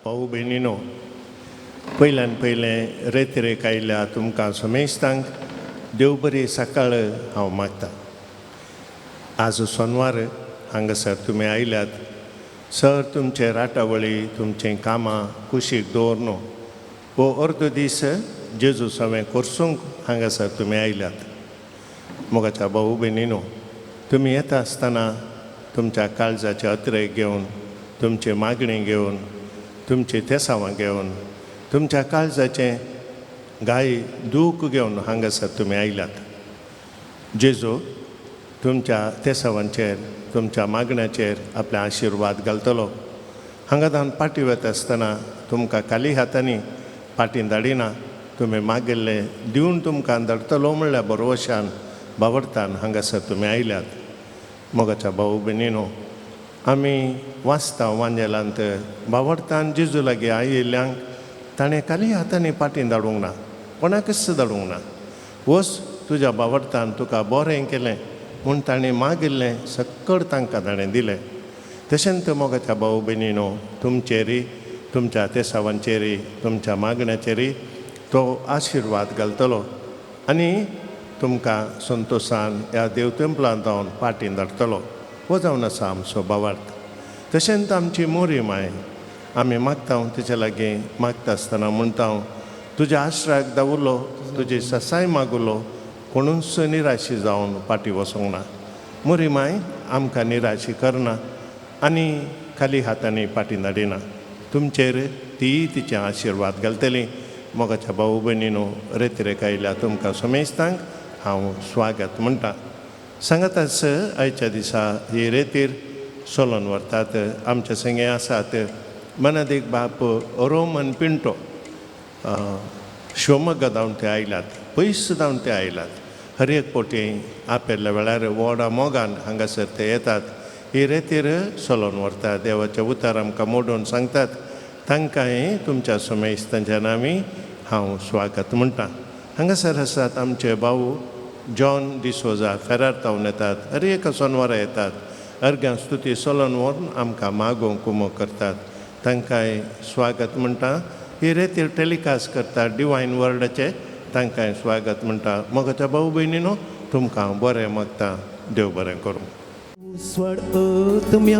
भाऊ भयणीनो, पयल्यान पयलें रेतिरेक आयिल्ल्या तुमकां समेस्तांक देव बरी सकाळ हांव मागता. आज सोनवार हांगासर तुमी आयल्यात सर तुमचे राटावळी तुमचें कामां कुशीक दवर न्हू हो अर्दो दीस जेजू सवें कोर्सूंक हांगासर तुमी आयल्यात. मोगाच्या भाऊ भयणीनो, तुमी येता आसतना तुमच्या काळजाचे अत्रे घेवन, तुमची मागणी घेवन, तुमची तेसावां घेवन, तुमच्या काळजाचें गाय दूख घेवन हांगासर तुमी आयल्यात. जेजू तुमच्या तेसावांचेर तुमच्या मागण्याचेर आपले आशिर्वाद घालतलो. हांगा धावन पाटी वता आसतना तुमकां खाली हातांनी पाटी धाडिना, तुमी मागिल्लें दिवन तुमकां धाडटलो म्हणल्यार बरोवशान बावडतान हांगासर तुमी आयल्यात. मोगाच्या भाऊ भयणीनो, आमी वाचता वांजेलांत बावडतान जेजू लागीं आयिल्ल्यांक ताणें खाली हातांनी पाटी धाडूंक ना, कोणाकच धाडूंक ना. वच तुज्या बावडतान तुका बरें केलें म्हूण ताणें मागिल्लें सक्कड तांकां ताणें दिलें. तशेंच मोगाच्या भाऊ भयणीनो, तुमचेरय तुमच्या तेसावांचेरय तुमच्या मागण्याचेरय तो आशिर्वाद घालतलो आनी तुमकां संतोशान ह्या देव तेंपलांत जावन पाटीन धाडटलो. हो जावन आसा आमचो भावार्थ. तशेंच आमची मोरी माय आमी मागता तिचे लागीं मागता आसतना म्हणटा, तुज्या आश्राक दावुलो, तुजी ससाय मागुलो, कोणूच निराशी जावन फाटीं वचूंक ना. मोरी माय आमकां निराशी करना आनी खाली हातांनी फाटीं धाडिना. तुमचेर ती तिचे आशिर्वाद घालतली. मोगाच्या भाऊ भयणीनो, रेतिरेक आयल्या तुमकां समेस्तांक हांव स्वागत म्हणटा. सांगाताच आयच्या दिसा ही रेतीर सोलोन व्हरतात. आमचे संगे आसात मनादीक बाप रोमन पिंटो, शिवमोग्गा धांवन ते आयल्यात, पयस धांवन ते आयल्यात. हर एक पोटी आपयल्ल्या वेळार व्हडा मोगान हांगासर ते येतात. ही रेतीर सोलोन व्हरतात, देवाचें उतर आमकां मोडून सांगतात. तांकांय तुमच्या समेस्तांच्या नांवी हांव स्वागत म्हणटा. हांगासर आसात आमचे भाऊ जॉन डिसोजा, फेरार तावन येतात. हर एक सोनवारा येतात, अर्घ्यां स्तुती सोलोन व्हरून आमकां मागोवंक कुमो करतात. तांकांय स्वागत म्हणटा. ही रेतीर टेलिकास्ट करतात डिवायन वर्डाचे, तांकांय स्वागत म्हणटा. मोगाच्या भाऊ भयणीनो, तुमकां बरें मागता. देव बरें करूं. उस्वाड आत्म्या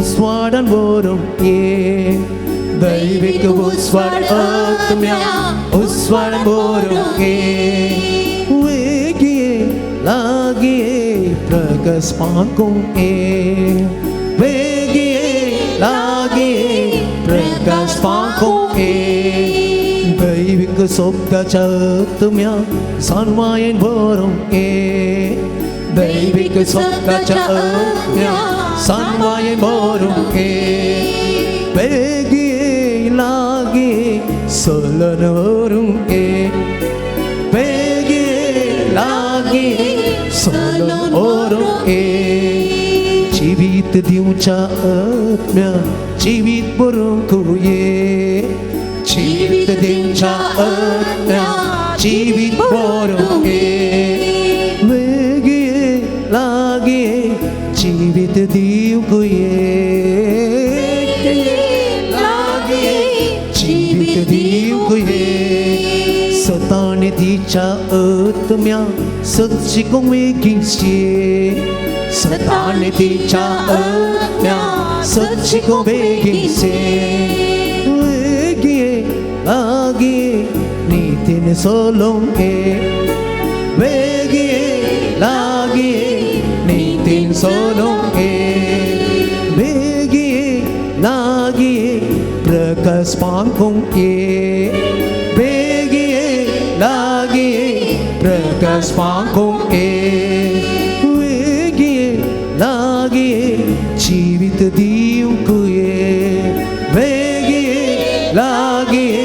उस्वाडान बरोवंक ये, दैवीक उस्वाड आत्म्या उस्वाडान बरोवंक ये. वेगिये लागिये प्रकाश पाकूंक ये, वेगिये लागिये प्रकाश पाकूंक ये. दैवीक शब्दाच्या आत्म्या सन्मायन बरोवंक ये, दैवीक शब्दाच्या आत्म्या सन्मायन बरोवंक ये. वेगिये लागिये सोलन व्हरूंक ये, वेगिये लागिये सोलन व्हरूंक ये. जिवीत दिवच्या आत्म्या जिवीत बरोवंक ये, जिवीत दिवच्या आत्म्या जिवीत बरोवंक ये. वेगिये लागिये जिवीत दिवंक ये, लागिये जिवीत दिवंक ये. सताने तिच्या आत्म्या सत शिकूंक वेगींशी, सताने तिच्या आत्म्या सत शिकूंक वेगींशी. वेगिये लागिये नितीन सोलोंक ये, वेगिये लागिये नितीन सोलोंक ये. वेगिये लागिये प्रकाश पाकूंक ये, वेगिये लागिये प्रकाश पाकूंक ये. वेगिये लागिये जिवीत दिवंक ये, वेगिये लागिये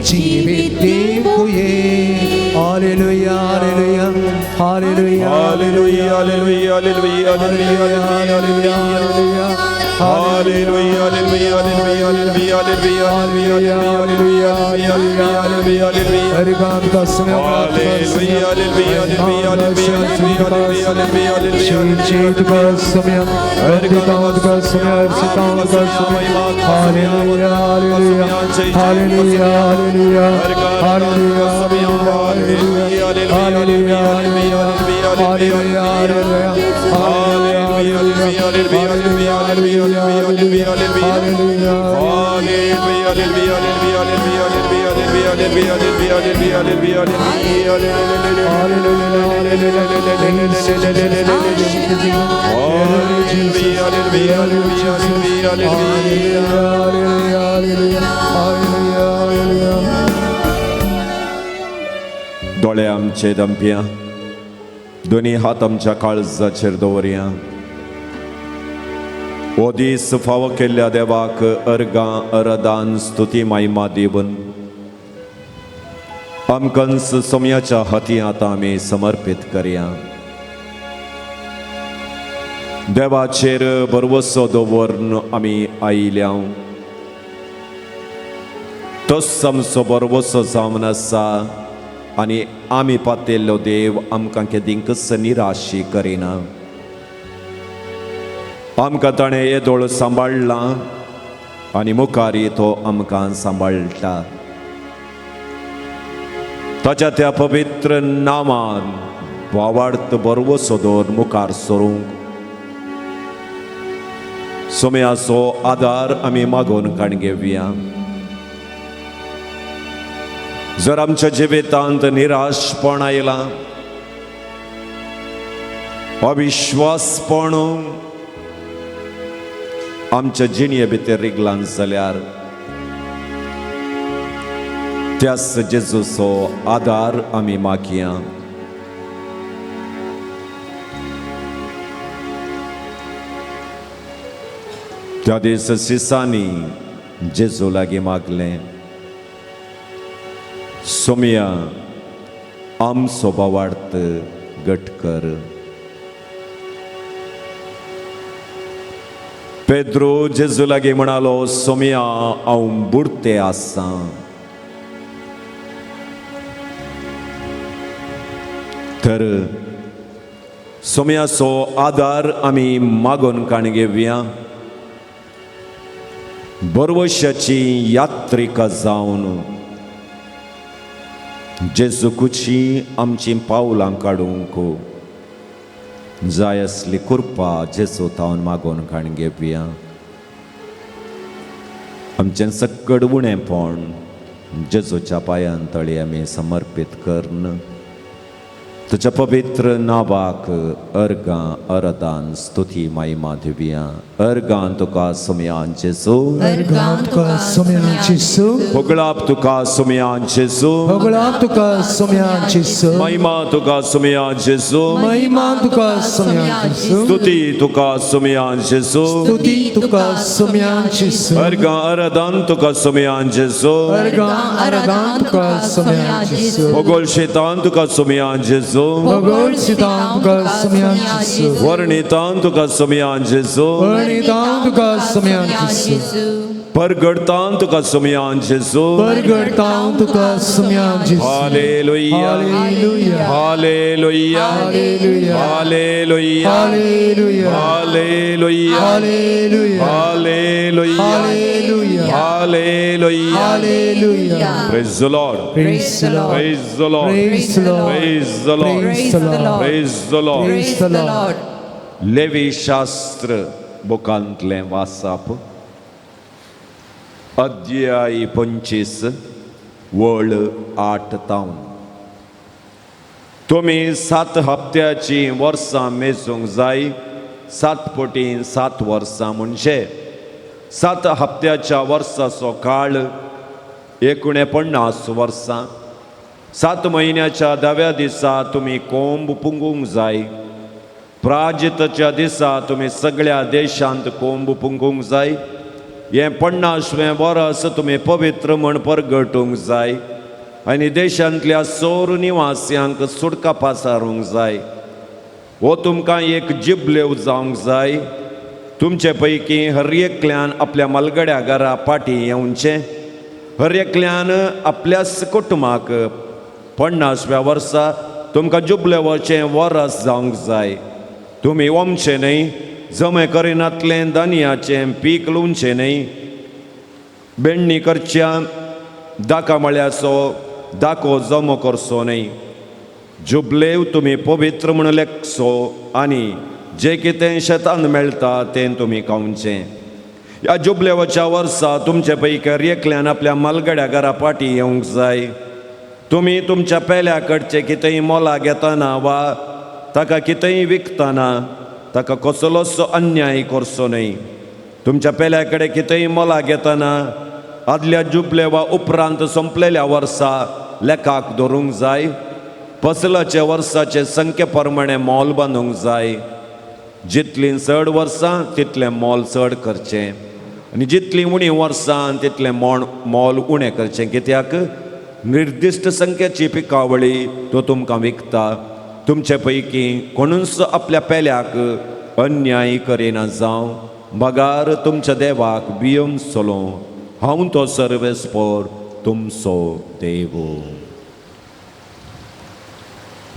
जिवीत दिवंक ये. Hallelujah, hallelujah, hallelujah. Hallelujah, hallelujah, hallelujah, hallelujah, hallelujah. Hallelujah, hallelujah, hallelujah, hallelujah, hallelujah, hallelujah, hallelujah, hallelujah. Hallelujah, hallelujah, hallelujah, hallelujah, hallelujah, hallelujah. Hallelujah, hallelujah, hallelujah, hallelujah, hallelujah, दोळे आमचे दमप्या, दोनी हात आमच्या काळजाचेर दवरया. हो दीस फावो केल्ल्या देवाक अर्गां अरदान स्तुती महिमा दिवन आमकांच सोम्याच्या हाती आतां आमी समर्पीत करया. देवाचेर भरवसो दवरून आमी आयल्या, तोच आमचो भरवसो जावन आसा आनी आमी पातेल्लो देव आमकां केदींकच निराशी करिना. आमकां ताणें येदोळ सांबाळ्ळां आनी मुखार तो आमकां सांबाळटा. ताच्या त्या पवित्र नामान भावार्थ भरवसो दवर मुखार सरूंक सोम्याचो आदार आमी मागोवन काण घेवया. जर आमच्या जिवितांत निराशपण आयलां, अविश्वासपण आमच्या जिणये भितर रिगलां जाल्यार त्याच जेजूचो आदार आमी मागया. त्या दीस सिसांनी जेजू लागीं मागलें, सोम्या आमचो भावार्थ घट कर. पेद्रो जेजू लागीं म्हणालो, सोम्या हांव बुडते आसा. तर सोम्याचो आदार आमी मागोवन काण घेवया. बरवशाची यात्रिका जावन जेजूकुची आमची पावलां काडूंक जाय आसली कृपा जेजू तावन मागोवन काण घेवया. आमचें सक्कड उणेंपण जेजूच्या पांयां तळी आमी समर्पीत करून तुज्या पवित्र नांवाक अर्गां अरदान स्तुती महिमा दिवया. अर्गां तुका सोम्यान जेजू, अर्गां तुका सोम्यान जेजू, होगळाप तुका सोम्यान जेजू, होगळाप तुका सोम्यान जेजू, महिमा तुका सोम्यान जेजू, महिमा तुका सोम्यान जेजू, स्तुती तुका सोम्यान जेजू, स्तुती तुका सोम्यान जेजू, अर्गां अरदान तुका सोम्यान जेजू, अर्गां अरदान तुका सोम्यान जेजू, होगोळ शेतान तुका सोम्यान जेजू, भगोल सितान तुका सोम्यान जेजू, वर्णितान तुका सोम्यान जेजू, वर्णितान तुका सोम्यान जेजू, परगडतान तुका सोम्यान जेजू. परगडतान तुका सोम्यान जेजू. Hallelujah, hallelujah, hallelujah, hallelujah, hallelujah, hallelujah, hallelujah, hallelujah, hallelujah, hallelujah, hallelujah. Hallelujah. Praise the Lord. Praise the Lord. Praise the Lord. Praise the Lord. Praise the Lord. Praise the Lord. Praise the Lord. Praise the Lord. Levi शास्त्र बुकांतलें वाचप, अध्याय 25 वळ 8 तावन. तुमी 7 हप्त्याची वर्सां मेजूंक जाय, 7 पटीन 7 वर्सां म्हणजे 7 हप्त्याच्या वर्साचो काळ 49 वर्सां. 7 म्हयन्याच्या 10व्या दिसा तुमी कोंब पुंगूंक जाय. प्राजिताच्या दिसा तुमी सगळ्या देशांत कोंब पुंगूंक जाय. हें 50वें वर्स तुमी पवित्र म्हण परगटूंक जाय आनी देशांतल्या सोर निवास्यांक सुटका पासारूंक जाय. हो तुमकां एक जिबलेव जावंक जाय. तुमचे पैकी हर एकल्यान आपल्या मालगड्या घरा पाटी येवचें. हर एकल्यान आपल्याच कुटुंबाक 50व्या वर्सा तुमकां जुबलेवाचें वरस जावंक जाय. तुमी ओमचें न्हय, जमे करिनातलें दानयाचें पीक लुवचें न्हय. बेण्णी करच्या दाका मळ्याचो दाको जमो करचो न्हय. जुबलेव तुमी पवित्र म्हूण लेखचो आनी जें कितें शेतान मेळटा तें तुमी खावचें. ह्या जुबलेवाच्या वर्सा तुमचे पैकी एकल्यान आपल्या मालगड्या घरा फाटीं येवंक जाय. तुमी तुमच्या पेल्या कडचें कितेंय मोला घेतना वा ताका कितेंय विकतना ताका कसलोच अन्याय करचो न्हय. तुमच्या पेल्या कडेन कितेंय मोला घेतना आदल्या जुबले वा उपरांत सोंपलेल्या वर्सा लेखाक धरूंक जाय. फसलाचे वर्साचे संख्ये प्रमाणे मोल बांदूंक जाय. जितलीं चड वर्सां तितलें मोल चड करचें आनी जितलीं उणीं वर्सां तितलें मोल उणें करचें, कित्याक निर्दिश्ट संख्येची पिकावळी तो तुमकां विकता. तुमचे पैकी कोणूच आपल्या पेल्याक अन्याय करिना जावं, बगार तुमच्या देवाक भियोवन चलो. हांव तो सर्वेस्पोर तुमचो देव.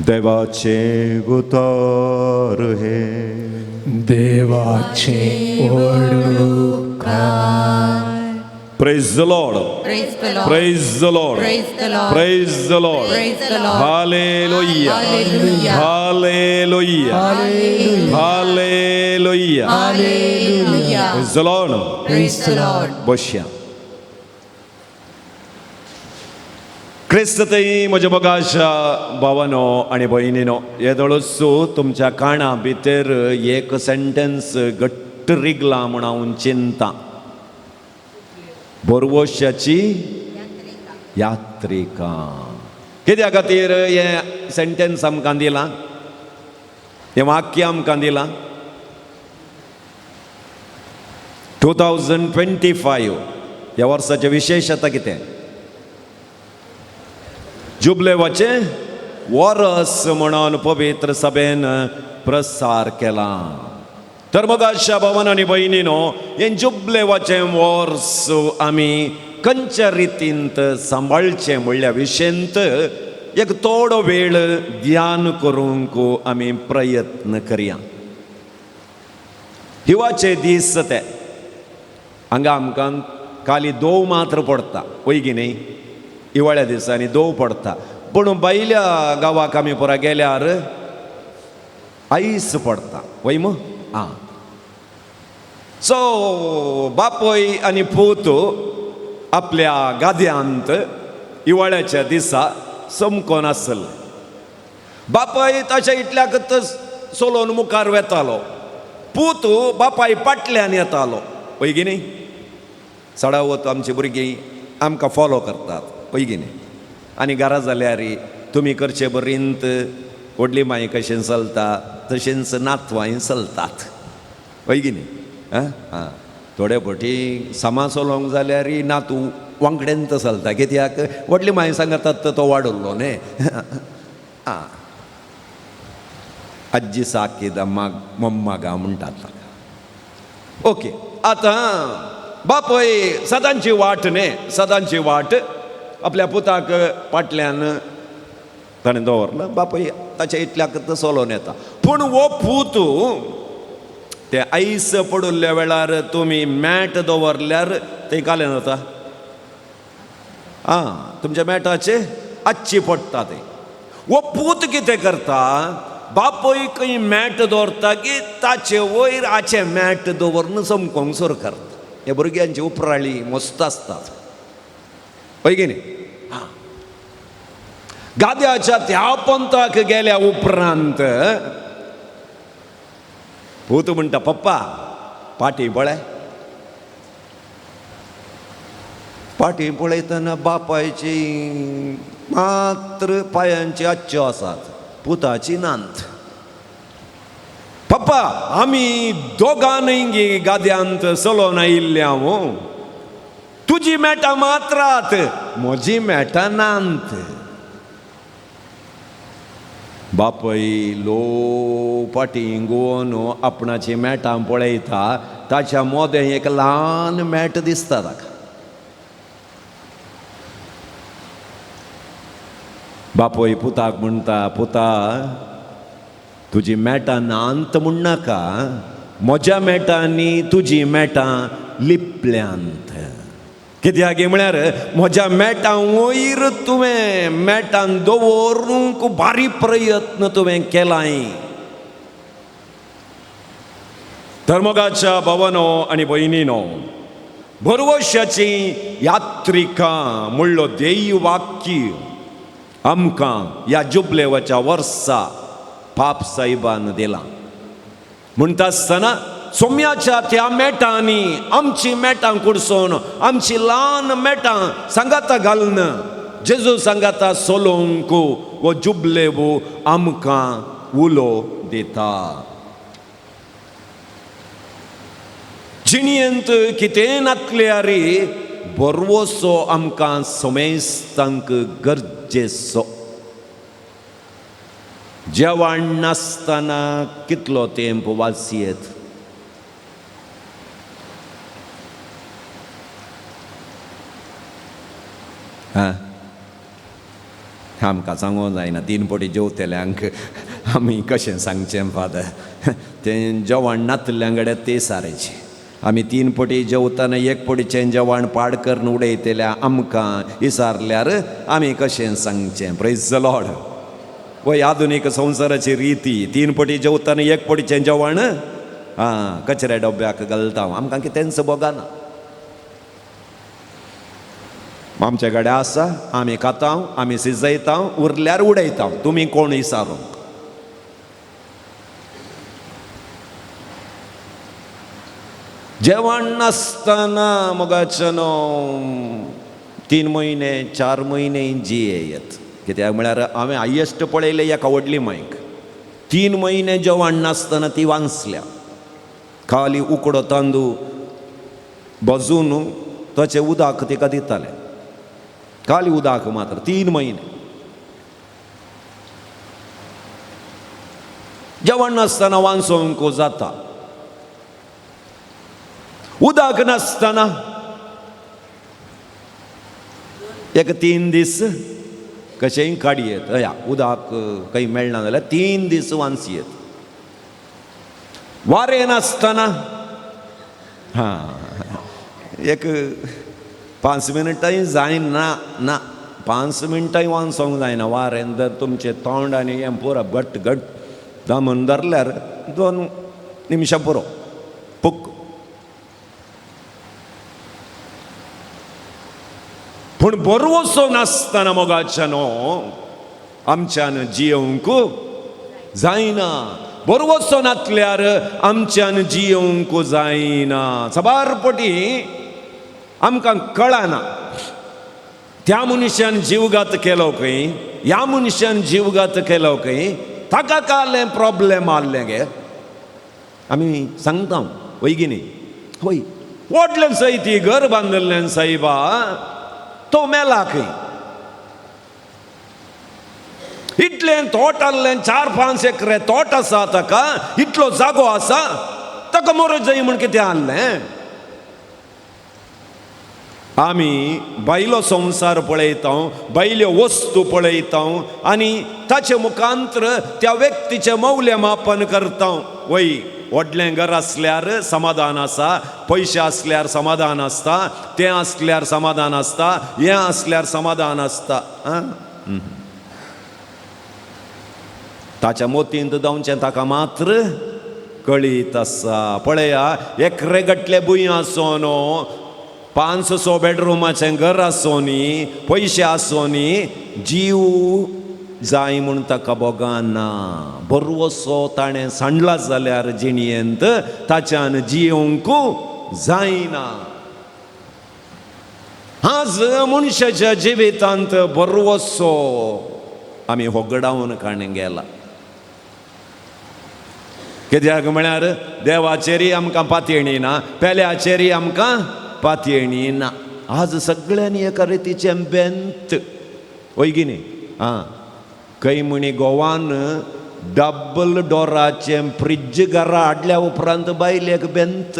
देवाचे उतर हे देवाचे ओळुकार. Praise the Lord. Praise the Lord. Praise the Lord. Praise the Lord. Praise the Lord. Praise the Lord. Hallelujah. Hallelujah. Hallelujah. Hallelujah. Hallelujah. Praise the Lord. Praise the Lord. बसया. क्रिस्त थंय म्हज्या मोगाच्या भावानो आनी भयणीनो, येदोळसो तुमच्या काना भितर एक सेंटेन्स घट्ट रिगला म्हूण हांव चिंता. बोरवोशाची यात्रिका. कित्या खातीर हें सेंटेन्स आमकां दिलां, हें वाक्य आमकां दिलां? 2025 ह्या वर्साचें विशेश आतां कितें? जुबलेवाचें वरस म्हणून पवित्र सभेन प्रसार केला. तर मग अशा भावान आनी भयणीनो, हें जुबलेवाचें वर्स आमी खंयच्या रितींत सांबाळचें म्हणल्या विशयंत एक थोडो वेळ ध्यान करूंक आमी प्रयत्न करया. हिवाचे दीस ते हांगा आमकां काली दोव मात्र पडटा, वय की न्ही? हिवाळ्या दिसांनी दोव पडटा, पूण भायल्या गांवाक आमी पुरा गेल्यार आयस पडटा, वय मू? आं. सो बापूय आनी पूत आपल्या गाद्यांत हिवाळ्याच्या दिसा चमकोन आसले. बापूय ताच्या इतल्याकच चलोवन मुखार वेतालो, पूत बापाय फाटल्यान येतालो, वय की न्ही? चडावत आमची भुरगीं आमकां फॉलो करतात, वय की न्ही? आनी घरा जाल्यार तुमी करचे बरींत व्हडली माई कशें चलता तशेंच नातवांय चलतात, वय की न्ही? आं आं. थोडे फावटी समा चलोवंक जाल्यार नातू वांकडेन चलता, कित्याक व्हडली माई सांगतात तो वाडल्लो न्ही. आं, आजी साकीद मम्मागा म्हणटात ताका. ओके, आतां बापूय सदांची वाट न्ही, सदांची वाट आपल्या पुताक फाटल्यान ताणें दवरला. बापूय ताच्या इतल्याक चलोवन येता, पूण हो पूत ते आयस पडिल्ल्या वेळार तुमी मॅट दवरल्यार थंय कालें जाता. आं, तुमच्या मॅटाचे आच्ची पडटा ते. हो पूत कितें करता, बापूय खंय मॅट दवरता की ताचे वयर आचे मॅट दवरून चमकोंक सुरू करता. हे भुरग्यांची उपराळी मस्त आसतात, हय की न्ही? आं, गाद्याच्या त्या पंथाक गेल्या उपरांत पूत म्हणटा, पप्पा पाटी पळय. पाटी पळयतना बापायची मात्र पांयांची आच्च्यो आसात, पुताची नांत. पप्पा आमी दोगांय गाद्यांत चलोवन आयिल्ले हांव, तुजी मेटां मात्रात, म्हजी मेटां नांत. बापय लो फाटीं गोवन आपणाची मेटां पळयता, ताच्या मोदें एक ल्हान मेट दिसता ताका. बापूय पुताक म्हणटा, पुता तुजी मेटां नांत म्हणनाका, म्हज्या मेटांनी तुजी मेटां लिपल्यांत. कित्याक म्हळ्यार म्हज्या मेटां वयर तुवें मेटान दवरूंक बारी प्रयत्न तुवें केलाय. धर्मगाच्या भावानो आनी भयणीनो, भरवशाची यात्रिका म्हणलो देय वाक्य आमकां ह्या जुबलेवाच्या वर्सा पाप साहेबान दिलां. म्हणटा आसतना सोम्याच्या त्या मेटांनी आमची मेटां कुडसोन आमची ल्हान मेटां सांगाता घालून जेजू सांगाता सोलोंक वो जुबलेवो आमकां उलो दिता. जिणयेंत कितें नातल्यार बरवसो आमकां समेस्तांक गरजेचो. जेवण नासतना कितलो तेंप वाचयेत? आं, आमकां सांगूंक जायना, तीन पटी जेवतल्यांक आमी कशें सांगचें फादर? तें जेवण नातल्या कडेन ते सारेचें. आमी तीन पटी जेवतना एक पटीचें जेवण पाड करून उडयतल्या आमकां विचारल्यार आमी कशें सांगचें? Praise the Lord. वय आधुनीक संवसाराची रिती, तीन पटी जेवतना एक पटीचें जेवण आं कचऱ्या डब्याक घालता, आमकां कितेंच भोगना. आमचे कडेन आसा, आमी खाता, आमी शिजयता, उरल्यार उडयता, तुमी कोण विचारूंक? जेवण नासतना मोगाच्यानो 3 म्हयने 4 म्हयने जियेत. कित्याक म्हळ्यार हांवें हायेस्ट पळयलें एका व्हडली मायक 3 म्हयने जेवण नासतना ती वांचल्या. खाली उकडो तांदूळ भाजून ताचें उदक तिका दितालें, खाली उदक मात्र 3 म्हयने. जेवण नासतना वांचोवंक जाता, उदक नासतना एक 3 दीस कशेंय काडयेत, हया उदक खंय मेळना जाल्यार 3 दीस वांचयेत. वारें नासतना हां एक 5 मिनटांय जायना, ना 5 मिनटांय वांचोंक जायना. वारें जर तुमचें तोंड आनी हें पुरो घट घट दामून धरल्यार 2 निमशां पुरो पुक. पूण बरवसो नासतना मोगाच्यानो आमच्यान जियोवंक जायना. बरवसो नातल्यार आमच्यान जियोवंक जायना. साबार पटी आमकां कळना त्या मनशान जीवघात केलो खंय, ह्या मनशान जीवघात केलो खंय, ताका कालें प्रॉब्लेम आहलें गे. आमी सांगता वय की न्ही? हय, व्हडलें सय ती घर बांदिल्लें सायबा तो मेला खंय. इतलें तोट आहलें, 4-5 एकरे तोट आसा ताका, इतलो जागो आसा ताका मरत जाय म्हूण कितें आहलें? आमी बायलो संवसार पळयता, बायल्यो वस्तू पळयता आनी ताचे मुखांतर त्या व्यक्तीचें मौल्यमापन करता. वय व्हडलें घर आसल्यार समाधान आसा, पयशे आसल्यार समाधान आसता, तें आसल्यार समाधान आसता, हें आसल्यार समाधान आसता. आं, ताच्या मोतींत जावचें ताका मात्र कळीत आसा. पळया एकरे गटले भूंय आसून 500 बेडरुमाचें घर आसूनी, पयशे आसूनी, जीव जाय म्हूण ताका भोगना. बरवसो ताणें सांडला जाल्यार जिणयेंत ताच्यान जियोवंक जायना. आज मनशाच्या जिवितांत बरवसो आमी होगडावन काण गेला. कित्याक म्हळ्यार देवाचेरय आमकां पातयेणी ना, पेल्याचेरय आमकां पातयेणी ना. आज सगळ्यांनी एका रितीचें बेंत वय की न्ही? आं, खंय म्हणी गोवान डबल डोराचें फ्रिज घरा हाडल्या उपरांत बायलेक बेंत.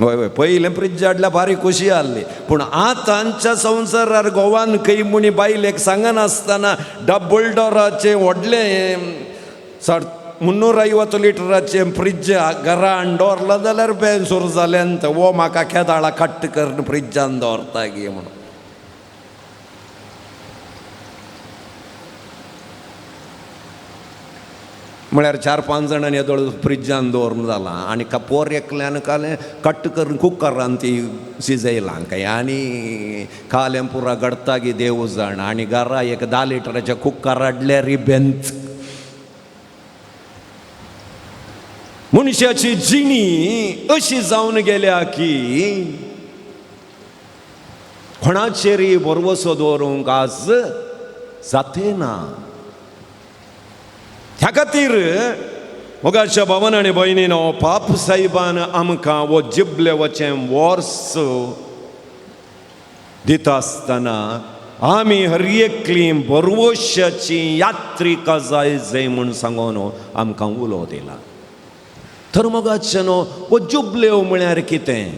हय हय, पयलें फ्रिज हाडल्यार भारी खोशी आहली, पूण आतांच्या संवसारार गोवान खंय म्हणी बायलेक सांगनासतना डबल डोराचें व्हडलें 350 लिटराचें फ्रिज घरान दवरलां जाल्यार बेंसूर जालें वो म्हाका केदाळा कट्ट करून फ्रिजान दवरता गी म्हणून. म्हळ्यार 4-5 जाणांनी येदोळ फ्रिजान दवरून जालां आनी पोर एकल्यान कालें कट्ट करून कुकरान ती शिजयलां काय आनी कालें पुरा घडटा गी देव जाण आनी घरा एक 10 लिटराच्या कुकर हाडल्यार बेंच. मनशाची जिणी अशी जावन गेल्या की कोणाचेरय भरवसो दवरूंक आज जाते ना. ह्या खातीर मोगाच्या भावन आनी भयणीनो, पाप साहेबान आमकां वो जिबलेवाचें वर्स दिता आसतना आमी हर एकली भरवशाची यात्रिका जाय जाय म्हूण सांगून आमकां उलो दिला. तर मोगाचें न्हू वो जुबलेव म्हळ्यार कितें?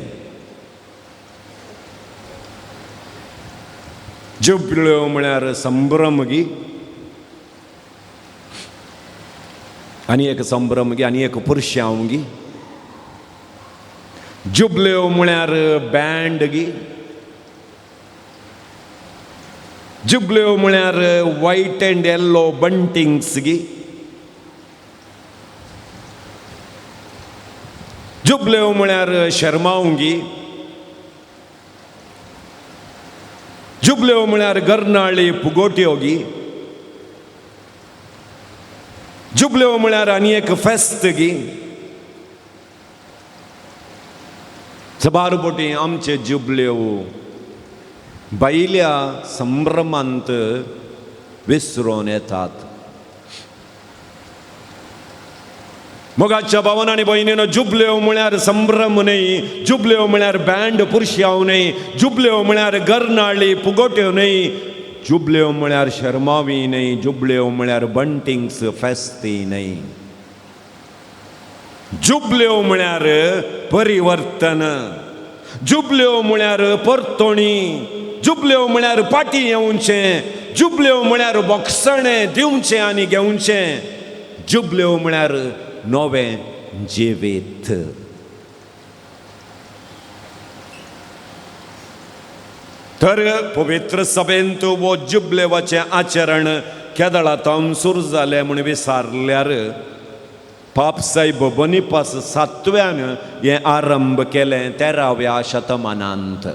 जुबलेव म्हळ्यार संभ्रम गी, आनी एक संभ्रम गी आनी एक पुरशांव गी. जुबलेव म्हळ्यार बँड गी. जुबलेव म्हळ्यार व्हायट अँड येल्लो बंटिंग्स गी. जुबलेव म्हळ्यार शर्मावंगी. जुबलेव म्हळ्यार गर्नाळी पुगोट्यो गी. जुबलेव म्हळ्यार आनी एक फेस्त गी. सबार बोटी आमचे जुबलेव बायल्या संभ्रमांत विसरून येतात. मोगाच्या भावन आनी भयणीनो, जुबलेव म्हळ्यार संभ्रम न्हय, जुबलेव म्हळ्यार बँड पुरशांव न्हय, जुबलेव म्हळ्यार गर्नाळी पुगोट्यो न्हय, जुबलेव म्हळ्यार शर्मावी न्हय, जुबलेव म्हळ्यार बंटिंग्स फेस्ती न्हय. जुबलेव म्हळ्यार परिवर्तन, जुबलेव म्हळ्यार परतोणी, जुबलेव म्हळ्यार पाटी येवचें, जुबलेव म्हळ्यार बोगसणें दिवचें आनी घेवचें, जुबलेव म्हळ्यार नवें जिवीत. तर पवित्र सभेंत वो जुबलेवाचें आचरण केदळा तावन सुरू जालें म्हूण विसारल्यार पाप साहेब बोनिपास 7व्यान हें आरंभ केलें 13व्या शतमानांत.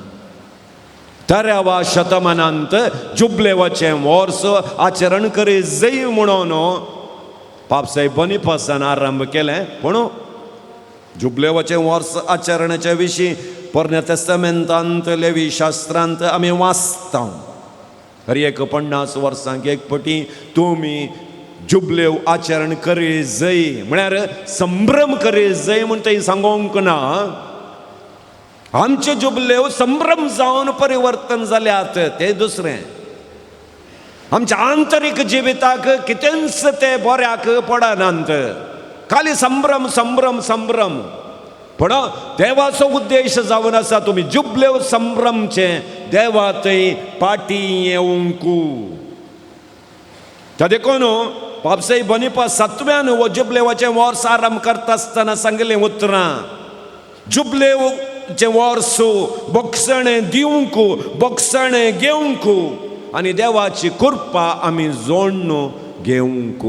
13व्या शतमानांत जुबलेवाचें वर्स आचरण करी जय म्हणून पाप साहेब बोनिपासान आरंभ केलें. पूण जुबलेवाचें वर्स आचरणाच्या विशीं पोरण्या तेस्तामेंतांत लेवी शास्त्रांत आमी वाचता. हर एक 50 वर्सांक एक पटी तुमी जुबलेव आचरण करी जय म्हळ्यार संभ्रम करी जय म्हूण थंय सांगूंक ना. आमचे जुबलेव संभ्रम जावन परिवर्तन जाल्यात ते दुसरें. आमच्या आंतरीक जिविताक कितेंच ते बऱ्याक पडनात, खाली संभ्रम संभ्रम संभ्रम. पूण देवाचो उद्देश जावन आसा तुमी जुबलेव संभ्रमचे देवा थंय पाटी येवंकू. त्या देखून पापसाई बोनिपास 7व्यान वो जुबलेवाचें वर्स आरंभ करता आसतना सांगलें उतरां, जुबलेवचें वर्स बोगसणें दिवंक, बोगसणें घेवंक आनी देवाची कृपा आमी जोडून घेवंक.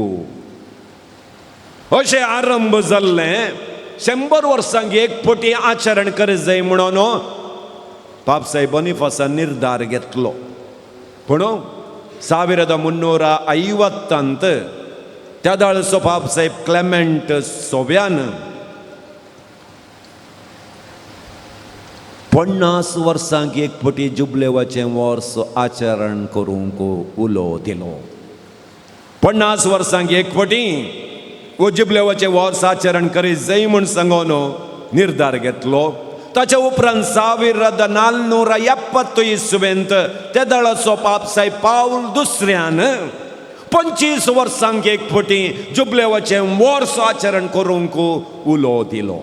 अशें आरंभ जाल्लें 100 वर्सांक एक पटी आचरण करी जाय म्हणून पापसाई बोनिफासान निर्धार घेतलो. पूण 1350 त्या दाळचो पापसाहेब क्लेमेंट 6व्यान 50 वर्सांक एक पटी जुबलेवाचें वर्स आचरण करूंक उलो दिलो. 50 वर्सांक एक पटी वो जुबलेवाचें वर्स आचरण करी जाय म्हूण सांगून निर्धार घेतलो. ताच्या उपरांत 1470 इसवेंत त्या दळाचो पापसाहेब पावल दुसऱ्यान 25 वर्सांक एक पटी जुबलेवाचें वर्स आचरण करूंक उलो दिलो.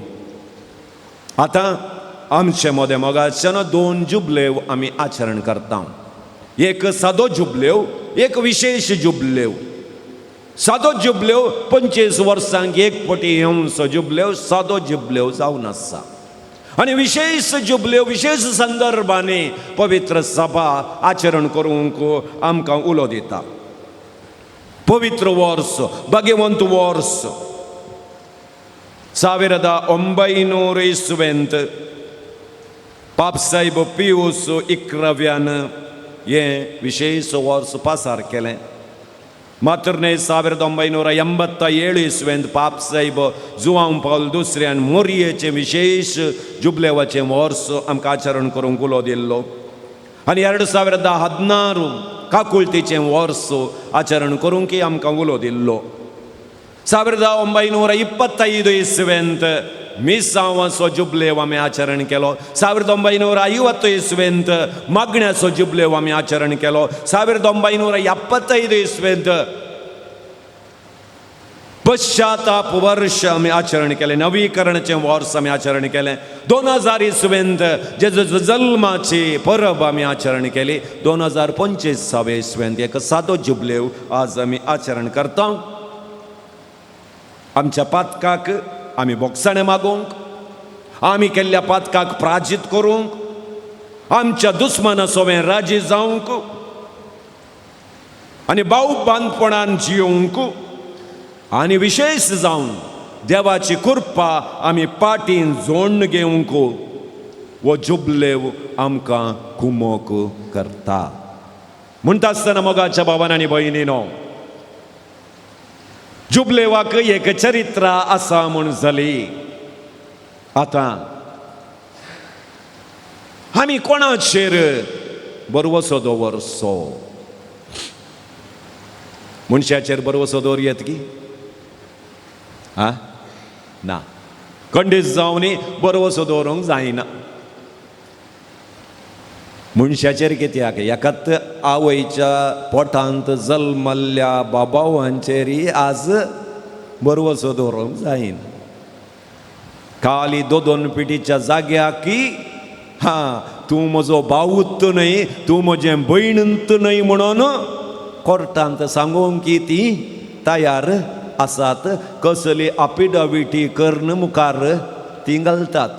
आतां आमचे मदें मोगाच्यान 2 जुबलेव आमी आचरण करता. एक सादो जुबलेव, एक विशेश जुबलेव. सादो जुबलेव 25 वर्सांक एक पटी येवचो जुबलेव सादो जुबलेव जावन आसा. आनी विशेश जुबलेव विशेश संदर्भांनी पवित्र सभा आचरण करूंक आमकां उलो दिता. पवित्र वर्स, भाग्यवंत वर्स. 1900 इसवेंत पापसाहेब पियूस 11व्यान हें विशेश वर्स पासार केलें. मात्र न्हय 1987 इसवेंत पापसाहेब जुवांव पावल दुसऱ्यान मोरयेचें विशेश जुबलेवाचें वर्स आमकां आचरण करूंक उलो दिल्लो. आनी 2016 काकुळतीचें वर्स आचरण करूंक आमकां उलो दिल्लो. 1925 इसवेंत मिसांवाचो जुबलेव आमी आचरण केलो. 1950 इसवेंत मागण्याचो जुबलेव आमी आचरण केलो. 1975 इसवेंत पश्चाताप वर्ष आमी आचरण केलें, नवीकरणाचें वर्स आमी आचरण केलें. 2000 इसवेंत जेजू जल्माची परब आमी आचरण केली. 2025 इसवेंत एक सादो जुबलेव आज आमी आचरण करता. आमच्या पातकाक आमी बोगसाणें मागूंक, आमी केल्ल्या पातकाक प्राजीत करूंक, आमच्या दुस्माना सोवें राजी जावंक आनी भाव बांदपणान जियोवंक आनी विशेश जावन देवाची कृपा आमी पाटीन जोडून घेवंक हो जुबलेव आमकां कुमोक करता. म्हणटा आसतना मोगाच्या भावान आनी भयणीनो, जुबलेवाक एक चरित्र आसा म्हूण जाली. आतां आमी कोणाचेर बरवसो दवरचो? मनशाचेर बरवसो दवर येत की आ ना, खंडीत जावनी बरवसो दवरूंक जायना. मनशाचेर कित्याक एकाच आवयच्या पोटांत जल्मल्ल्या बाबावांचेरय आज बरवसो दवरूंक जायना. काली दोन पिटीच्या जाग्याकी हा तूं म्हजो भावूत न्हय, तूं म्हजें भयणूत न्हय म्हणून कोर्टांत सांगूंक की ती तयार आसात. कसली आपिडाविटी करून मुखार ती घालतात.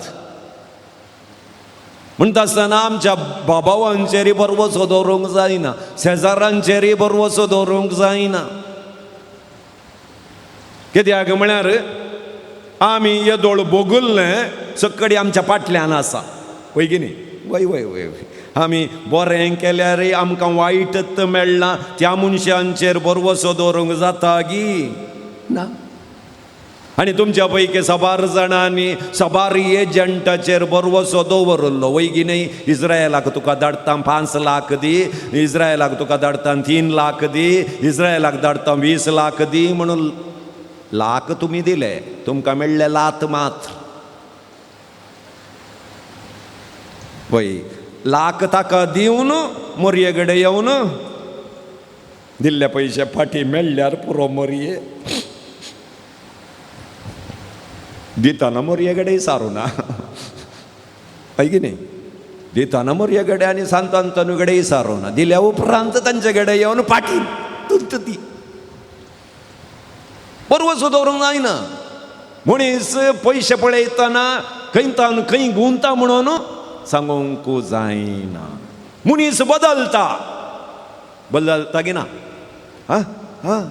म्हणटा आसतना आमच्या बाबावांचेरय बरवसो दवरूंक जायना, शेजारांचेरय बरवसो दवरूंक जायना. कित्याक म्हळ्यार आमी येदोळ भोगुल्लें सकडी आमच्या फाटल्यान आसा, वय की न्ही? वय वय वय वय. आमी बरें केल्यारय आमकां वायटच मेळ्ळां, त्या मनशांचेर बरवसो दवरूंक जाता गी ना. आनी तुमच्या पैकी साबार जाणांनी साबार एजंटाचेर बरवसो दवरिल्लो, वय की न्हय? इस्रायलाक तुका धाडटा 5 लाख दी, इस्रायलाक तुका धाडटा 3 लाख दी, इस्रायलाक धाडटा 20 लाख दी म्हणून लाख तुमी दिले, तुमकां मेळ्ळे लात मात्र. वय लाख ताका दिवन मोरये कडेन येवन दिल्ले पयशे फाटीं मेळ्ळ्यार पुरो मोरये दिताना मोरये कडेन सारूना, हय की न्ही? दिताना मोरये कडेन आनी सांत अंतनू कडेन सारूना, दिल्या उपरांत तांचे कडेन येवन फाटीं तुंत ती बरवसो दवरूंक जायना. मनीस पयशे पळयतना खंयतान खंय गुंता म्हणून सांगूंक जायना. मनीस बदलता, बदलता की ना? आं आं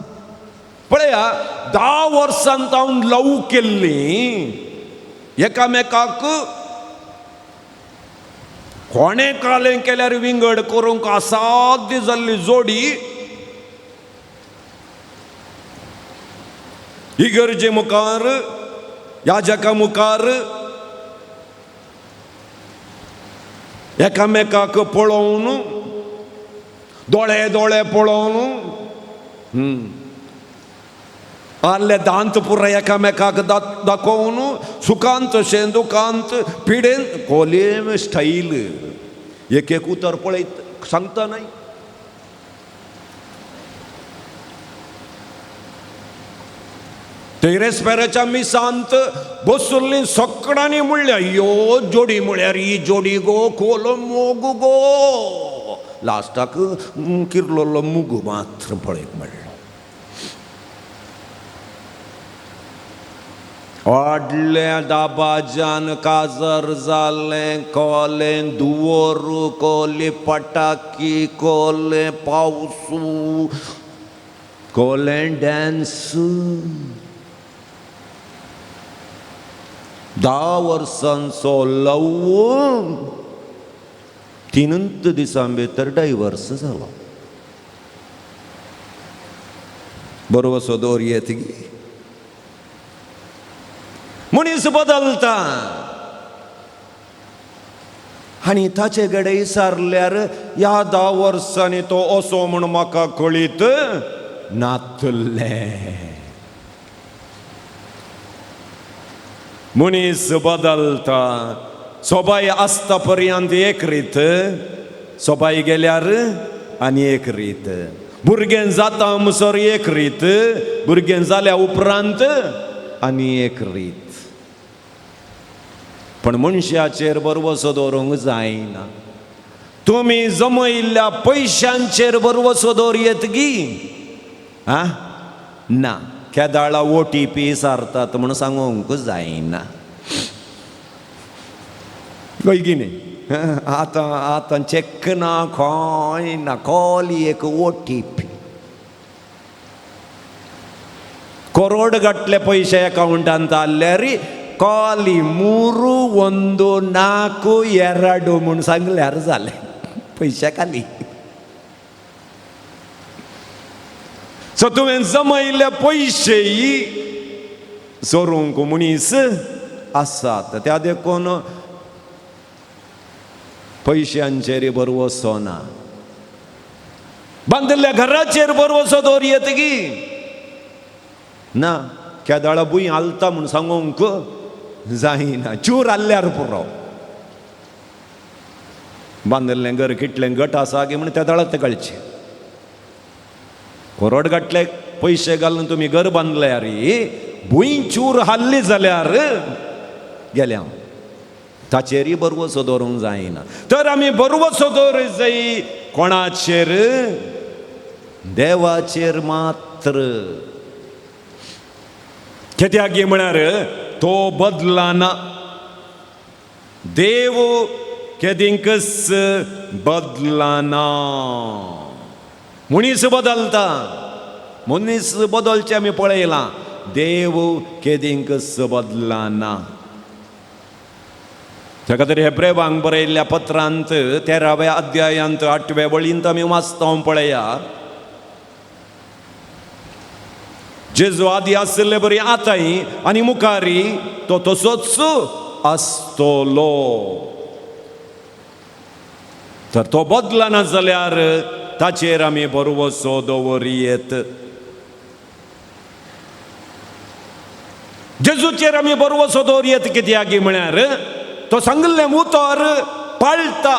पळया, 10 वर्सां तावन लव केल्ली एकामेकाक कोणें कालें केल्यार विंगड करूंक असाध्य जाल्ली जोडी इगर्जे मुखार, याजका मुखार एकामेकाक पळोवन, दोळे दोळे पळोवन, आल्ले दांत पुराय एकामेकाक दाखोवन, सुखांत अशें दुखांत पिडेन कोले स्टायल एक एक उतर पळयत सांगता न्हय. तेरेस्पेराच्या मिसांत बसुल्ली सगळ्यांनी म्हणल्या ह्यो जोडी म्हळ्यार ही जोडी गो कोलो मोग गो. लास्टाक किरलोलो मुग मात्र पळयत म्हणलो. व्हडलें दाबाजान काजर जालें, कोलें दुवोर, कोली पटाकी, कोलें पावसू, कोलें डॅन्स. 10 वर्सांचो लव 3 दिसां भितर डायवर्स जालो. बरोबर दवर येत मनीस बदलता आनी ताचे कडेन विचारल्यार ह्या 10 वर्सांनी तो असो म्हूण म्हाका कळीत नातलें. मनीस बदलता. सोबाय आसता पर्यंत एक रीत, सोबाय गेल्यार आनी एक रीत, भुरगें जाता म्हणसर एक रीत, भुरगें जाल्या उपरांत आनी एक रीत. पण मनशाचेर भरवसो दवरूंक जायना. तुमी जमयल्ल्या पयशांचेर भरवसो दवरयेत गी आं ना, केदाळा OTP सारतात म्हूण सांगूंक जायना. हय की न्ही? आतां आतां चॅक ना, खंय ना, कॉल एक OTP. Crore गटले पयशे अकावंटांत आसल्यार कॉली 3 1 4 2 म्हूण सांगल्यार जालें, पयशे खाली. सो तुवें जमयल्ले पयशेय चोरूंक मनीस आसात. त्या देखून पयशांचेर भरवसो ना. बांदिल्ल्या घराचेर भरवसो दवरयेत गी ना, केदाळा भूंय हालता म्हूण सांगूंक जायना. चूर हाल्ल्यार पुरो. बांदिल्लें घर कितलें घट आसा गी म्हूण त्या दळात कळचें. करोड घातले पयशे घालून तुमी घर बांदल्यार भूंय चूर हाल्ली जाल्यार गेल्या, ताचेरय भरवसो दवरूंक जायना. तर आमी भरवसो दवर जाय कोणाचेर? देवाचेर मात्र. कित्याक म्हळ्यार तो बदलाना. देव केदिंकच बदलाना. मनीस बदलता, मनीस बदलचें आमी पळयलां, देव केदिंकच बदलाना. त्या खातीर हेब्रेवांक बरयल्ल्या पत्रांत 13व्या अध्यायांत 8व्या वळींत आमी वाचता पळया, जेजू आदी आशिल्ले बरी आतांय आनी मुखारी तो तसोच आसतलो. तर तो बदलना जाल्यार ताचेर आमी भरवसो दवरयेत. जेजूचेर आमी भरवसो दवरयेत कित्याक म्हळ्यार तो सांगिल्लें उतर पाळटा,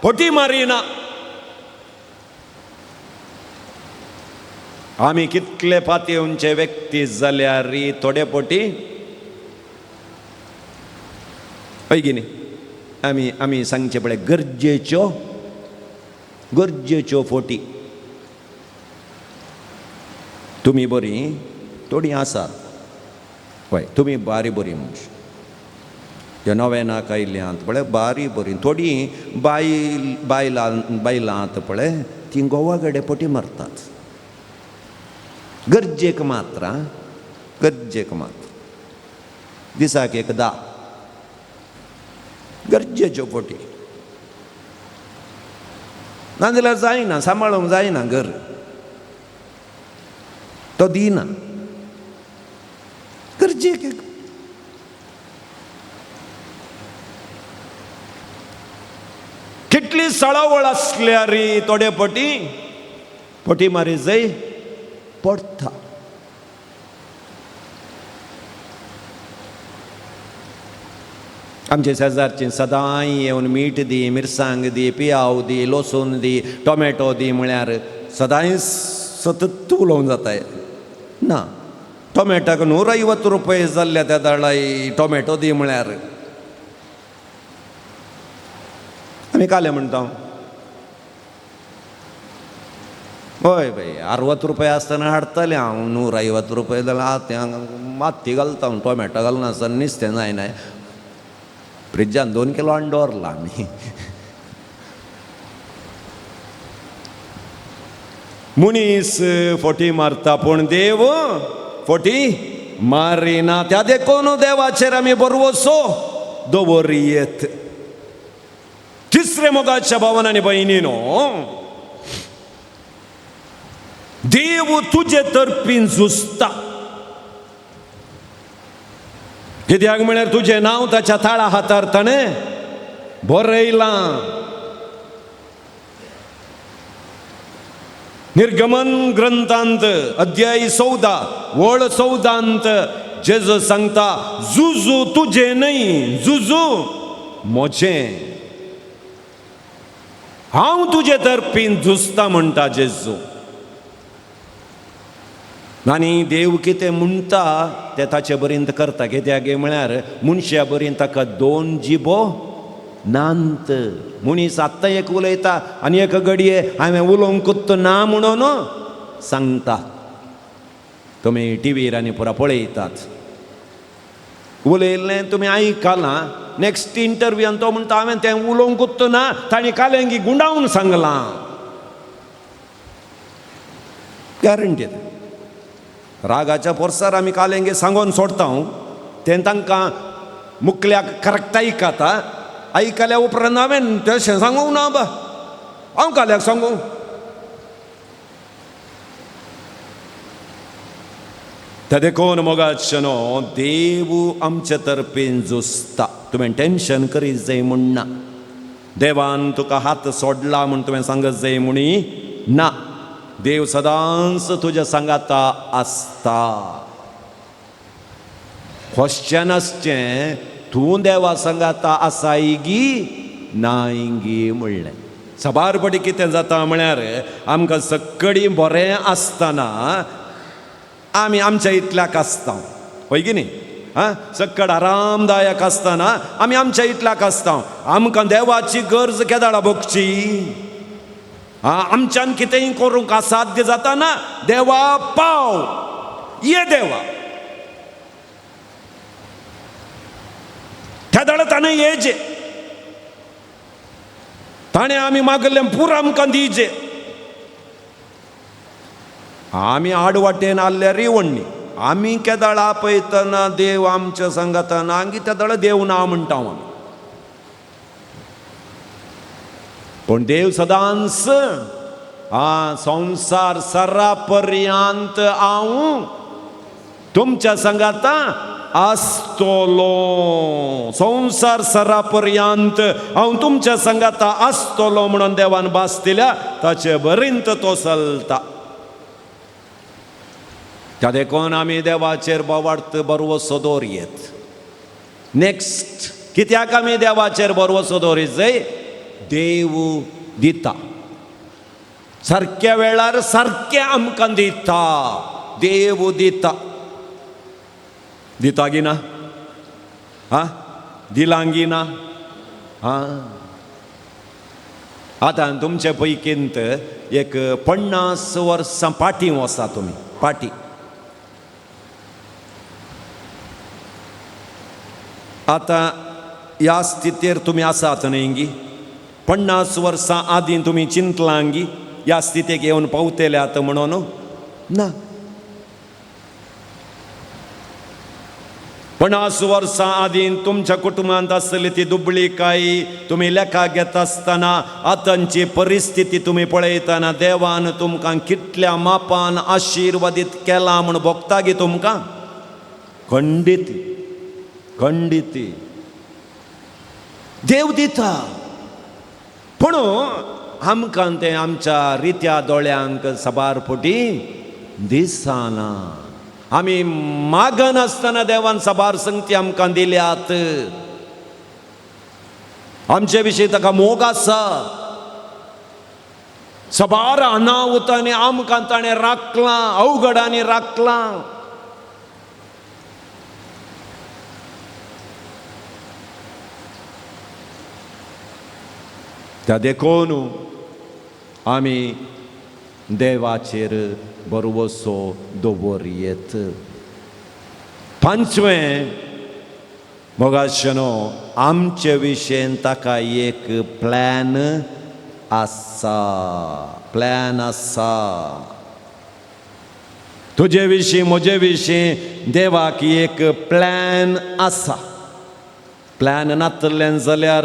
फटी मारिना. आमी कितले पातयेवचे व्यक्ती जाल्यार थोडे पटी हय की न्ही, आमी आमी सांगचे पळय गरजेच्यो गरजेच्यो फोटी. तुमी बरीं थोडीं आसात, हय तुमी बारी बरीं मनशां, ह्या नव्यानाक आयल्यांत पळय बारी बरीं. थोडीं बायल बायलां बायलां पळय तीं गोवा कडेन पटी मारतात, गरजेक मात्र, गरजेक मात्र, दिसाक एकदा गरजेच्यो फोटी. नाजाल्यार जायना, सांबाळूंक जायना घर, तो दिना गरजेक. कितली सळावळ आसल्यार थोडे पटी पटी मारी जाय पडटा. आमचे शेजारची सदांय येवन मीठ दी, मिरसांग दी, पियाव दी, लसूण दी, टोमॅटो दी म्हळ्यार सदांय सतत उलोवंक जाताय ना. टोमॅटोक 150 रुपये जाल्ल्या त्या दाळाय टोमॅटो दी म्हळ्यार आमी कालें म्हणटा, हय बाय, 60 रुपया आसतना हाडटालें हांव, 150 रुपया जाल्यार आतां हांगा माती घालता हांव, टोमॅटो घालनासतना नुस्तें जायना. फ्रिजान 2 किलो हाडून दवरलां आमी. मनीस फोटी मारता पूण देव फोटी मारिना. त्या देखून देवाचेर आमी भरवसो दवरयेत. तिसरे मोगाच्या भावान आनी भयणीनो, देव तुजे तर्फीन झुजता. कित्याक म्हळ्यार तुजें नांव ताच्या ताळा हातार ताणें बरयलां. निर्गमन ग्रंथांत अध्याय 14 वळ 14 जेजू सांगता, जुजू तुजें न्हय, जुजू म्हजें, हांव तुजे तर्फीन झुजता म्हणटा जेजू. आनी देव कितें म्हणटा तें ताचे बरीन करता. कित्याक म्हळ्यार मनशा बरीन ताका 2 जिबो नांत. मनीस आत्तां एक उलयता आनी एक घडये हांवें उलोवंकूच ना म्हणून सांगता. तुमी टिवीर आनी पुरा पळयतात, उलयल्लें तुमी आयकलां. नेक्स्ट इंटरव्यून तो म्हणटा हांवें तें उलोवंकूच ना, तांणी कालेंगी गुंडावन सांगलां. गॅरंटीड. रागाच्या पोरसार आमी कालेंगे सांगोन सोडता हांव, तें तांकां मुकल्याक करेक्ट आयकता. आयकल्या उपरांत हांवें तशें सांगूंक ना बा, हांव काल्याक सांगूं. त्या देखून मोगाचें न्हू, देव आमचे तर्फेन झुजता. तुवें टेंशन करीत जाय म्हूण ना, देवान तुका हात सोडला म्हूण तुवें सांगत जाय म्हणी ना. देव सदांच तुज्या सांगाता आसता. क्वेश्चन आसचें, तूं देवा सांगाता आसाय गी नाय गी म्हणलें. साबार पटी कितें जाता म्हळ्यार आमकां सगळीं बरें आसतना आमी आमच्या इतल्याक आसता, हय की न्ही? आं, सक्कड आरामदायक आसतना आमी आमच्या इतल्याक आसता. आमकां देवाची गरज केदाळा भोगची? आं, आमच्यान कितेंय करूंक असाध्य जाता ना, देवा पाव, ये देवा. त्या दाडा ताणें येजे, ताणें आमी मागल्लें पुरो आमकां दिजे. आमी आडवाटेन आसल्यार रिवण्णी, आमी केदाळ आपयतना देव आमच्या सांगाताना आनी त्या दाडा देव ना म्हणटा आमी. पूण देव सदांच आ संवसार सरा पर्यंत हांव तुमच्या सांगाता आसतलो. संवसार सरा पर्यंत हांव तुमच्या सांगाता आसतलो म्हणून देवान भास दिल्या, ताचे बरींत तो चलता. त्या देखून आमी देवाचेर बोवार्थ भरवसो दवरयेत. नेक्स्ट, कित्याक आमी देवाचेर भरवसो दवरीत जाय? देव दिता, सारक्या वेळार सारकें आमकां दिता. देव दिता. दिता गी ना? आं, दिलां गी ना? आं, आतां तुमचे पैकींत एक 50 वर्सां पाटी वसा तुमी, पाटी. आतां ह्या स्थितीर तुमी आसात न्हय गी? 50 वर्सां आदीं तुमी चिंतलां गी ह्या स्थितीक येवन पावतले आतां म्हणून? ना. 50 वर्सां आदीं तुमच्या कुटुंबांत आसली ती दुबळीकाय तुमी लेखा घेता आसतना, आतांची परिस्थिती तुमी पळयतना देवान तुमकां कितल्या मापान आशिर्वादीत केला म्हूण भोगता गी तुमकां? खंडीत, खंडीत. देव दिता, पूण आमकां तें आमच्या रित्या दोळ्यांक साबार फुटी दिसना. आमी मागनासतना देवान साबार संगती आमकां दिल्यात. आमचे विशीं ताका मोग आसा. साबार अनाहुतांनी आमकां ताणें राखलां, अवघडांनी राखलां. त्या देखून आमी देवाचेर भरवसो दवरयेत. पांचवें मोगाशनो, आमचे विशयन ताका एक प्लॅन आसा, प्लॅन आसा. तुजे विशीं म्हजे विशीं देवाक एक प्लॅन आसा. प्लॅन नातलें जाल्यार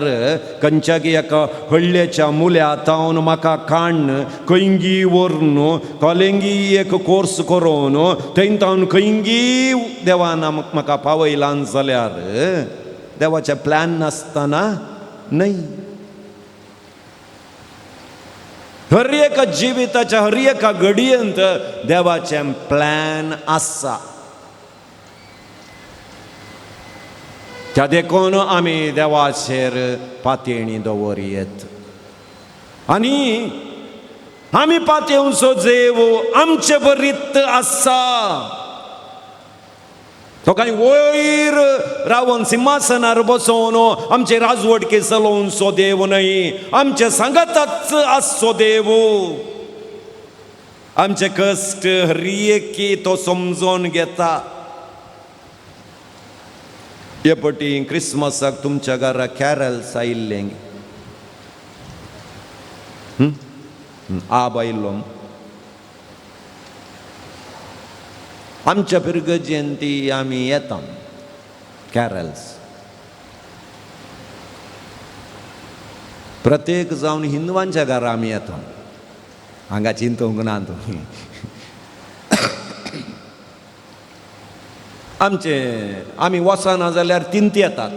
खंयच्यागी एका हळ्ळेच्या मुल्या तावन म्हाका काण्ण खंयगी व्हरून कॉलेंगी एक कोर्स करून थंय तावन खंयगी देवान म्हाका पावयलां जाल्यार देवाचें प्लॅन नासतना न्हय. हर एका जिविताच्या हर एका घडयेंत देवाचें प्लॅन आसा. त्या देखून आमी देवाचेर पातयेणी दवरयेत आनी आमी पातयेवचो देव आमचे बरीत आसा. तो कांय वयर रावन सिंहासनार बसोवन आमचे राजवटके चलोवचो देव न्हय, आमचे सांगाताच आसचो देव. आमचे कश्ट हर एकी तो समजोन घेता. हे पटी क्रिसमसाक तुमच्या घरा कॅरल्स आयिल्लें, आब आयिल्लो. आमच्या पिरगजेन ती आमी येता कॅरल्स. प्रत्येक जावन हिंदवांच्या घरा आमी येता, हांगा चिंतूंक ना तुमी. आमचे आमी वचना जाल्यार तिंत येतात,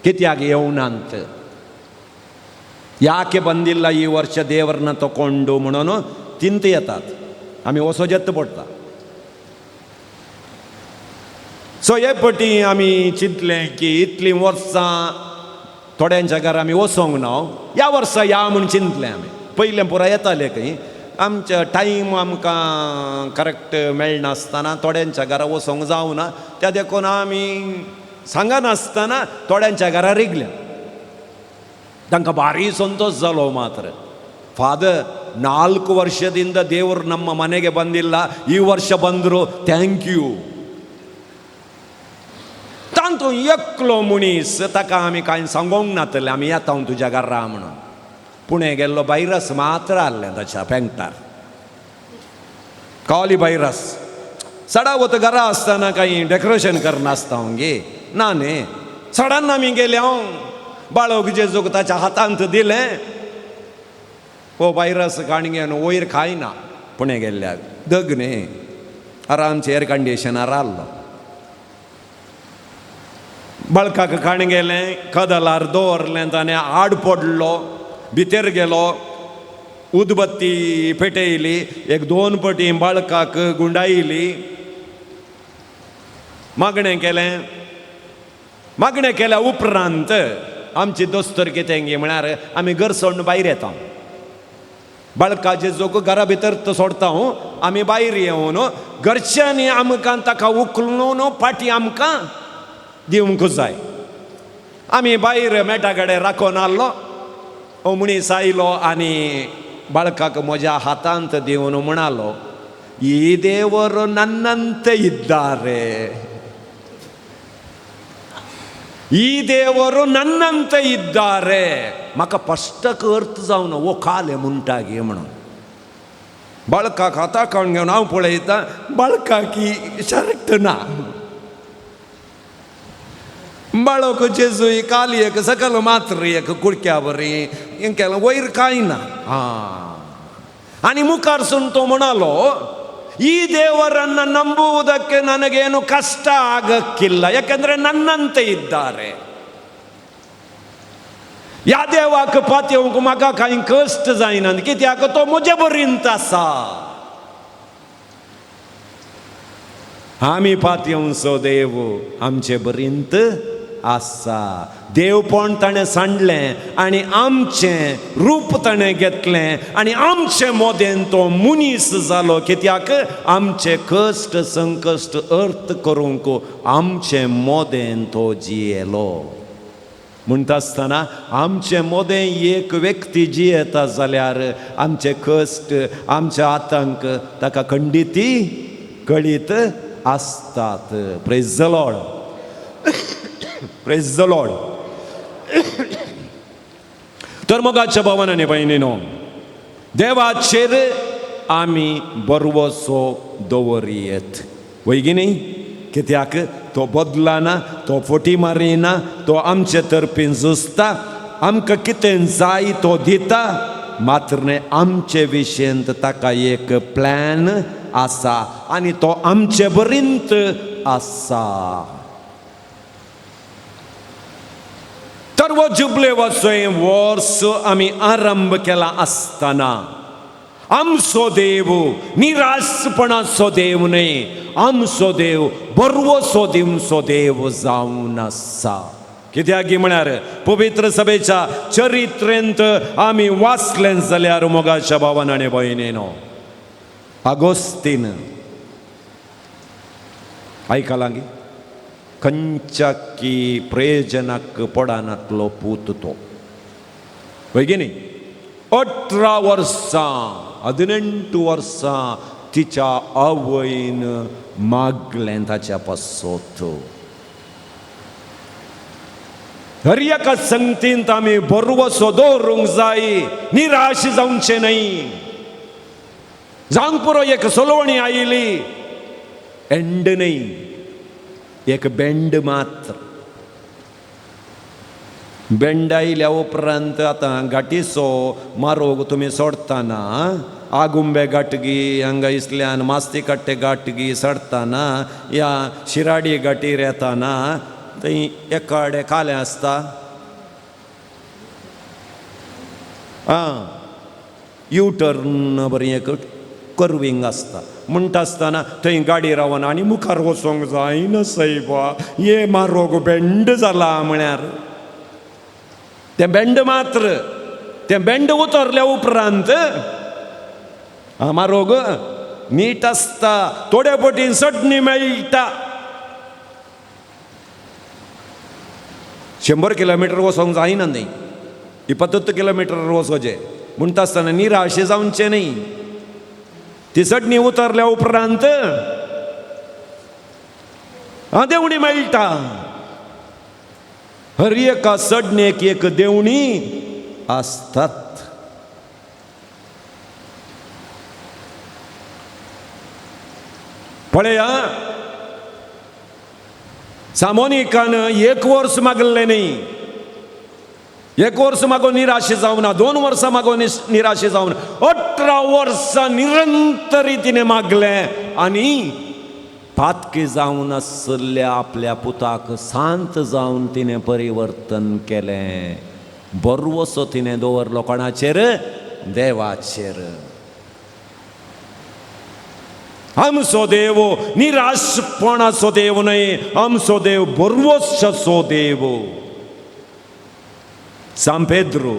कित्याक येवनात, ಯಾಕೆ ಬಂದಿಲ್ಲ ಈ ವರ್ಷ ದೇವರನ್ನ ತಗೊಂಡು म्हणून ತಿಂತ येतात. आमी वचो जेत्त पडटा. सो हे पटी आमी चिंतलें की इतलीं वर्सां थोड्यांच्या घरा आमी वचोंक ना, ह्या वर्सा या म्हूण चिंतलें आमी. पयलें पुराय येतालें खंय, आमच्या टायम आमकां करेक्ट मेळनासतना थोड्यांच्या घरा वचोंक जावना, त्या देखून आमी सांगनासतना थोड्यांच्या घरा रिगल्या. तांकां ಭಾರಿ ಸಂತೋಷ जालो. ಮಾತ್ರ ಫಾದರ್ 4 ವರ್ಷದಿಂದ ದೇವರು ನಮ್ಮ ಮನೆಗೆ ಬಂದಿಲ್ಲ, ಈ ವರ್ಷ ಬಂದರು, thank you. तांतूं एकलो मनीस ताका आमी कांय सांगोंक नातलें आमी येता तुज्या घरा म्हणून. पुणे गेल्लो बायरस मात्र आहलें ताच्या पेंगटार, काली बायरस. सडावत घरा आसतना कांय डेकोरेशन करनासता गे ना न्ही. सडान आमी गेले, हांव बाळक जेजूक ताच्या हातांत दिलें. हो बायरस काणगे न्हू वयर खायना पुणे गेल्ल्याक दग न्ही, आरामचे एअर कंडिशनर आहलो. बळकाक काण गेलें, कदलार दवरलें, ताणें आड पडलो, भितर गेलो, उदबत्ती पेटयली, 1-2 पटी बाळकाक गुंडायली, मागणें केलें. मागणें केल्या उपरांत आमची दोस्तर कितें म्हळ्यार आमी घर सोडून भायर येता, बाळका जेजूक घरा भितर सोडता आमी भायर येवन घरच्यांनी आमकां ताका उखलून फाटीं आमकां दिवंक जाय. आमी भायर मेटा कडेन राखोन आहलो. हो मनीस आयलो आनी बाळकाक म्हज्या हातांत दिवन म्हणालो, ಈ ದೇವರು ನನ್ನಂತೆ ಇದ್ದಾರೆ, ಈ ದೇವರು ನನ್ನಂತೆ ಇದ್ದಾರೆ. म्हाका फस्टक अर्थ जावन हो काले म्हणटागी म्हणून बाळकाक हाता काडून घेवन हांव पळयता, बाळकाक शर्ट ना. बाळक जेजू काली एक सकल मात्र एक कुडक्या बरी हें केलें, वयर कांय ना. आं, आनी मुखार सून तो म्हणालो, ಈ ದೇವರನ್ನು ನಂಬುವುದಕ್ಕೆ ನನಗೇನು ಕಷ್ಟ ಆಗಕ್ಕಿಲ್ಲ, ಯಾಕೆಂದರೆ ನನ್ನಂತೆ ಇದ್ದಾರೆ. ह्या देवाक पातयेवंक म्हाका कांय कश्ट जायना, कित्याक तो म्हजे बरींत आसा. आमी पातयेवचो देव आमचे बरींत आसा. देवपण ताणें सांडलें आनी आमचें रूप ताणें घेतलें आनी आमचे मोदेन तो मनीस जालो, कित्याक आमचे कश्ट संकश्ट अर्थ करूंक आमचे मोदेन तो जियेलो. म्हणटा आसतना आमचे मोदें एक व्यक्ती जियेता जाल्यार आमचे कश्ट, आमचे आतंक ताका खंडिती कळीत आसतात. Praise the Lord, praise the Lord. तर मोगाच्या भावान आनी भयणीनो, देवाचेर आमी बरवसो दवरयेत वय की न्ही? कित्याक तो बदलना, तो फटी मारिना, तो आमचे तर्फीन झुजता, आमकां कितें जाय तो दिता. मात्र न्हय, आमचे विशयंत ताका एक प्लॅन आसा आनी तो आमचे बरींत आसा. तर हो जुबलेवाचो वर्स आमी आरंभ केला आसतना आमचो देव निराशपणाचो देव न्हय, आमचो देव बरवसो दिवचो देव जावन आसा. कित्याक म्हळ्यार पवित्र सभेच्या चरित्रेंत आमी वाचलें जाल्यार मोगाच्या भावान आनी भयणीनो, आगोस्तीन आयकलां गी खंयच्या की प्रयोजनाक पडनातलो पूत तो वय की न्ही? 18 वर्सां, 18 वर्सां तिच्या आवयन मागलें ताच्या पासत. हर एका संगतींत आमी बरवसो दवरूंक जाय, निराश जावचें न्हय. जावंक पुरो एक सलोवणी आयली, एंड न्हय, एक बेंड मात्र. बेंड आयल्या उपरांत आतां घाटीचो मारोग तुमी सोडटना आगुंबे घाटगी हांगा इसल्यान मास्ती कट्टे घाटगी चडटना या शिराडी घाटीर येताना थंय एकाडे कालें आसता, आं यू टर्न बरी एक कर्वींग आसता. म्हणटा आसतना थंय गाडी रावना आनी मुखार वचोंक जायना सायबा, ये मारोग बेंड जाला म्हळ्यार तें बेंड मात्र. तें बेंड उतरल्या उपरांत मारोग नीट आसता, थोड्या पटीन चटणी मेळटा. 100 किलोमिटर वचोंक जायना न्हय, 25 किलोमिटर वचोचें. म्हणटा आसतना निराशे जावचें न्हय. ती चटणी उतरल्या उपरांत देवणी मेळटा. हर एका चडणेक एक देवणी आसतात. पळया, सामोनिकान 1 वर्स मागलें न्हय, 1 वर्स मागो निराशे जावना, 2 वर्सां मागो निराशे जावना, 18 वर्सां निरंतर तिणें मागलें आनी पातकी जावन आसल्या आपल्या पुताक शांत जावन तिणें परिवर्तन केलें. बरवसो तिणें दवरलो कोणाचेर? देवाचेर. आमचो देव निराशपणाचो देव न्हय, आमचो देव बरवसाचो देव. सांपेद्रो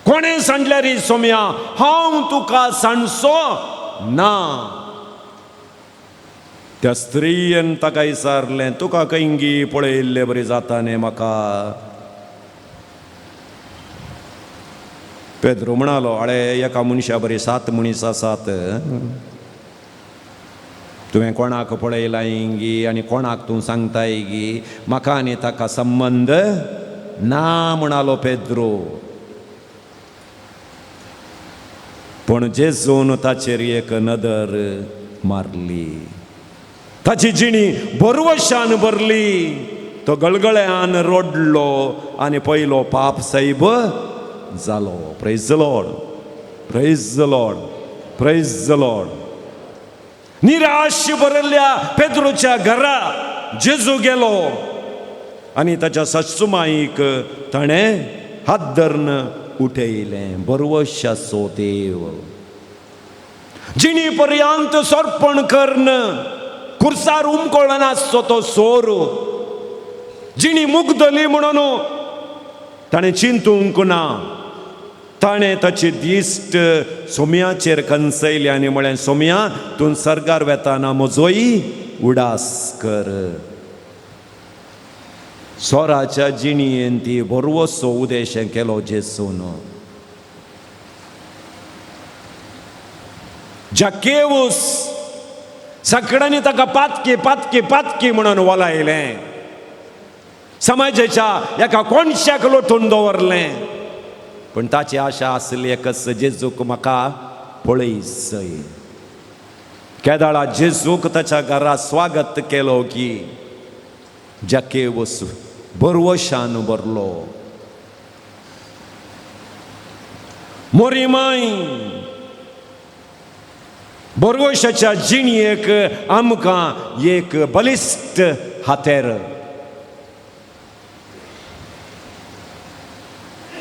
कोणें सांडल्यार सोम्या हांव तुका सांडचो ना. त्या स्त्रियेन ताका विचारलें, तुका खंयगी पळयल्ले बरी जाता न्ही म्हाका? पेद्रो म्हणालो, आळे एका मनशा बरी 7 मनीस आसात, तुवें कोणाक पळयलां गी आनी कोणाक तूं सांगताय गी? म्हाका आनी ताका संबंद ना म्हणालो पेद्रो. पूण जेजून ताचेर एक नदर मारली, ताची जिणी बरवशान भरली. तो गळगळ्यान रडलो आनी पयलो पाप सायब जालो. Praise the Lord, praise the Lord, praise the Lord. निराश भरिल्ल्या पेद्रोच्या घरा जेजू गेलो आनी ताच्या सासूमाईक ताणें हात धरून उठयलें. बरवशाचो देव जिणी पर्यंत सोर्पण करून कुर्सार उमकळना आसचो तो सोर जिणी मुगदली म्हणून ताणें चिंतूंक ना. ताणें ताची दिश्ट सोम्याचेर कंसयली आनी म्हळें, सोम्या तूं सर्गार वेताना म्हजोय उडास कर. सोराच्या जिणयेन ती बरवसो उदेश केलो जेसून. जाकेवूस सगळ्यांनी ताका पातकी पातकी पातकी म्हणून वलायलें, समाजाच्या एका कोणशाक लोटून दवरलें. पूण ताची आशा आसली एकच, जेजूक म्हाका पळयसय. केदाळा जेजूक ताच्या घरा स्वागत केलो की जाकेवूस बरवशान भरलो. मोरीमाय बरवशाच्या जिणयेक आमकां एक बलिश्ट हातेर.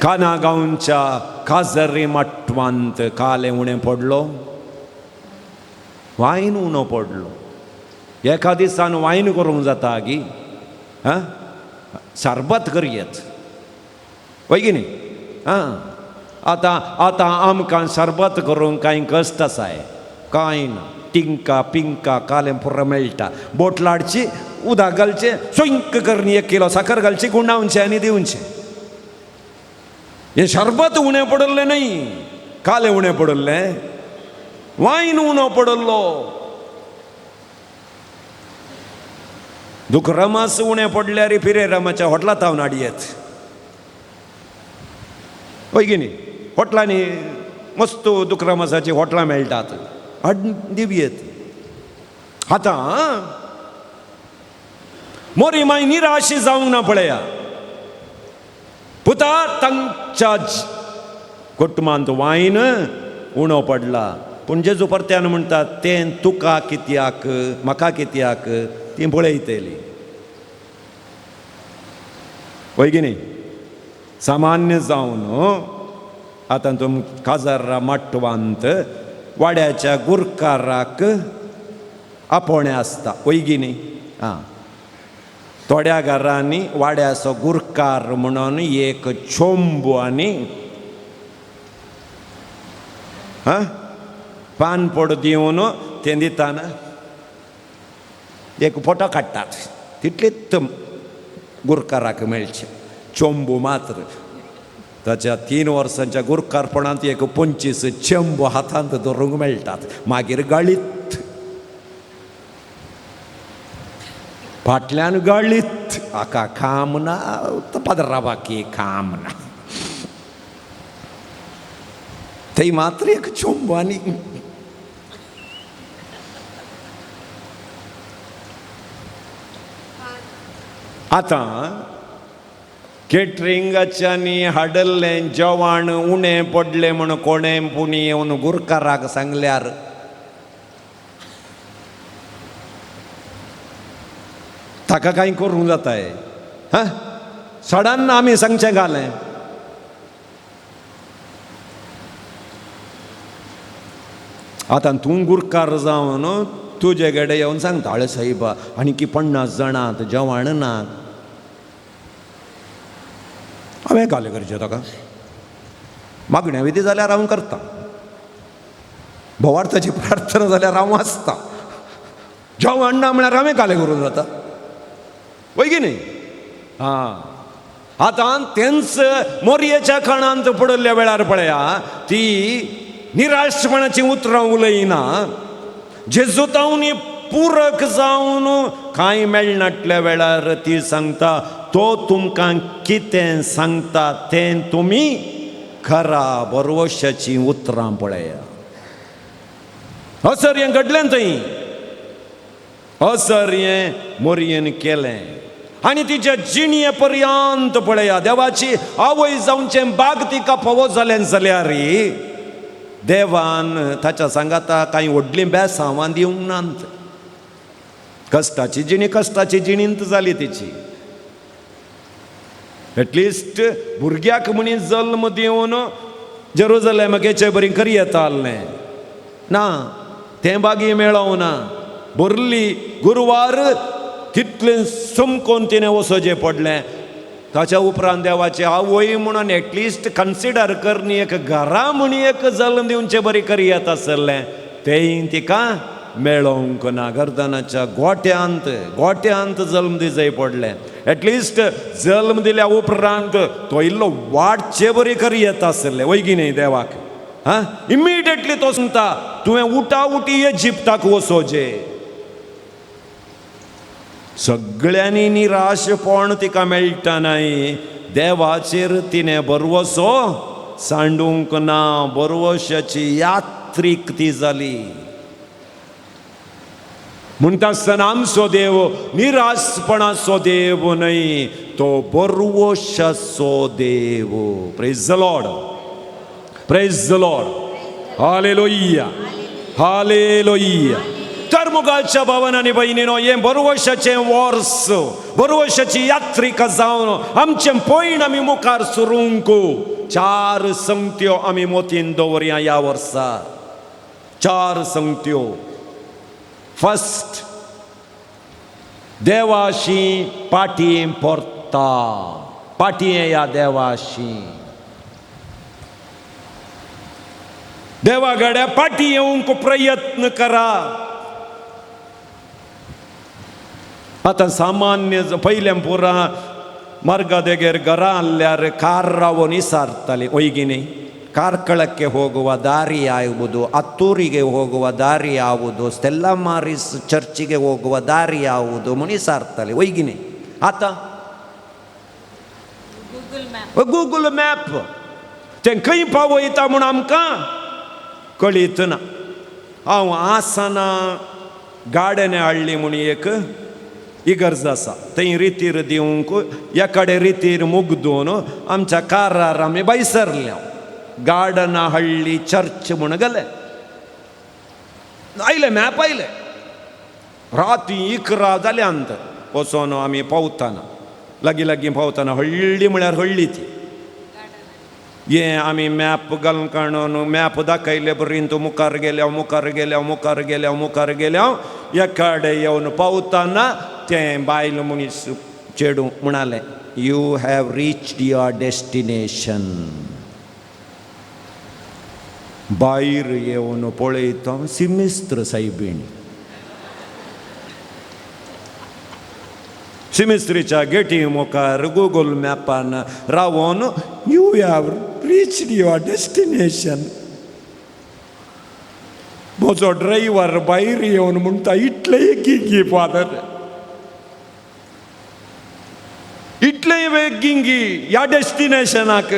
काना गांवच्या काजरी माटवांत काले उणें पडलो, वायन उणो पडलो. एका दिसान वायन करूंक जाता गी, आं सरबत करयेत वय की न्ही? आं आतां आतां आमकां सरबत करूंक कांय कश्ट आसाय? कांय ना. टिंका पिंका कालें पुरो मेळटा. बोटलां हाडची, उदक घालचें, सुंक करून 1 किलो साकर घालची, गुंडावचें आनी दिवचें. हें शरबत उणें पडिल्लें न्हय, कालें उणें पडिल्लें, वायन उणो पडिल्लो, दुकरमास उणें पडल्यार पिरेरामाच्या हॉटला तावन हाडयेत हय की न्ही? हॉटलांनी मस्त दुकरमासाची हॉटलां मेळटात, हाड दिवयेत. आतां मोरी माय निराशी जावंक ना पळया. पुता तांच्या कुटुंबांत वायन उणो पडला, पूण जेजू परत्यान म्हणटा तें तुका कित्याक म्हाका कित्याक ती पळयतली वय की न्ही? सामान्य जावन आतां तुम काजारा माटवांत वाड्याच्या गुरकाराक आपोवणें आसता वय की न्ही? आं थोड्या घरांनी वाड्याचो गुरकार म्हणून एक चोंबो आनी आं पानपोड दिवन तें दिताना एक फोटो काडटात, तितलीच गुरकाराक मेळचें चोंबो मात्र. ताच्या 3 वर्सांच्या गुरकारपणांत एक 25 चेंबो हातांत धरूंक मेळटात. मागीर गाळीत, फाटल्यान गाळीत, हाका काम ना, पदराबाकी काम ना. थंय मात्र एक चोंबो आनी आतां केटरिंगाच्यांनी हाडल्लें जेवण उणें पडलें म्हूण कोणें पुणी येवन गुरकाराक सांगल्यार ताका कांय करूंक जाताय? हां सडान आमी सांगचें घालें. आतां तूं गुरकार जावन तुजे कडेन येवन सांगता, हळे साहेबा आनी की 50 जाणां जेवण ना. हांवें घालें करचें ताका, मागण्या विधी जाल्यार हांव करता, भोवार्थाची प्रार्थना जाल्यार हांव वाचता, जेवण ना म्हळ्यार हांवें घालें करूंक जाता वय की न्ही? आं आतां तेंच मोरयेच्या खणांत पडिल्ल्या वेळार पळया ती निराशपणाची उतरां उलयना, जेजू तावनी पुरक जावन कांय मेळनाटल्या वेळार ती सांगता, तो तुमकां कितें सांगता तें तुमी खरा बरवशाचीं उतरां पळया. असर हें घडलें थंय, असर हें मोरयेन केलें आनी तिच्या जिणये पर्यंत पळया देवाची आवय जावचें बाग तिका फावो जालें जाल्यार देवान ताच्या सांगाता कांय व्हडलीं बेसांवां दिवंक नात. कश्टाची जिणी कश्टाची जिणींत जाली तिची. एटलिस्ट भुरग्याक म्हणी जल्म दिवन जेरुजलेमाक येचे बरी करयेता आसलें ना, तें बागी मेळोवं ना. भरली गुरवार तितलें समकोन तिणें वचोचें पडलें. ताच्या उपरांत देवाची आवय म्हणून एटलिस्ट कन्सिडर करनी एक घरा म्हणी एक जल्म दिवचे बरी करयेत आसलें, तेंय तिका मेळोंक ना. गर्दनाच्या गोट्यांत गोट्यांत जल्म दिजय पडलें. एटलिस्ट जल्म दिल्या उपरांत तो इल्लो वाटचे बरी करी येता आसले वयगी न्ही देवाक. हां, इमिडिएटली तो सांगता तुवें उटाउटी इजिप्ताक वचोजे. सगळ्यांनी निराशपण तिका मेळटा न्हय. देवाचेर तिणें बरवसो सांडूंक ना. बरवशाची यात्रीक ती जाली. म्हणटा आसतना आमचो देव निराशपणाचो देव न्हय, तो बरवशाचो देव. Praise the Lord, praise the Lord, hallelujah, hallelujah. तर मुगाच्या भावन आनी भयणीनो, हें बरवशाचें वर्स, बरवशाची यात्रिका जावन आमचें पयण आमी मुखार सरूंक चार संगत्यो आमी मोतीन दवरया ह्या वर्सा. चार संगत्यो. फर्स्ट, देवाशी पाटी परता, पाटी ह्या देवाशी. देवा गड्या पाटी येवंक प्रयत्न करा. आतां सामान्य पयलें पुरा मार्गा देगेर घरा आहल्यार कार रावन इसारताली वयगी न्ही. ಕಾರ್ಕಳಕ್ಕೆ ಹೋಗುವ ದಾರಿ ಯಾವುದು, ಅತ್ತೂರಿಗೆ ಹೋಗುವ ದಾರಿ ಯಾವುದು, ಸ್ಟೆಲ್ಲಾ ಮಾರಿಸ್ ಚರ್ಚಿಗೆ ಹೋಗುವ ದಾರಿ ಯಾವುದು ಮುನಿಸಾರ್ತಲೆ ಒಯ್ಗಿನಿ. ಆತ गूगल मॅप तें खंय पावयता म्हूण आमकां कळीत ना. हांव आसना गार्डन हाडली म्हूण एक इगर्ज आसा, थंय रितीर दिवंक एकाडे रितीर मुगदून आमच्या कारार आमी भायसरल्या. गार्डना हळ्ळी चर्च म्हूण गेले. आयले मॅप आयले. राती 11 जाल्या अंत वचोन आमी पावतना, लागीं लागीं पावतना, हळ्ळी म्हळ्यार हळ्ळी ती. हें आमी मॅप घालून काडून मॅप दाखयले बरीन तूं मुखार गेल्या मुखार गेल्या मुखार गेल्या मुखार गेल्या एकाडे येवन पावतना तें बायल मनीस चेडूं म्हणालें, you have reached your destination. भायर येवन पळयता सिमिस्त्र सायबीण. सिमिस्त्रीच्या गेटी मुखार गुगल मॅपान रावन you have reached your destination. म्हजो ड्रायव्हर भायर येवन म्हणटा, इतलें गिंगी फादर, इतलें वेग गिंगी ह्या डेस्टिनेशनाक.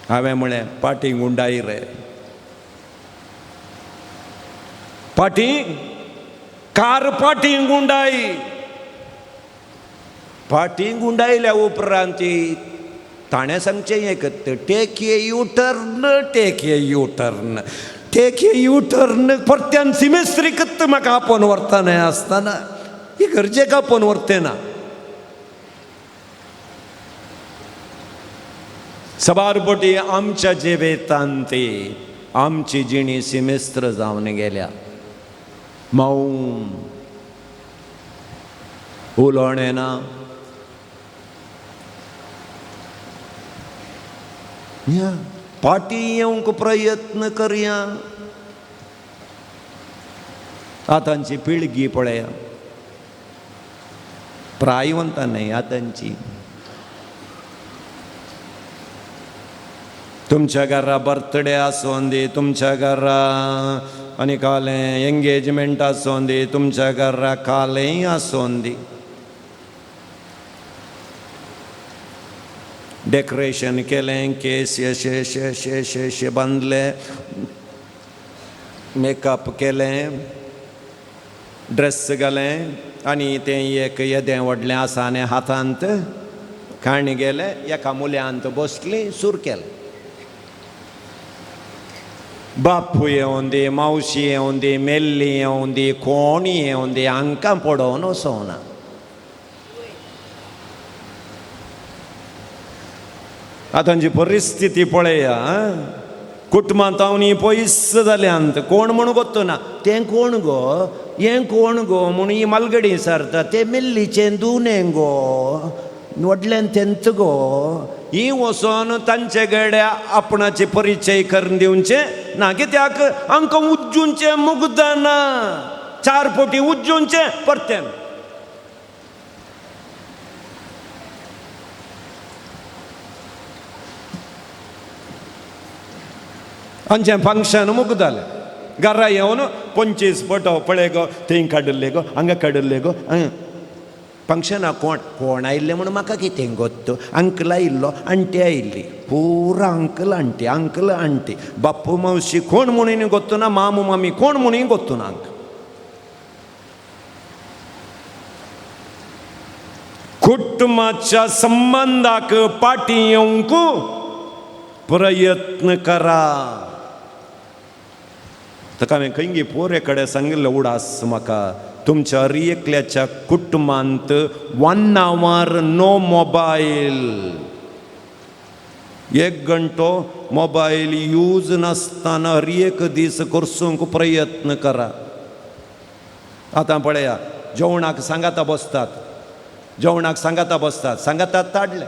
हांवें म्हळें, पाटी गुंडाय रे, पाटी कार पाटी गुंडाय. पाटी गुंडायल्या उपरांत ताणें सांगचें एक, take a U turn, take a U turn, take a U turn. परत्यान सिमेस्त्रीकच म्हाका आपोवन व्हरतना आसतना ही गरजेक आपोवन व्हरतना. सबारपटी आमच्या जिवेतान ती आमची जिणी सिमेस्त्र जावन गेल्या. मौन, उलोवणें ना, पाटी येवंक प्रयत्न करया. आतांची पिळगी पळया, प्रायवंता न्हय आतांची. तुमच्या घरा बर्थडे आसून दी, तुमच्या घरा आनी कालें एंगेजमेंट आसून दी, तुमच्या घरा कालेंय आसून दी, डेकोरेशन केलें, केस अशे अशे अशे अशे अशे बांदले, मेकअप केलें, ड्रेस घालें आनी तें एक येदें व्हडलें आसा आनी हातांत काणी गेलें, एका मुल्यांत बसली, सूर केलें. बापूय येवन दी, मावशी येवन दी, मेल्ली येवन दी, कोण येवन दी, हांकां पडोवन वचोना. आतांची परिस्थिती पळया, कुटुंबांत हांव पयस जाल्यांत, कोण म्हूण गोत्तो ना, तें कोण गो, हें कोण गो म्हूण ही मालगडी सारता, तें मेल्लीचें दुनें गो, व्हडल्यान तेंच गो. ही वचोन तांचे गड्या आपणाचे परिचय करून दिवचे ना, कित्याक आमकां उज्जूंचें मुगदना, चार पोटी उज्जूंचें परतें. आमचें फंक्शन मुगदालें. घरा येवन 25 फोटो पळय गो, थंय काडिल्ले गो, हांगा काडिल्ले गो. फंक्शनाक कोण कोण आयिल्ले म्हूण म्हाका कितें गोत्त. अंकल आयिल्लो, आण्टी आयिल्ली, पुरा अंकल आण्टी, अंकल आण्टी, बाप्पू मावशी कोण म्हणून गोत्तु ना, मामू मामी कोण म्हणून गोत्तु ना. कुटुंबाच्या संबंदाक पाटी येवंक प्रयत्न करा. ताका हांवें खंय पोरे कडेन सांगिल्लें उडास म्हाका, तुमच्या हर एकल्याच्या कुटुंबांत 1 our no mobile, 1 घंटो मोबायल यूज नासतना हर एक दीस करसूंक प्रयत्न करा. आतां पळया, जेवणाक सांगाता बसतात, जेवणाक सांगाता बसतात, सांगाता ताडले,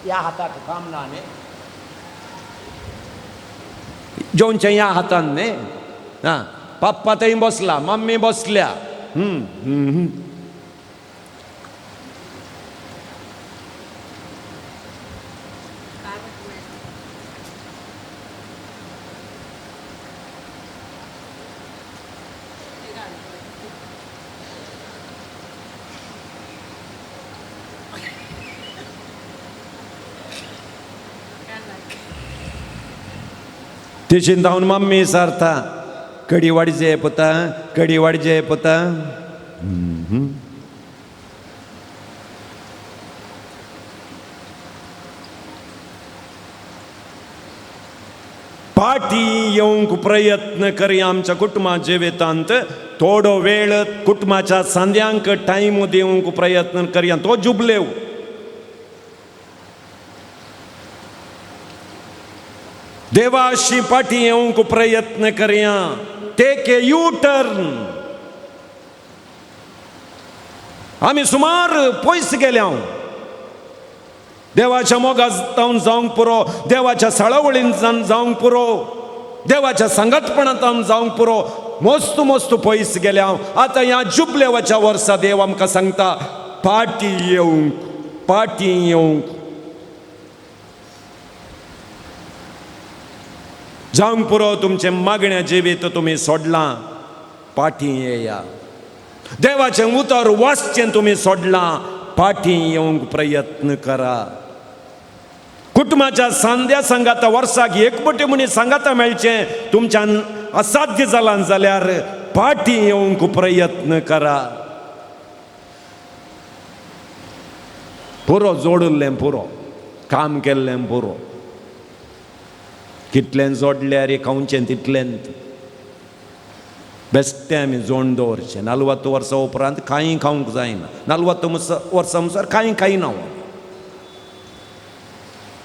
ह्या हाताक काम ना न्ही, जेवणचें ह्या हातान न्ही. आं, पप्पा थंय बसला, मम्मी बसल्या. तिशीन धांवन मम्मी सारता, कडी वाडजे पुता, कडी वाडजे पुता. पाटी येवंक प्रयत्न करया आमच्या कुटुंबा जिवितांत. थोडो वेळ कुटुंबाच्या सांद्यांक टायम दिवंक प्रयत्न करया. तो जुबलेव देवाशी पाटी येवंक प्रयत्न करया. Take a U turn. आमी सुमार पयस गेल्या. देवाच्या मोगान जावंक पुरो, देवाच्या साळावळीन जावंक पुरो, देवाच्या सांगातपणांत जावंक पुरो, मस्त मस्त पयस गेल्या. आतां ह्या जुबलेवाच्या वर्सा देव आमकां सांगता, पाटी येवंक, पाटी येवंक. जावंक पुरो तुमचें मागण्या जिवीत तुमी सोडलां, पाटी येया. देवाचें उतर वाचचें तुमी सोडलां, पाटी येवंक प्रयत्न करा. कुटुंबाच्या सांद्या सांगाता वर्साक एक पटी मनीस सांगाता मेळचें तुमच्यान असाध्य जालां जाल्यार पाटी येवंक प्रयत्न करा. पुरो जोडिल्लें पुरो, काम केल्लें पुरो, कितलें जोडल्यार खावचें तितलेंत. बेश्टें आमी जोड दवरचें. 40 वर्सां उपरांत कांय खावंक जायना, 40 वर्सां मुखार कांय खायना.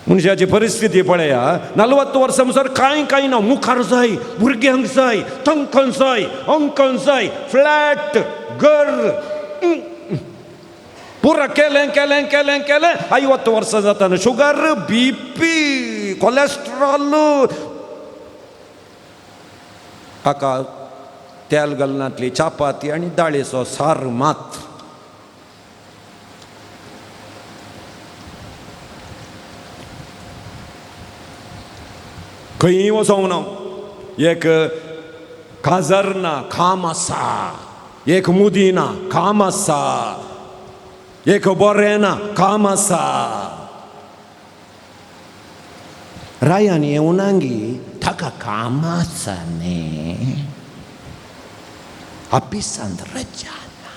मनशाची परिस्थिती पळया, 40 वर्सां मुखार कांय खायना. मुखार जाय, भुरग्यांक जाय, तंकन जाय, अंकन जाय, फ्लॅट, घर, पुरा केलें केलें केलें केलें. 50 वर्सां जाता शुगर, बीपी, कोलेस्ट्रॉल. हाका तेल घालनातली चपाती आनी दाळीचो सार मात. खंय वचोंक ना, एक काजर ना, काम आसा, एक मुदी ना, काम आसा, एक बरें ना, काम आसा. रायान येवनांगी ताका काम आसा न्ही, ऑफिसांत रजा ना.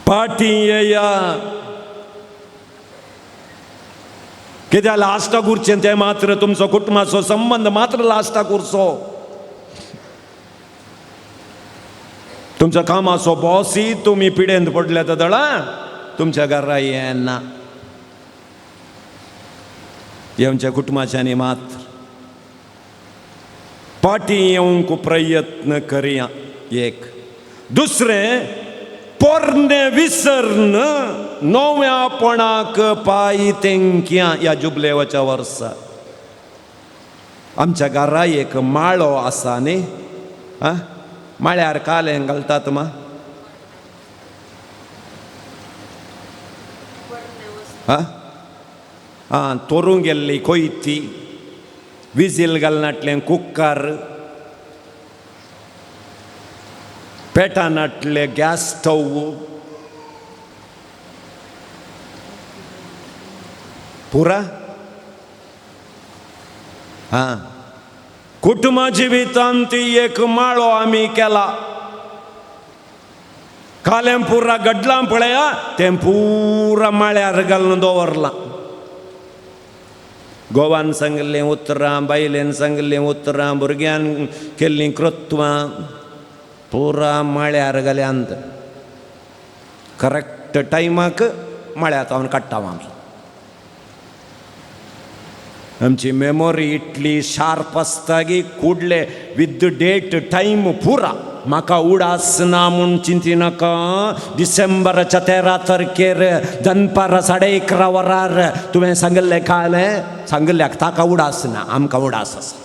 पाटी येया. कित्याक लास्टाक उरचें तें मात्र तुमचो कुटुंबाचो संबंद मात्र लास्टाक उरचो. तुमच्या कामाचो बॉसी तुमी पिडेंत पडल्या दळा तुमच्या घरा येना. येवच्या कुटुंबाच्यानी मात्र पाटी येवंक प्रयत्न करया. एक दुसरें, पोरणे विसर्न नव्यापणाक पाय तेंक्या ह्या जुबलेवाच्या वर्सा. आमच्या घरा एक माळो आसा न्ही, आं, माळ्यार कालें घालतात मा, आं आं, तोरूंक गेल्ली कोयती, विजील घालनाटलें कुकर, पेटानाटले गॅस स्टोव, पुरा. हां, कुटुंबा जिवितांत एक माळो आमी केला. कालें पुरा गडलां पळया, तें पुरा माळ्यार घालून दवरलां. गोवान सांगिल्लीं उतरां, बायलेन सांगिल्लीं उतरां, भुरग्यान केल्लीं कृत्वां पुरा माळ्यार घाल्यांत. करेक्ट टायमाक माळ्यात हांव काडटा आमी. आमची मेमोरी इतली शार्प आसता की कुडले विथ डेट टायम पुरा. म्हाका उडास ना म्हूण चिंतिनाका. डिसेंबराच्या 13 तारखेर दनपार 11:30 वरार तुवें सांगिल्लें कालें सांगिल्ल्याक ताका उडास ना, आमकां उडास आसा.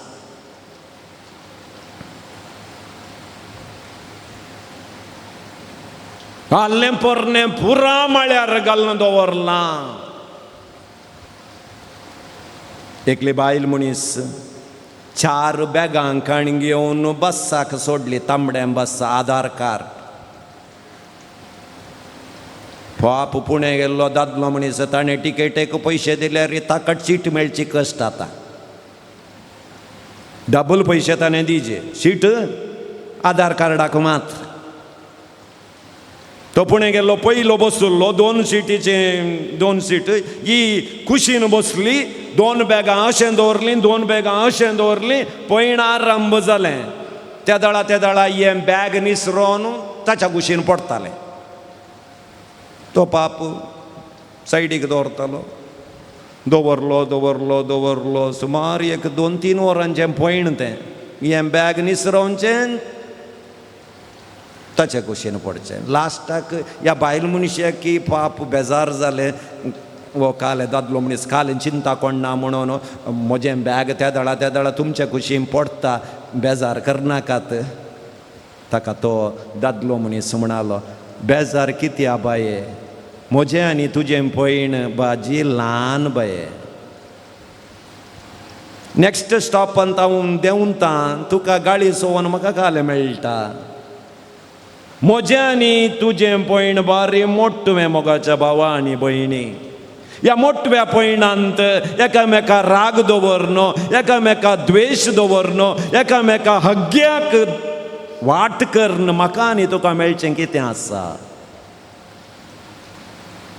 आल्लें पोरणें पुरा माळ्यार घालून दवरलां. एकली बायल मनीस 4 बॅगां काण घेवन बस्साक सोडली, तांबड्या बस, आधार कार्ड. पाप पुणे गेल्लो दादलो मनीस, ताणें टिकेटेक पयशे दिल्यार ताका सीट मेळची कश्ट आतां. डबल पयशे ताणें दिजे, सीट आधार कार्डाक मात्र. तो पुणे गेल्लो पयलो बसलो, 2 सिटीचे 2 सीट ही कुशीन बसली, 2 बॅगां अशें दवरलीं, 2 बॅगां अशें दवरलीं, पयण आरंभ जालें. त्या दळा त्या दळा हें बॅग निसरोन ताच्या कुशीन पडटालें. तो पाप सायडीक दवरतालो, दवरलो दवरलो दवरलो, सुमार एक 2-3 वरांचें पयण तें हें बॅग निसरोवचें ताच्या कुशीन पडचें. लास्टाक ह्या बायल मनशाक की पाप बेजार जालें, वो कालें दादलो मनीस कालें चिंता कोण ना म्हणून म्हजें बॅग त्या दळा त्या दळा तुमच्या कुशीन पडटा, बेजार करनाकात. ताका तो दादलो मनीस म्हणालो, बेजार कित्या बाये, म्हजें आनी तुजें पयण भाजी ल्हान बाये, नेक्स्ट स्टॉपांत हांव देंवता, तुका गाळी सोवन म्हाका कालें मेळटा. म्हजें आनी तुजें पयण बारी मोटवें मोगाच्या भावा आनी भयणी. ह्या मोटव्या पयणांत एकामेका राग दवरनो, एकामेका द्वेश दवरनो, एकामेका हग्ग्याक वाट करून म्हाका आनी तुका मेळचें कितें आसा.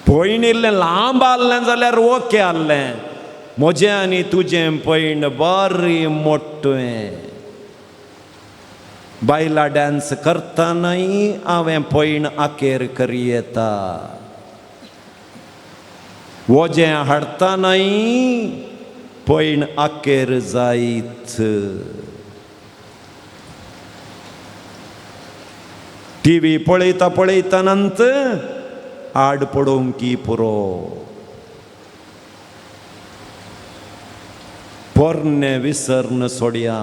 पयण इल्लें लांब आहलें जाल्यार ओके आहलें, म्हजें आनी तुजें पयण बारी मोटवें. बायला डांस करतनाय हांवें पयण आकेर करी येता, वजें हाडटनाय पयण आकेर जायत. टिवी पळयता पळयता नंत आड पडोवंक की पुरो. पोरणे विसर्न सोडया,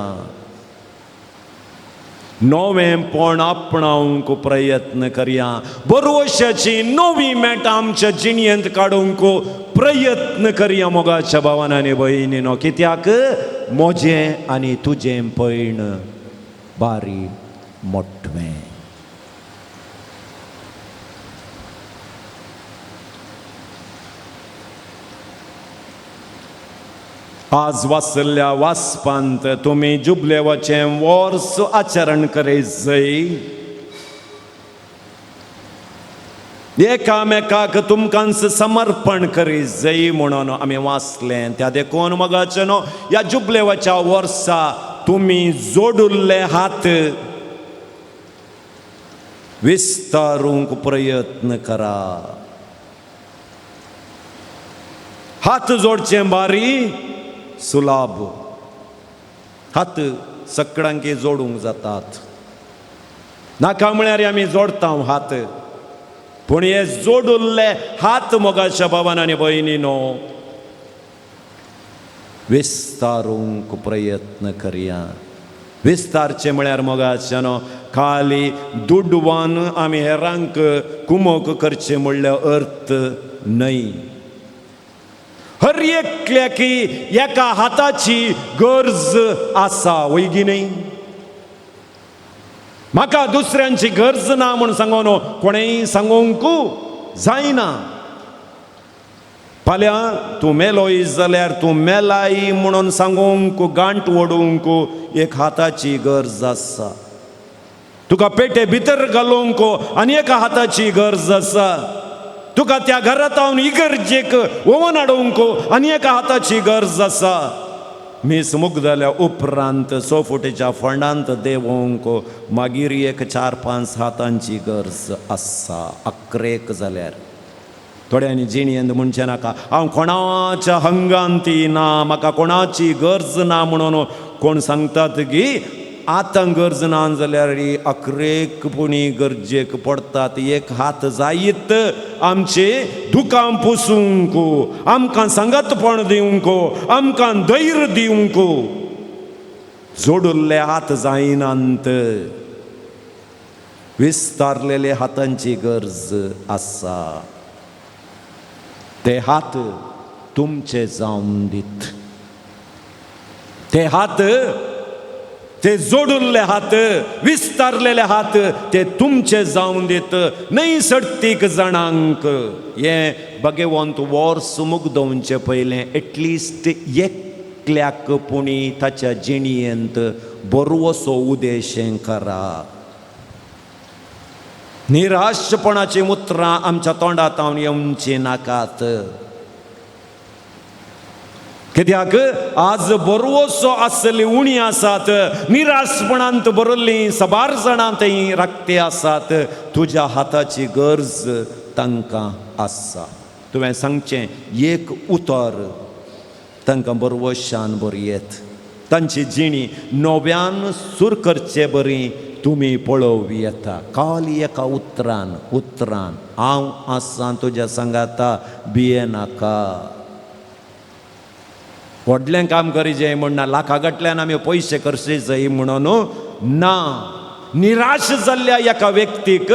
नवेंपण आपणावंक प्रयत्न करया, बरवशाची नवी मेट आमच्या जिणयेंत काडूंक प्रयत्न करया. मोगाच्या भावान आनी भयणीनो, कित्याक म्हजें आनी तुजें पयण बारी मोटवें. आज वाचल्ल्या वाचपांत तुमी जुबलेवाचें वर्स आचरण करीत जय. एकामेकाक तुमकां समर्पण करीत जय म्हणून आमी वाचलें. त्या देखून मोगाचें न्हू, ह्या जुबलेवाच्या वर्सा तुमी जोडुल्ले हात विस्तारूंक प्रयत्न करा. हात जोडचें बारी सुलाभ, हात सगळ्यांकी जोडूंक जातात. नाका म्हळ्यार आमी जोडटा हात. पूण हे जोडुल्ले हात मोगाच्या बाबान आनी भयणीनो विस्तारूंक प्रयत्न करया. विस्तारचें म्हळ्यार मोगाच्यानो खाली दुडवान आमी हेरांक कुमोक करचें म्हणल्यार अर्थ न्हय. हर एकल्याकी एका हाताची गरज आसा, वयगी न्हय? म्हाका दुसऱ्यांची गरज ना म्हूण सांगून कोणेय सांगूंक जायना. फाल्यां तूं मेलोय जाल्यार तूं मेलाय म्हणून सांगूंक गांठ ओडूंक एक हाताची गरज आसा. तुका पेटे भितर घालूंक आनी एका हाताची गरज आसा. तुका त्या घरांत हांव इगर्जेक ओवन हाडूंक आनी एका हाताची गरज आसा. मीस मुगदल्या उपरांत स फुटीच्या फोंडांत देंवोवंक मागीर एक 4-5 हातांची गरज आसा. अकरेक जाल्यार थोड्यांनी जिणेंत म्हणचें नाका हांव कोणाच्या हंगांती ना, म्हाका कोणाची गरज ना म्हणून कोण सांगतात की आतां गरज ना जाल्यार अकरेक पुणी गरजेक पडटात. एक हात जायत आमचे दुकां पुसूंक, आमकां सांगातपण दिवंक, आमकां धैर्य दिवंक. जोडुल्ले हात जायनात, विस्तारलेले हातांची गरज आसा. ते हात तुमचे जावन दीत, ते हात, ते जोडुल्ले हात, विस्तारलेले हात ते तुमचे जावन दीत. न्हय सडतीक जाणांक हें भगवंत वर्स मुगदोवचे पयलें एटलिस्ट एकल्याक पुणी ताच्या जिणयेंत बरोसो उद्देश करा. निराशपणाचीं उतरां आमच्या तोंडांत येवचीं नाकात. कित्याक आज बरोसो आसली उणी आसात, निराशपणांत बरयल्लीं साबार जाणां थंय राखते आसात. तुज्या हाताची गरज तांकां आसा. तुवें सांगचें एक उतर तांकां बरवशान बरयत, तांची जिणी नव्यान सूर करचे बरी तुमी पळोवं येता. खाली एका उतरान उतरान हांव आसां तुज्या सांगाता, भिये नाका. व्हडलें काम करीजे म्हण ना, लाखा गटल्यान आमी पयशे करचे जाय म्हणून ना. निराश जाल्ल्या एका व्यक्तीक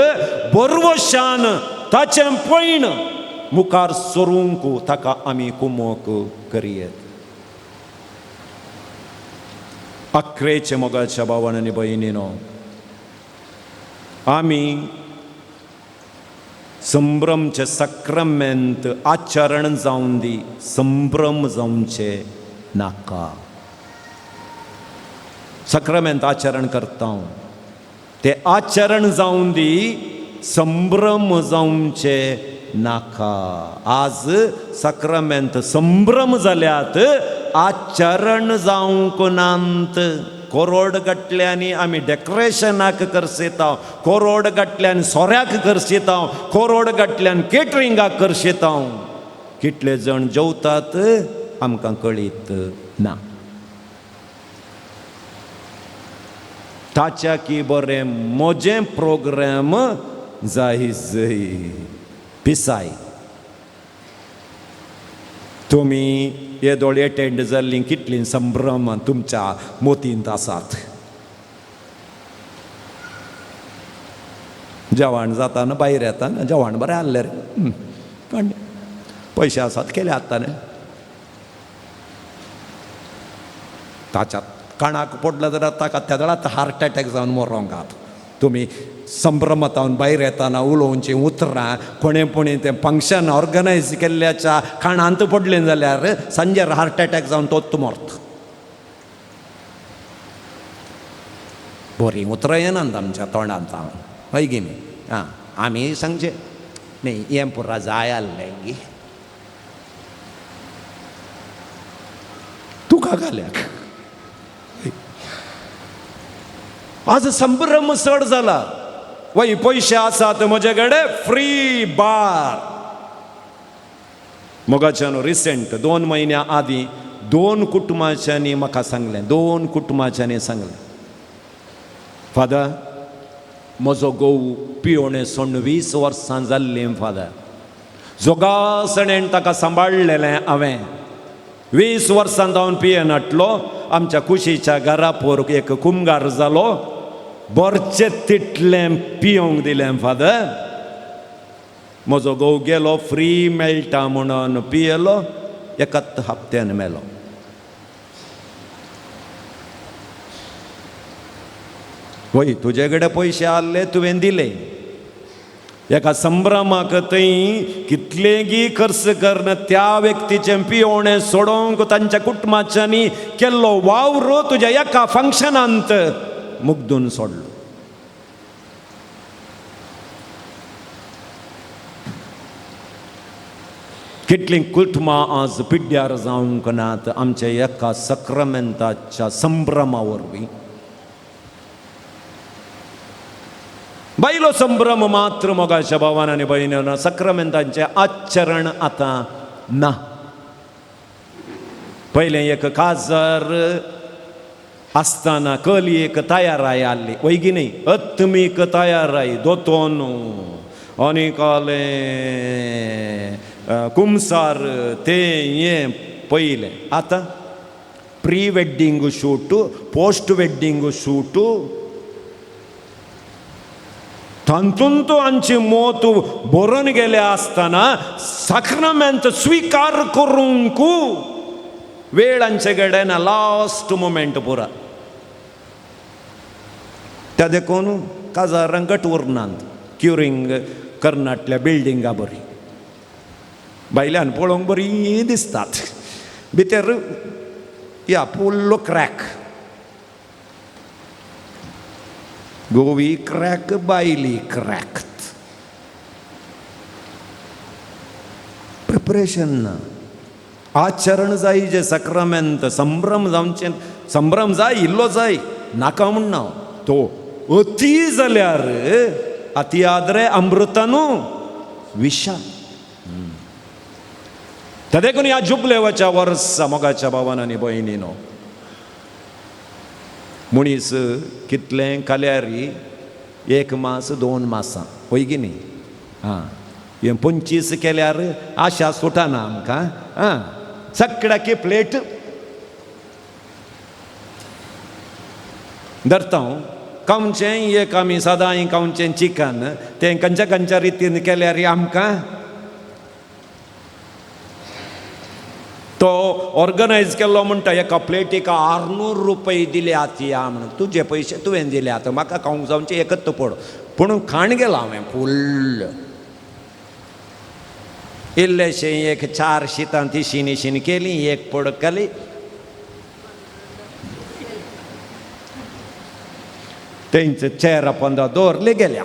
बरवशान ताचें पयण मुखार सरूंक ताका आमी कुमोक करयेत. अकरेचे मोगाच्या भावान आनी भयणीनो, आमी संभ्रमचे सक्रामेंत आचरण जावन दी, संभ्रम जावचे नाका. सक्रामेंत आचरण करता ते आचरण जावन दी, संभ्रम जावचे नाका. आज सक्रामेंत संभ्रम जाल्यात, आचरण जावंक नात. कोरोड गटल्यांनी आमी डेकोरेशनाक करसेता, कोरोड गटल्यान सोऱ्याक करसेता, कोरोड गटल्यान केटरिंगाक करसेता. कितले जण जेवतात आमकां कळीत ना. ताच्या की बरें म्हजें प्रोग्राम जाय जय पिसाय. तुमी येदोळ एटेंड जाल्लीं कितलीं संभ्रम तुमच्या मोतींत आसात. जेवण जाता न्हू भायर येता न्हू, जेवण बरें आहलें रे, पयशे आसात केले आतां न्हू. ताच्या काणाक पडलो जाल्यार ताका त्या वेळार हार्ट एटॅक जावन मरोंक. तुमी संभ्रमांत भायर येतना उलोवचीं उतरां कोणें पुणी तें फंक्शन ऑर्गनायज केल्ल्याच्या काणांत पडलें जाल्यार सांजेर हार्ट एटॅक जावन तोच मरत. बरीं उतरां येनात आमच्या तोंडांत, हय गी न्ही? आं, आमी सांगचें न्ही हें पुरा जाय आहलें गी तुका घाल्याक. आज संभ्रम चड जाला. वय पयशे आसात म्हजे कडेन, फ्री बार. मोगाच्यान रिसेंट 2 म्हयन्या आदीं 2 कुटुंबाच्यांनी म्हाका सांगलें, 2 कुटुंबाच्यांनी सांगलें, फादर म्हजो घोव पियोणे सोडून 20 वर्सां जाल्लीं फादर. जोगासणेन ताका सांबाळलेलें हांवें. 20 वर्सां जावन पियेनाटलो. आमच्या कुशीच्या घरा पोर एक कुमगार जालो, बरचें तितलें पियोंक दिलें फादर. म्हजो घोव गेलो, फ्री मेळटा म्हणून पियेलो, एकाच हप्त्यान मेलो. वय तुजे कडेन पयशे आहले तुवें दिले. एका संभ्रमाक थंय कितलेगी खर्च करून त्या व्यक्तीचें पियोणें सोडोवंक तांच्या कुटुंबाच्यांनी केल्लो वावर तुज्या एका फंक्शनांत मुग्दून सोडलो. कितलीं कुटुंबां आज पिड्ड्यार जावंक नात आमच्या एका सक्रामेंताच्या संभ्रमा वरवीं. बायलो संभ्रम मात्र मोगाच्या भावान आनी भयणीन सक्रामेंतांचें आचरण आतां ना. पयलें एक काजार आसतना कली एक तयाराय आहली वयगी न्ही, अत्मीक तयाराय दोतोन आनी कालें कुमसार तें हें पयलें. आतां pre wedding shoot, post wedding shoot, तातूंत आमची मोत बरोवन गेले आसतना साक्रामेंत स्विकार करूंक वेळ आमचे कडेन ना, लास्ट मोमेंट पुरा. त्या देखून काजारां घट उरनात क्युरींग कर्नाटल्या बिल्डिंगा बरी भायल्यान पळोवंक बरी दिसतात, भितर या full crack, गोवी crack बायली crack. Preparation ना, आचरण जाय जे सक्रामेंत संभ्रम जावचें, संभ्रम जाय इल्लो जाय नाका म्हणना तो अती जाल्यार अती आदरे अमृतानू विशा. त्या देखून ह्या जुबलेवाच्या वर्सा मोगाच्या भावान आनी भयणीनो, मनीस कितलें खाल्यार 1 मास 2 मासां वय की न्ही, आं हें 25 केल्यार आशा सुटना आमकां. आं सगळ्याकी प्लेट धरता हांव खावचें एक आमी सदांय खावचें चिकन तें खंयच्या खंयच्या रितीन केल्यार आमकां तो ऑर्गनायज केल्लो म्हणटा एका प्लेटीक 600 रुपये दिल्यात या म्हणून. तुजे पयशे तुवें दिल्यात, म्हाका खावंक जावचें एकच पड, पूण खाण गेलां हांवें फुल्ल. इल्लेशें एक 4 शितां तिशीन इशीन केली, एक पड केली, तेंचे चेरा पोंदा दवरले गेल्या.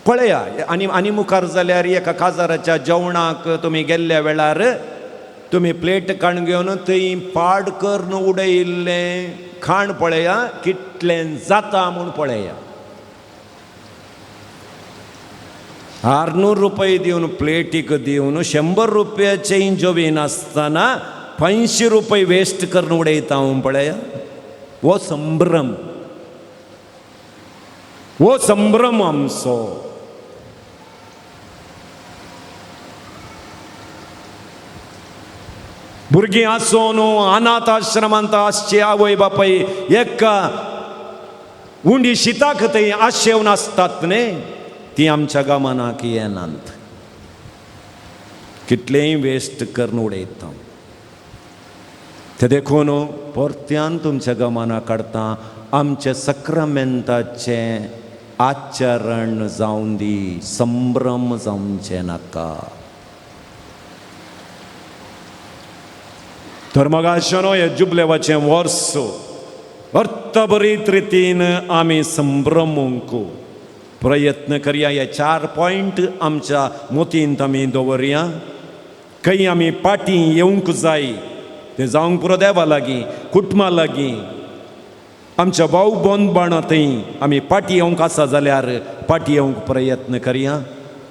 पळया आनी आनी मुखार जाल्यार एका काजाराच्या जेवणाक तुमी गेल्ल्या वेळार तुमी प्लेट काण घेवन थंय पाड करून उडयिल्लें खाण पळया कितलें जाता म्हूण पळया. 600 रुपये दिवन प्लेटीक दिवन 100 रुपयाचें जेवीन आसतना 500 रुपये वेस्ट करून उडयता हांव पळया. हो संभ्रम, हो संभ्रम आमचो. भुरगीं आसून अनाथ आश्रमांत आसची आवय बापाय एका उंडी शिताक थंय आशेवन आसतात न्ही, ती आमच्या गमनाक येनात. कितलेंय वेस्ट करून उडयता. ते देखून परत्यान तुमच्या गमनाक काडटा आमच्या सक्रामेंताचें आचरण जावन दी, संभ्रम जावचें नाका. तर मगाशनो हे जुबलेवाचें वर्स अर्थभरीत रितीन आमी संभ्रमूंक प्रयत्न करया. हे 4 पॉयंट आमच्या मोतींत आमी दवरया. खंय आमी पाटी येवंक जाय तें जावंक पुरो देवा लागीं, कुटुंबा लागीं, आमच्या भाव बंद बाण थंय आमी पाटी येवंक आसा जाल्यार पाटी येवंक प्रयत्न करया.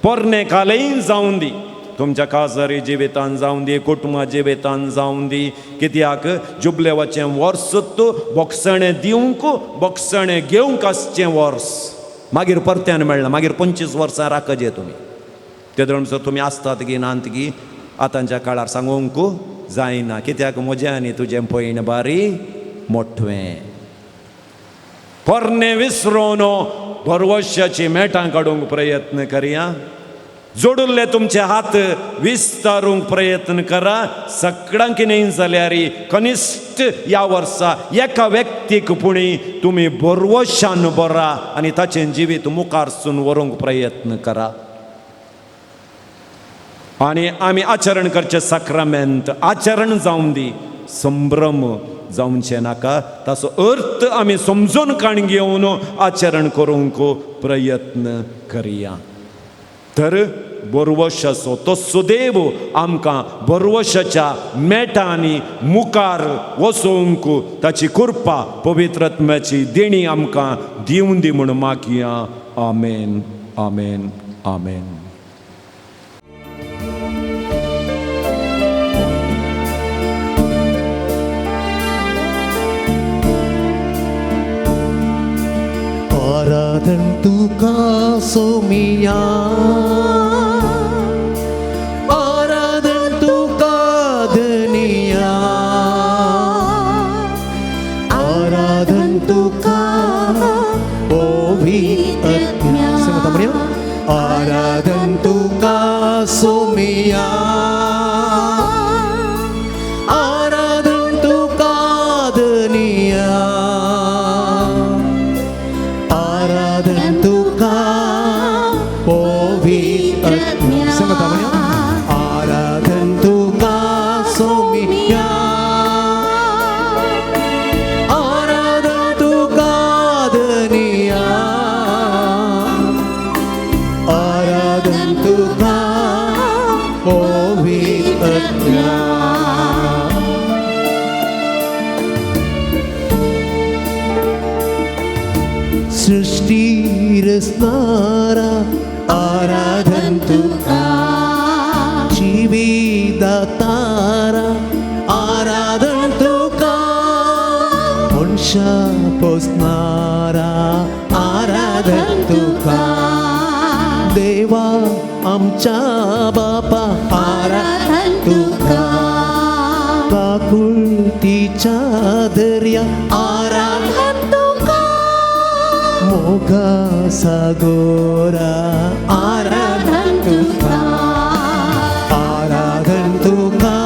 पोरणे कालय जावन दी, तुमच्या काजारी जिवितान जावन दी, कुटुंबा जिवितान जावन दी. कित्याक जुबलेवाचें वर्स तूं बोगसणें दिवंक बोगसणें घेवंक आसचें वर्स, मागीर परत्यान मेळना. मागीर 25 वर्सां राखजे तुमी. ते म्हणसर तुमी आसतात गी नात गी आतांच्या काळार सांगूंक जायना. कित्याक म्हजें आनी तुजें पयण बारी मोठवें. पोरणें विसरून भरवशाची मेटां काडूंक प्रयत्न करया. जोडुल्ले तुमचे हात विस्तारूंक प्रयत्न करा. सगळ्यांक न्हय जाल्यार कनिश्ट ह्या वर्सा एका व्यक्तीक पुणी तुमी भरवशान बरा आनी ताचें जिवीत मुखारसून व्हरूंक प्रयत्न करा. आनी आमी आचरण करचें साक्रामेंत आचरण जावं दी, संभ्रम जावचें नाका. ताचो अर्थ आमी समजून काण घेवन आचरण करूंक प्रयत्न करया. तर बरवशाचो तो सुदैव आमकां बरवशाच्या मेटांनी मुखार वचोवंक ताची कृपा पवित्रत्म्याची देणी आमकां दिवन दी म्हूण मागया. आमेन, आमेन, आमेन. आराधन तुका सोमिया, आराधन तुका धनिया, आराधन तुका पवित्र. आराधन तुका सोमिया, आराधन तुका धनिया, आराधन तुका पवित्र. आराधन तुका सोमिया, आराधन तुका धनिया, आराधन तुका पवित्र. सृष्टी रचणारा आराधन तुका, जिवीदातारा आराधन तुका, मनशा पोसणारा आराधन तुका, देवा आमच्या बापा आराधन तुका, काकुळतीच्या दर्या आराधन तुका, मोगा सागोरा आराधन तुका, आराधन तुका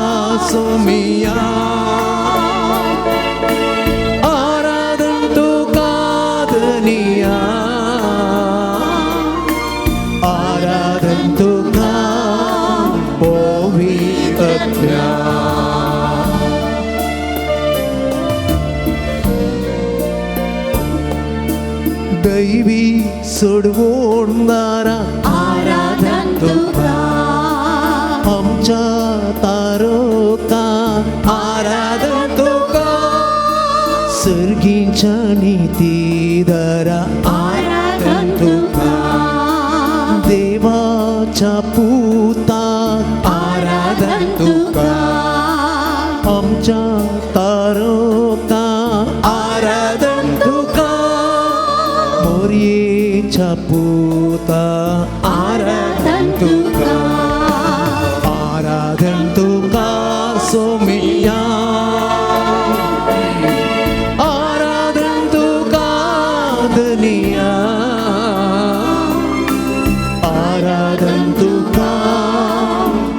सोमिया, आराधन तुका धनिया, आराधन तुका पवित्र. दैवी सोडवणदारा आराधन तुका, आमच्या तारका आराधन तुका, सर्गीच्या नितीदारा आराधन तुका, देवाच्या पुता आराधन तुका, आमच्या तारका आराधन तुका, मोरयेच्या पुता आराधन तुका, आराधन तुका सोमिया, आराधन तुका धनिया, आराधन तुका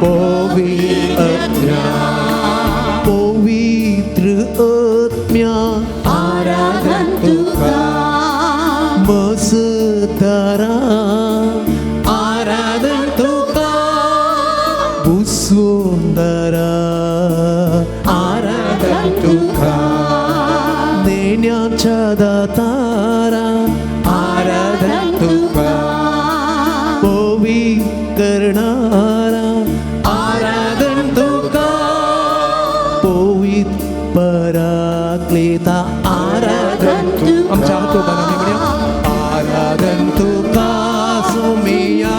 पवित्र, पवित्र आत्म्या आराधन तुका, मसदारा आराधन तुका, बुसुंदरा आराधन तुका, देण्याच्या दातारा आराधन तुका, पवी करणारा आराधन तुका, पवित्र पराक्लेता आराधन तुका, आमच्या हातोबान आमी म्हणया आराधन तुका सोमिया,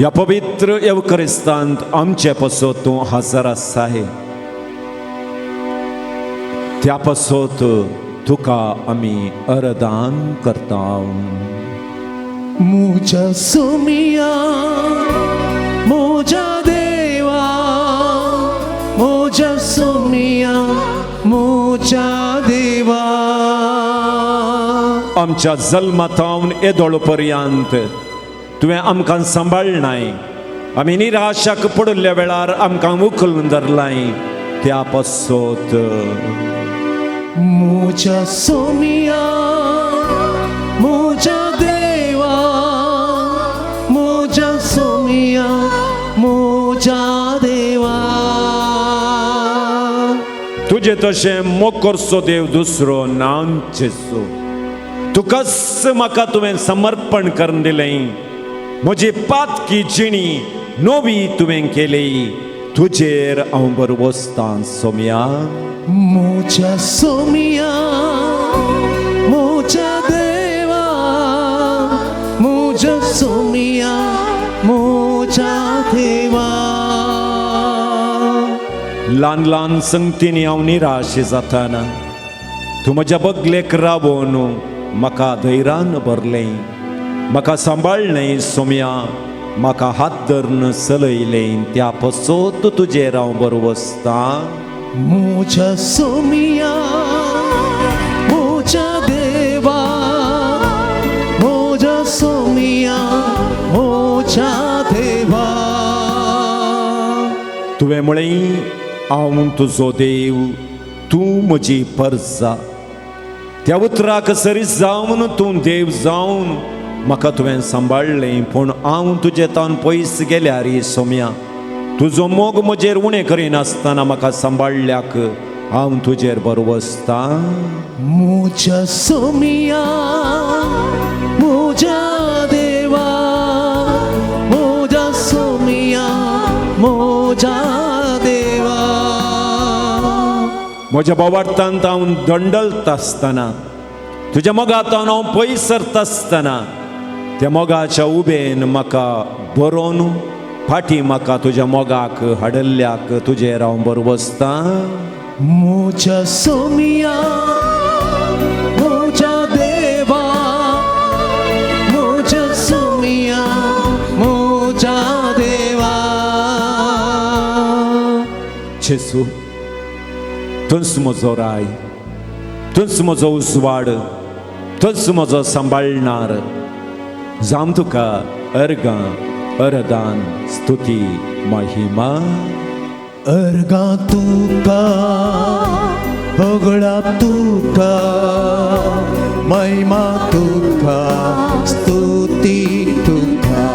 ह्या पवित्र येवक्रिस्तांत आमचे पासत तूं हजर आसाय, त्या पासत तुका आमी अरदान करता. मुझ्या सोमिया मुझ्या देवा, मुझ्या सोमिया मुझ्या देवा. आमच्या जल्माथावन येदोळ पर्यंत तुवें आमकां सांबाळनाय, आमी निराशाक पडिल्ल्या वेळार आमकां उखलून धरलाय, त्या पासत मुझ्या सोमिया मुझ्या देवा, मुझ्या सोमिया मुझ्या देवा. तुजे तशें मोग करचो देव दुसरो नांचेचो. तुकाच म्हाका तुवें समर्पण करून दिलें, म्हजी पातकी जिणी नवी तुवें केली, तुजेर हांव बरवसतां सोम्या. मुझ्या सोमिया मुझ्या देवा, मुझ्या सोमिया मुझ्या देवा. ल्हान ल्हान संगतींनी हांव निराश जाताना तूं म्हज्या बगलेक रावोन म्हाका धैर्यान भरलें, म्हाका सांबाळ्ळें सोम्या, म्हाका हात धरून चलयलें, त्या पासत तुजेर हांव बरवसतां. मुझ्या सोमिया मुझ्या देवा, मुझ्या सोमिया मुझ्या देवा. तुवें म्हळें हांव तुजो देव, तूं म्हजी परजा. त्या उतराक सरी जावन तूं देव जावन म्हाका तुवें सांबाळ्ळें, पूण हांव तुजे तावन पयस गेल्यार सोम्या, तुजो मोग म्हजेर उणें करिनासतना म्हाका सांबाळ्ळ्याक हांव तुजेर बरवसतां. मुझ्या सोमिया मुझ्या देवा, मुझ्या सोमिया मुझ्या देवा. म्हज्या बोवार्तांत हांव दंडलता आसतना, तुज्या मोगांत हांव पयस सरता आसतना, त्या मोगाच्या उबेन म्हाका बरोवन फाटीं म्हाका तुज्या मोगाक हाडल्ल्याक तुजेर हांव बरवसतां. मुझ्या सोमिया मुझ्या देवा, मुझ्या सोमिया मुझ्या देवा. जेजू तूंच म्हजो राय, तूंच म्हजो उजवाड, तूंच म्हजो सांबाळणार. जावं तुका अर्गां अरदान स्तुती महिमा. अर्गां तुका होगळा तुका, महिमा तुका स्तुती तुका.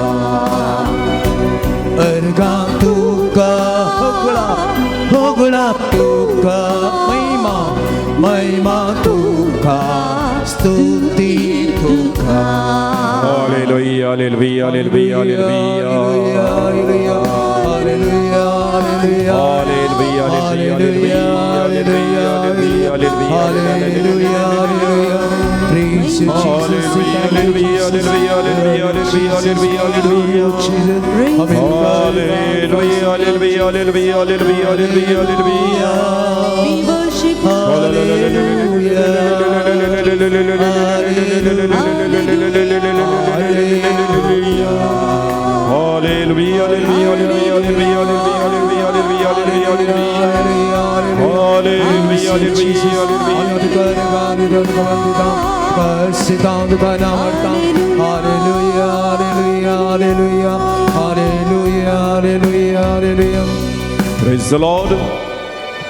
अर्गां तुका होगळा होगळा तुका, महिमा महिमा तुका स्तुती तुका. Hallelujah, hallelujah, hallelujah, hallelujah. Hallelujah, hallelujah, Hallelujah, hallelujah, hallelujah, hallelujah, hallelujah, hallelujah. Praise you, Jesus. Hallelujah, hallelujah, hallelujah, hallelujah, hallelujah. Jesus. Hallelujah, hallelujah, hallelujah, hallelujah, hallelujah, hallelujah. We worship you. Hallelujah. Hallelujah, hallelujah, hallelujah, hallelujah, hallelujah, hallelujah, hallelujah. Hallelujah, hallelujah, Hallelujah, hallelujah, hallelujah, hallelujah, hallelujah. Praise the Lord.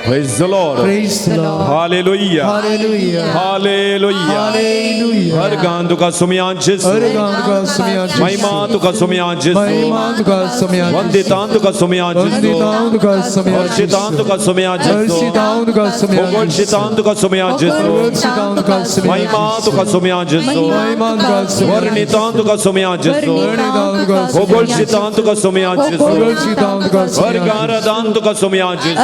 Praise the Lord. Praise the Lord. Hallelujah. Hallelujah. Hallelujah. Hallelujah. अर्गां तुका सुमया जेजू. अर्गां तुका सुमया जेजू. महिमा तुका सुमया जेजू. महिमा तुका सुमया जेजू. वंदितां तुका सुमया जेजू. वंदितां तुका सुमया जेजू. हर्षितां तुका सुमया जेजू. हर्षितां तुका सुमया जेजू. होगोळशितां तुका सुमया जेजू. होगोळशितां तुका सुमया महिमा तुका सुमया जेजू. महिमा तुका सुमया वर्णितां तुका सुमया जेजू. वर्णितां तुका सुमया होगोळशितां तुका सुमया जेजू. होगोळशितां तुका सुमया अर्गां तुका सुमया जेजू.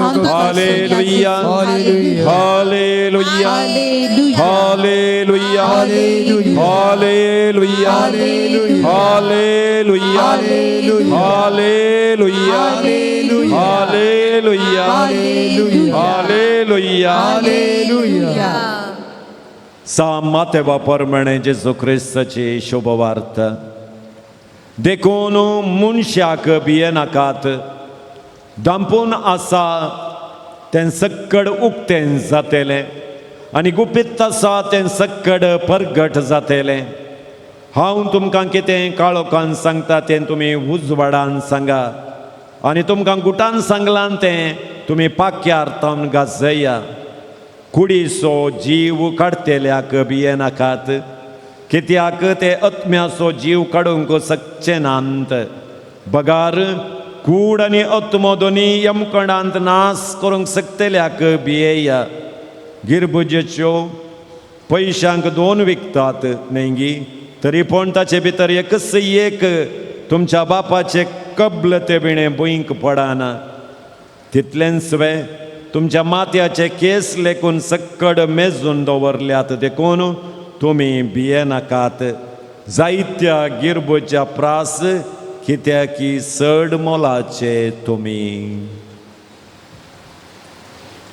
Hallelujah. Hallelujah. Hallelujah. Hallelujah. Hallelujah. Hallelujah. Hallelujah. Hallelujah. Hallelujah. Hallelujah. Hallelujah. Hallelujah. Hallelujah. Hallelujah. Hallelujah. Hallelujah. सा मातेवा परमणे जेजू क्रिस्ताची शुभवार्ता. देखून मनशाक भियेनाकात, दांपून आसा तें सक्कड उक्तें जातेलें आनी गुपीत आसा तें सक्कड परगट जातेलें. हांव तुमकां कितें काळोखान सांगता तें तुमी उजवाडान सांगा आनी तुमकां गुटान सांगलां तें तुमी पाक्यार तावन गाजया. कुडीचो जीव काडटेल्याक भियेनाकात, कित्याक ते आत्म्याचो जीव काडूंक शकचे नात. बगार कूड आनी आत्मो दोनी यमकणांत नाश करूंक शकतल्याक भियेया. गिरबुजेच्यो पयशांक दोन विकतात न्हय गी, तरी पूण ताचे भितर एकच एक तुमच्या बापाचे कबल ते बिणें भुंयक पडना. तितलेंच वे तुमच्या माथ्याचे केस लेखून सक्कड मेजून दवरल्यात, देखून तुमी भियेनाकात. जायत्या गिरबुच्या प्रास कित्याकी चड मोलाचे तुमी.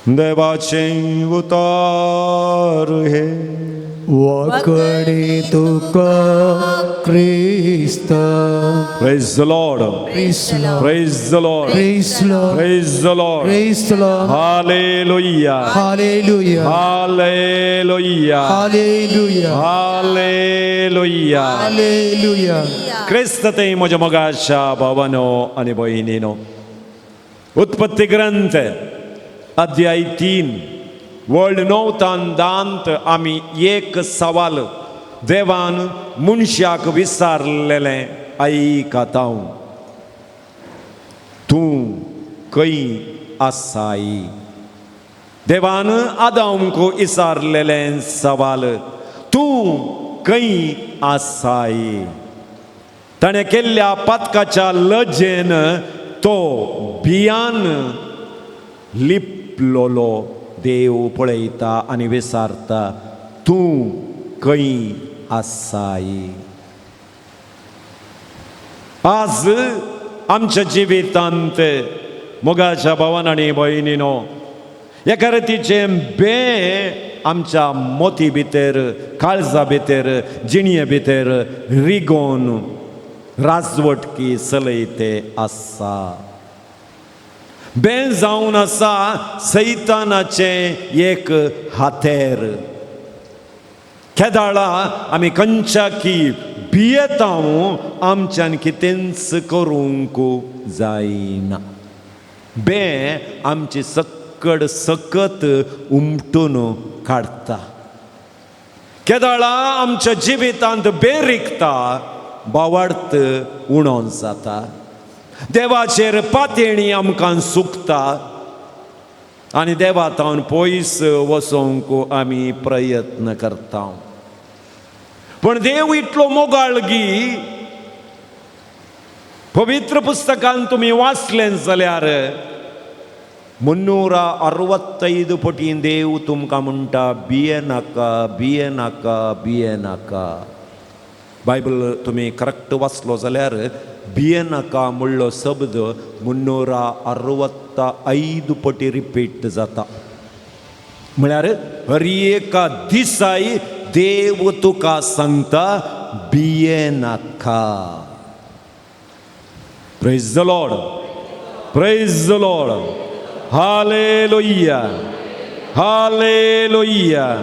देवाचें उतार हे. वाकडी तुका क्रिस्ता. Praise the Lord. Praise the Lord. Praise the Lord. Praise the Lord. Praise the Lord. Praise the Lord. Hallelujah. Hallelujah. Hallelujah. Hallelujah. Hallelujah. Hallelujah. क्रिस्त ते म्हज्या मोगाच्या भावानो आनी भयणीनो, उत्पत्ती ग्रंथ अध्याय 3 वर्ल्ड 9 दांत आमी एक सवाल देवान मनशाक विचारलेलें आयकता. तूं खंय आसाय? देवान आदामक विचारलेलें सवाल, तूं खंय आसाय? ताणें केल्ल्या पातकाच्या लजेन तो भियान लिपलोलो. देव पळयता आनी विचारता, तूं खंय आसाय? आज आमच्या जिवितांत मोगाच्या भावान आनी भयणीनो, एका रितीचें बें आमच्या मोती भितर, काळजा भितर, जिणये भितर रिगोवन राजवटकी चलयते आसा. बें जावन आसा सैतानाचें एक हातेर. केदाळा आमी खंयच्या की भियेता, आमच्यान कितेंच करूंक जायना. बें आमची सक्कड सकत उमटून काडटा. केदाळा आमच्या जिवितांत बें रिगता, बावार्थ उणो जाता, देवाचेर पातयेणी आमकां सुकता आनी देवा तावन पयस वचोंक आमी प्रयत्न करता. पूण देव इतलो मोगाळगी, पवित्र पुस्तकान तुमी वाचलें जाल्यार 365 पटी देव तुमकां म्हणटा, भियेनाका, भियेनाका, भियेनाका. बायबल तुमी करेक्ट वाचलो जाल्यार भियेनाका म्हणलो शब्द 365 पटी रिपीट जाता. म्हळ्यार हर एका दिसाय देव तुका सांगता, भियेनाका. Praise the Lord. Praise the Lord. Hallelujah. Hallelujah.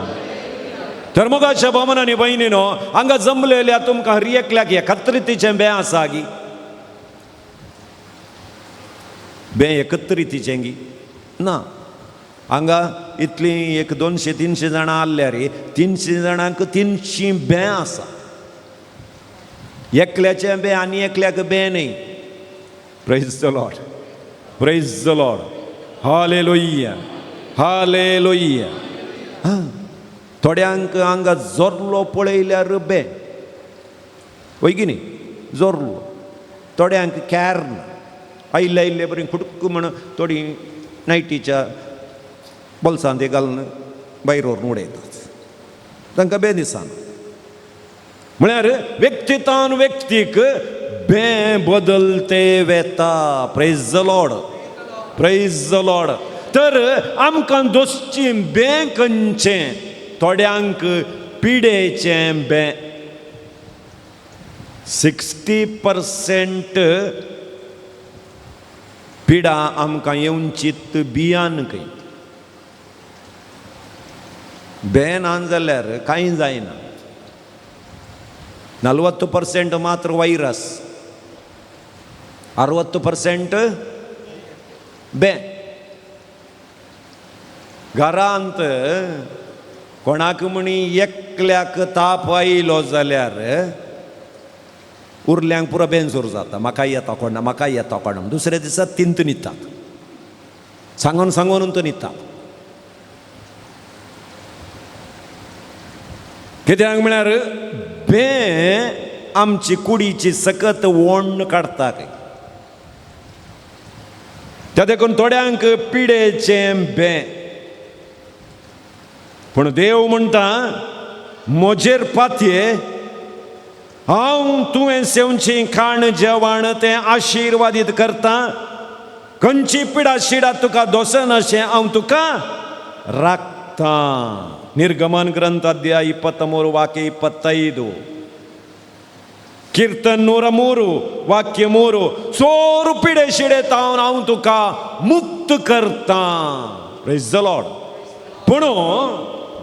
तर मोगाच्या भावान आनी भयणीनो, हांगा जमलेल्या तुमकां हर एकल्याक एकत्रितीचें बें आसा गी? बें एकत्रितीचें गी ना. हांगा इतलीं एक 200-300 जाणां आहल्यार 300 जाणांक 300 बें आसा. एकल्याचें बें आनी एकल्याक बें न्हय. Praise the Lord. Praise the Lord. Hallelujah. Hallelujah. हां, थोड्यांक हांगा जोरलो पळयल्यार बें वय की न्ही, जोरलो. थोड्यांक कॅर ना, आयिल्ले आयिल्ले बरी खुटक म्हण थोडी नायटीच्या बोल्सांत ते घालून भायर व्हरून उडयतात. तांकां बें दिसना. म्हळ्यार व्यक्तितान व्यक्तीक बें बदलते वेता. Praise the Lord, praise the Lord. तर आमकां दोसची बें खंयचें? थोड्यांक पिडेचें बें. 60% पिडा आमकां येवचीत बियान खंय. बें ना जाल्यार कांय जायना. 40% मात्र वैरस, 60% बें. घरांत कोणाक म्हणी एकल्याक ताप आयलो जाल्यार उरल्यांक पुरो बेंजूर जाता. म्हाका येता कोणा, म्हाका येता कोणा. दुसऱ्या दिसा तिंत न्हिदतात, सांगून सांगून तो न्हिदतात. कित्याक म्हळ्यार बें आमची कुडीची सकत वोण्ण काडटा. त्या देखून थोड्यांक पिडेचें बें. पूण देव म्हणटा म्हजेर पातये, हांव तुवें सेवचें खाण जेवण तें आशिर्वादीत करता. खंयची पिडा शिडा तुका दोसनाशें हांव तुका राखता. निर्गमन ग्ರಂಥ ಅಧ್ಯಾಯ 23 ವಾಕ್ಯ 25, कीರ್ತन 103 ವಾಕ್ಯ 3. सोर पिडे शिडे तावन हांव तुका मुक्त करता. Praise the Lord. पूण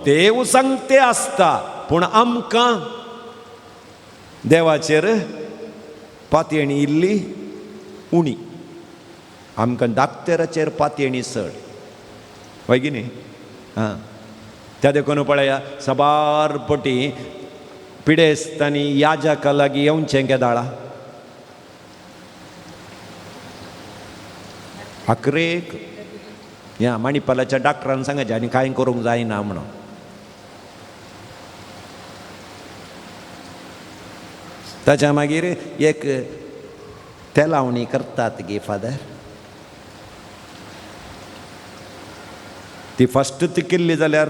देव सांगते आसता, पूण आमकां देवाचेर पातयेणी इल्ली उणी. आमकां डाक्टराचेर पातयेणी चड, हय की न्ही? आं, त्या देखून पळया साबार पटी पिडेस्तांनी याजका लागीं येवचें केदाळा अकरेक ह्या मणिपालाच्या डाक्टरान सांगाचें आनी कांय करूंक जायना म्हणून. ताच्या मागीर एक तेलावणी करतात गे फादर, ती फस्ट ती केल्ली जाल्यार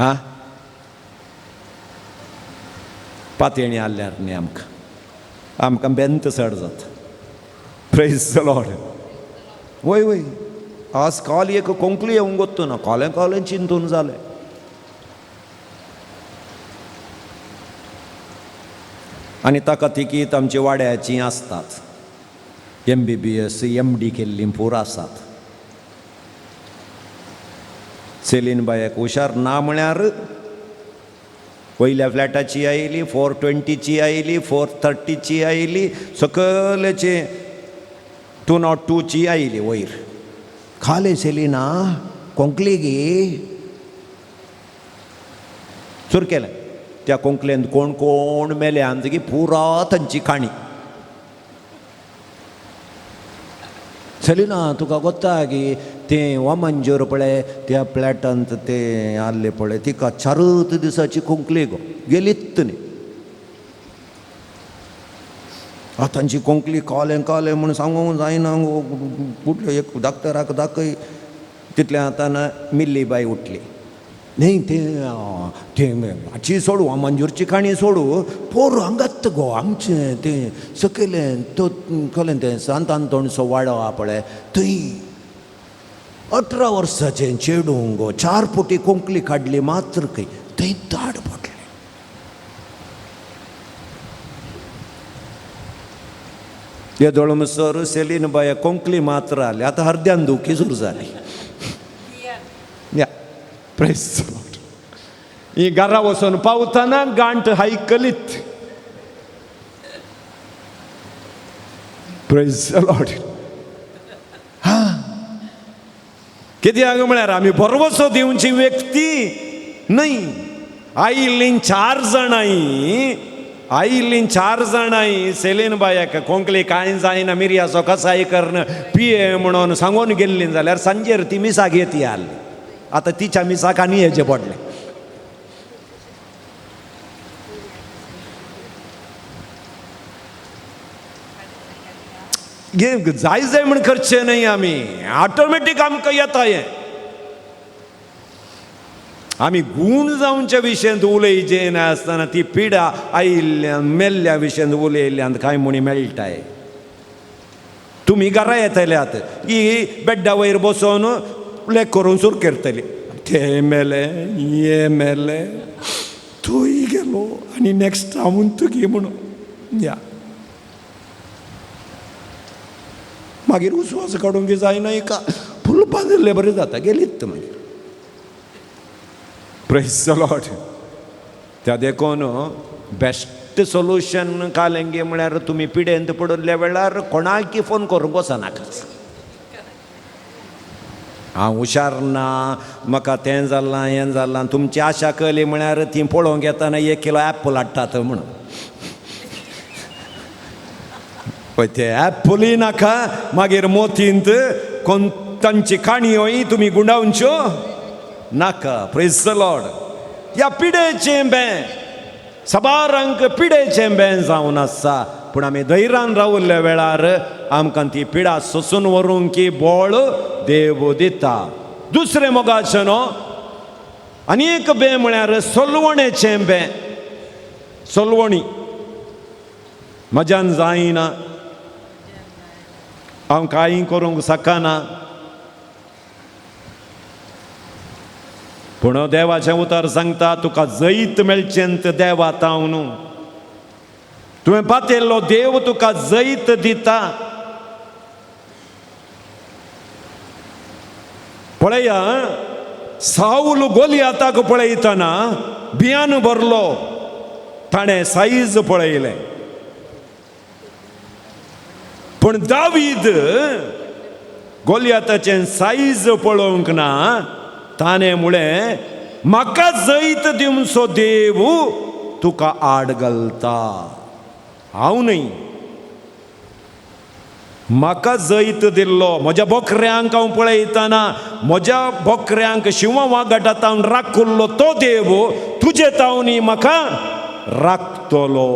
आं पातयेणी आसल्यार न्ही आमकां, आमकां बेंत चड जाता. Praise the Lord. वय वय, आज काल एक कोंकली येवंक वत्तू ना, कोलें कोलें चिंतून जालें. आनी ताका तिकीत आमची वाड्याची आसतात, MBBS MD केल्लीं पुरो आसात. सेलीन बायक हुशार ना म्हळ्यार वयल्या फ्लॅटाची आयली, 420ची आयली, 430ची आयली, सकयल्याची 202ची आयली वयर. खाले सेलिना कोंकली गे सुर केलें. त्या कोंकलेन कोण कोण मेले आमची पुरा तांची काणी. सेलिना तुका गोत्ता की तें वामंजूर पळय त्या फ्लॅटांत तें आहले पळय, तिका 4 दिसाची कोंकली गो गेलीच न्ही. आतां तांची कोंकली कोलें कोलें म्हूण सांगूंक जायना गो, कुठले एक डाक्टराक दाखय. तितल्या आतां मिल्ली बाय उठली. न्ही तें तें हाची सोडू, मंजूरची काणी सोडू, पोर हांगात गो आमचें तें सकयलें तो कसलें तें सांत आंतोणचो वाडो आहा पळय थंय 18 वर्साचें चेडूं गो 4 फुटी कोंकली काडली मात्र खंय थंय दाड पडलें. येदोळ सर सेलीन बाय कोंकली मात्र आली, आतां अर्द्यान दुखी सुरू जाली. या प्रेस ही घरा वचून पावतना गांठ हायकलीत. Praise the Lord. हा, कित्याक म्हळ्यार आमी भरवसो दिवची व्यक्ती न्हय. आयिल्लीं 4 जाणां, आयिल्लीं 4 जाणां सेलीन बायक कोंकली कांय जायना मिरयाचो कसाय करून पिये म्हणून सांगून गेल्ली जाल्यार सांजेर ती मिसाक येती आसली. आतां तिच्या मिसाक आनी हेजें पडलें. जाय जाय म्हण करचें न्हय आमी, ऑटोमॅटीक आमकां येता हें. आमी गूण जावच्या विशयांत उलयचे नासतना ती पिडा आयिल्ल्यान मेल्ल्या विशयांत उलयल्ल्यान कांय म्हणी मेळटाय. तुमी घरा येतल्यात ही बेड्डा वयर बसोन लेख करून सुर करतली, ते मेले हे मेले तूंय गेलो आनी नॅक्स्ट हांव तुगे म्हणून या मागीर उस्वास काडूंक जायना एका फुल बांदिल्ले बरें जाता गेलीत मागीर. Praise the Lord. त्या देखून बेस्ट सोल्युशन कालेंगे म्हळ्यार तुमी पिडेंत पडिल्ल्या वेळार कोणाकी फोन करूंक वचनाकाच. हांव हुशार ना, म्हाका तें जालां हें जालां, तुमची आशा कली म्हळ्यार ती पळोवंक येतना 1 किलो एप्पल हाडटात म्हणून. पळय ते एप्पलूय नाका, मागीर मोतींत कोण तांची काणयोय तुमी गुंडावच्यो नाका. Praise the Lord. ह्या पिडेचें बें साबारांक पिडेचें बें जावन आसा, पूण आमी धैर्यान रावल्ल्या वेळार आमकां ती पिडा सोसून व्हरूंक की बळ देव दिता. दुसरें मोगाचें न्हू आनी एक बें म्हळ्यार सोलवणेचें बें. सोलवणी म्हज्यान जायना, हांव कांय करूंक शकना, पूण देवाचें उतर सांगता तुका जैत मेळचें देवा तावन. तुवें पातयल्लो देव तुका जैत दिता. पळया सावल गोलियाताक पळयतना भियान भरलो, ताणें सायज पळयलें. पूण दावीद गोलियाताचें सायज पळोवंक ना, ताणें म्हळें म्हाका जैत दिवचो देव तुका आड घालता, हांव न्हय. म्हाका जैत दिल्लो म्हज्या बोकऱ्यांक हांव पळयतना म्हज्या बोकऱ्यांक शिंवा वागाटा तावन राखुल्लो तो देव तुजे तावनी म्हाका राखतलो.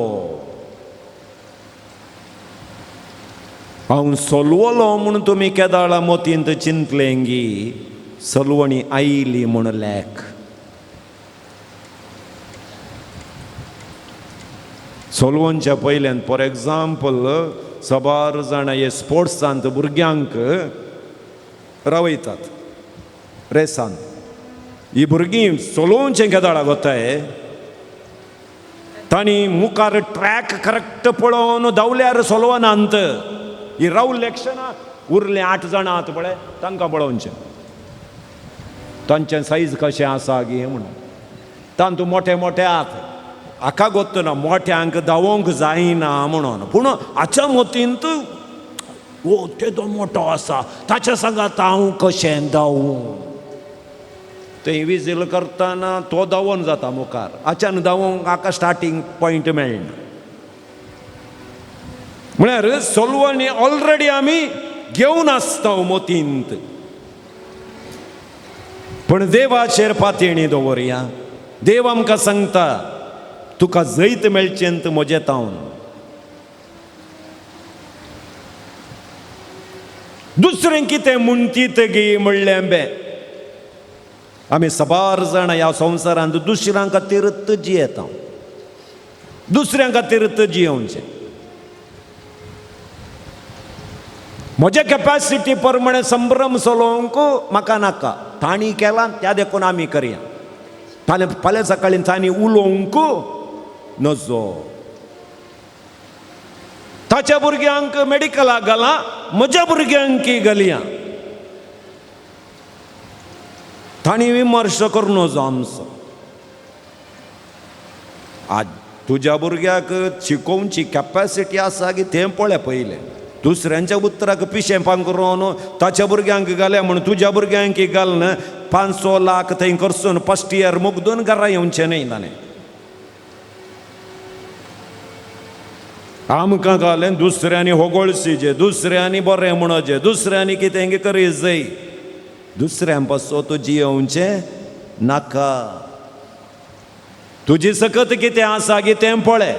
हांव सोलवलो म्हूण तुमी केदाळा मोतींत चिंतलेंगी, सलवणी आयली म्हूण लेख. सोलवणच्या पयल्यान फॉर एग्जाम्पल साबार जाणां हे स्पोर्ट्सांत भुरग्यांक रावयतात रेसांत. ही भुरगीं सोलोवचें केदाळा गोताय तांणी मुखार ट्रॅक करेक्ट पळोवन धांवल्यार सोलवनांत. ही रावल्ले क्षणां उरले 8 जाणां आत पळय तांकां पळोवचें तांचें सायज कशें आसा गे म्हणून. तांतू मोठे मोठे आत हाका गोत्त ना मोठ्यांक धांवोंक जायना म्हणून, पूण हाच्या मतींत ओ तेदो मोठो आसा ताच्या सांगात हांव कशें धांवूं. थंय विजील करतना तो धांवोन जाता मुखार, हाच्यान धांवोंक हाका स्टार्टींग पॉयंट मेळना. म्हळ्यार सोलवणी ऑलरेडी आमी घेवन आसता मतींत, पूण देवाचेर पातयेणी दवरया. देव आमकां सांगता तुका जैत मेळचें म्हजें तावन. दुसरें कितें म्हणटीत गी म्हणलें बें आमी साबार जाणां ह्या संवसारांत दुसऱ्यां खातीरच जियेता, दुसऱ्यां खातीरच जियोवचें. म्हज्या कॅपॅसिटी प्रमाणे संभ्रम चलोवंक म्हाका नाका, तांणी केलां त्या देखून आमी करया. फाल्यां फाल्यां सकाळीं तांणी उलोवंक नजो. ताच्या भुरग्यांक मेडिकलाक घालां, म्हज्या भुरग्यांक घालया. तांणी विमर्श करूं नजो आमचो. आज तुज्या भुरग्याक शिकोवची कॅपॅसिटी आसा की तें पळय पयलें. दुसऱ्यांच्या उतराक पिशें पांगरून ताच्या भुरग्यांक घाल्या म्हूण तुज्या भुरग्यांक घालून 500 लाख थंय करसून फर्स्ट इयर मुगदून घरा येवचें न्हय ताणें. आमकां घालें दुसऱ्यांनी होगोळशीचे, दुसऱ्यांनी बरें म्हणचें, दुसऱ्यांनी कितें करी जाय. दुसऱ्यां पासो तूं जियोवचें नाका. तुजी सकत कितें आसा की तें पळय.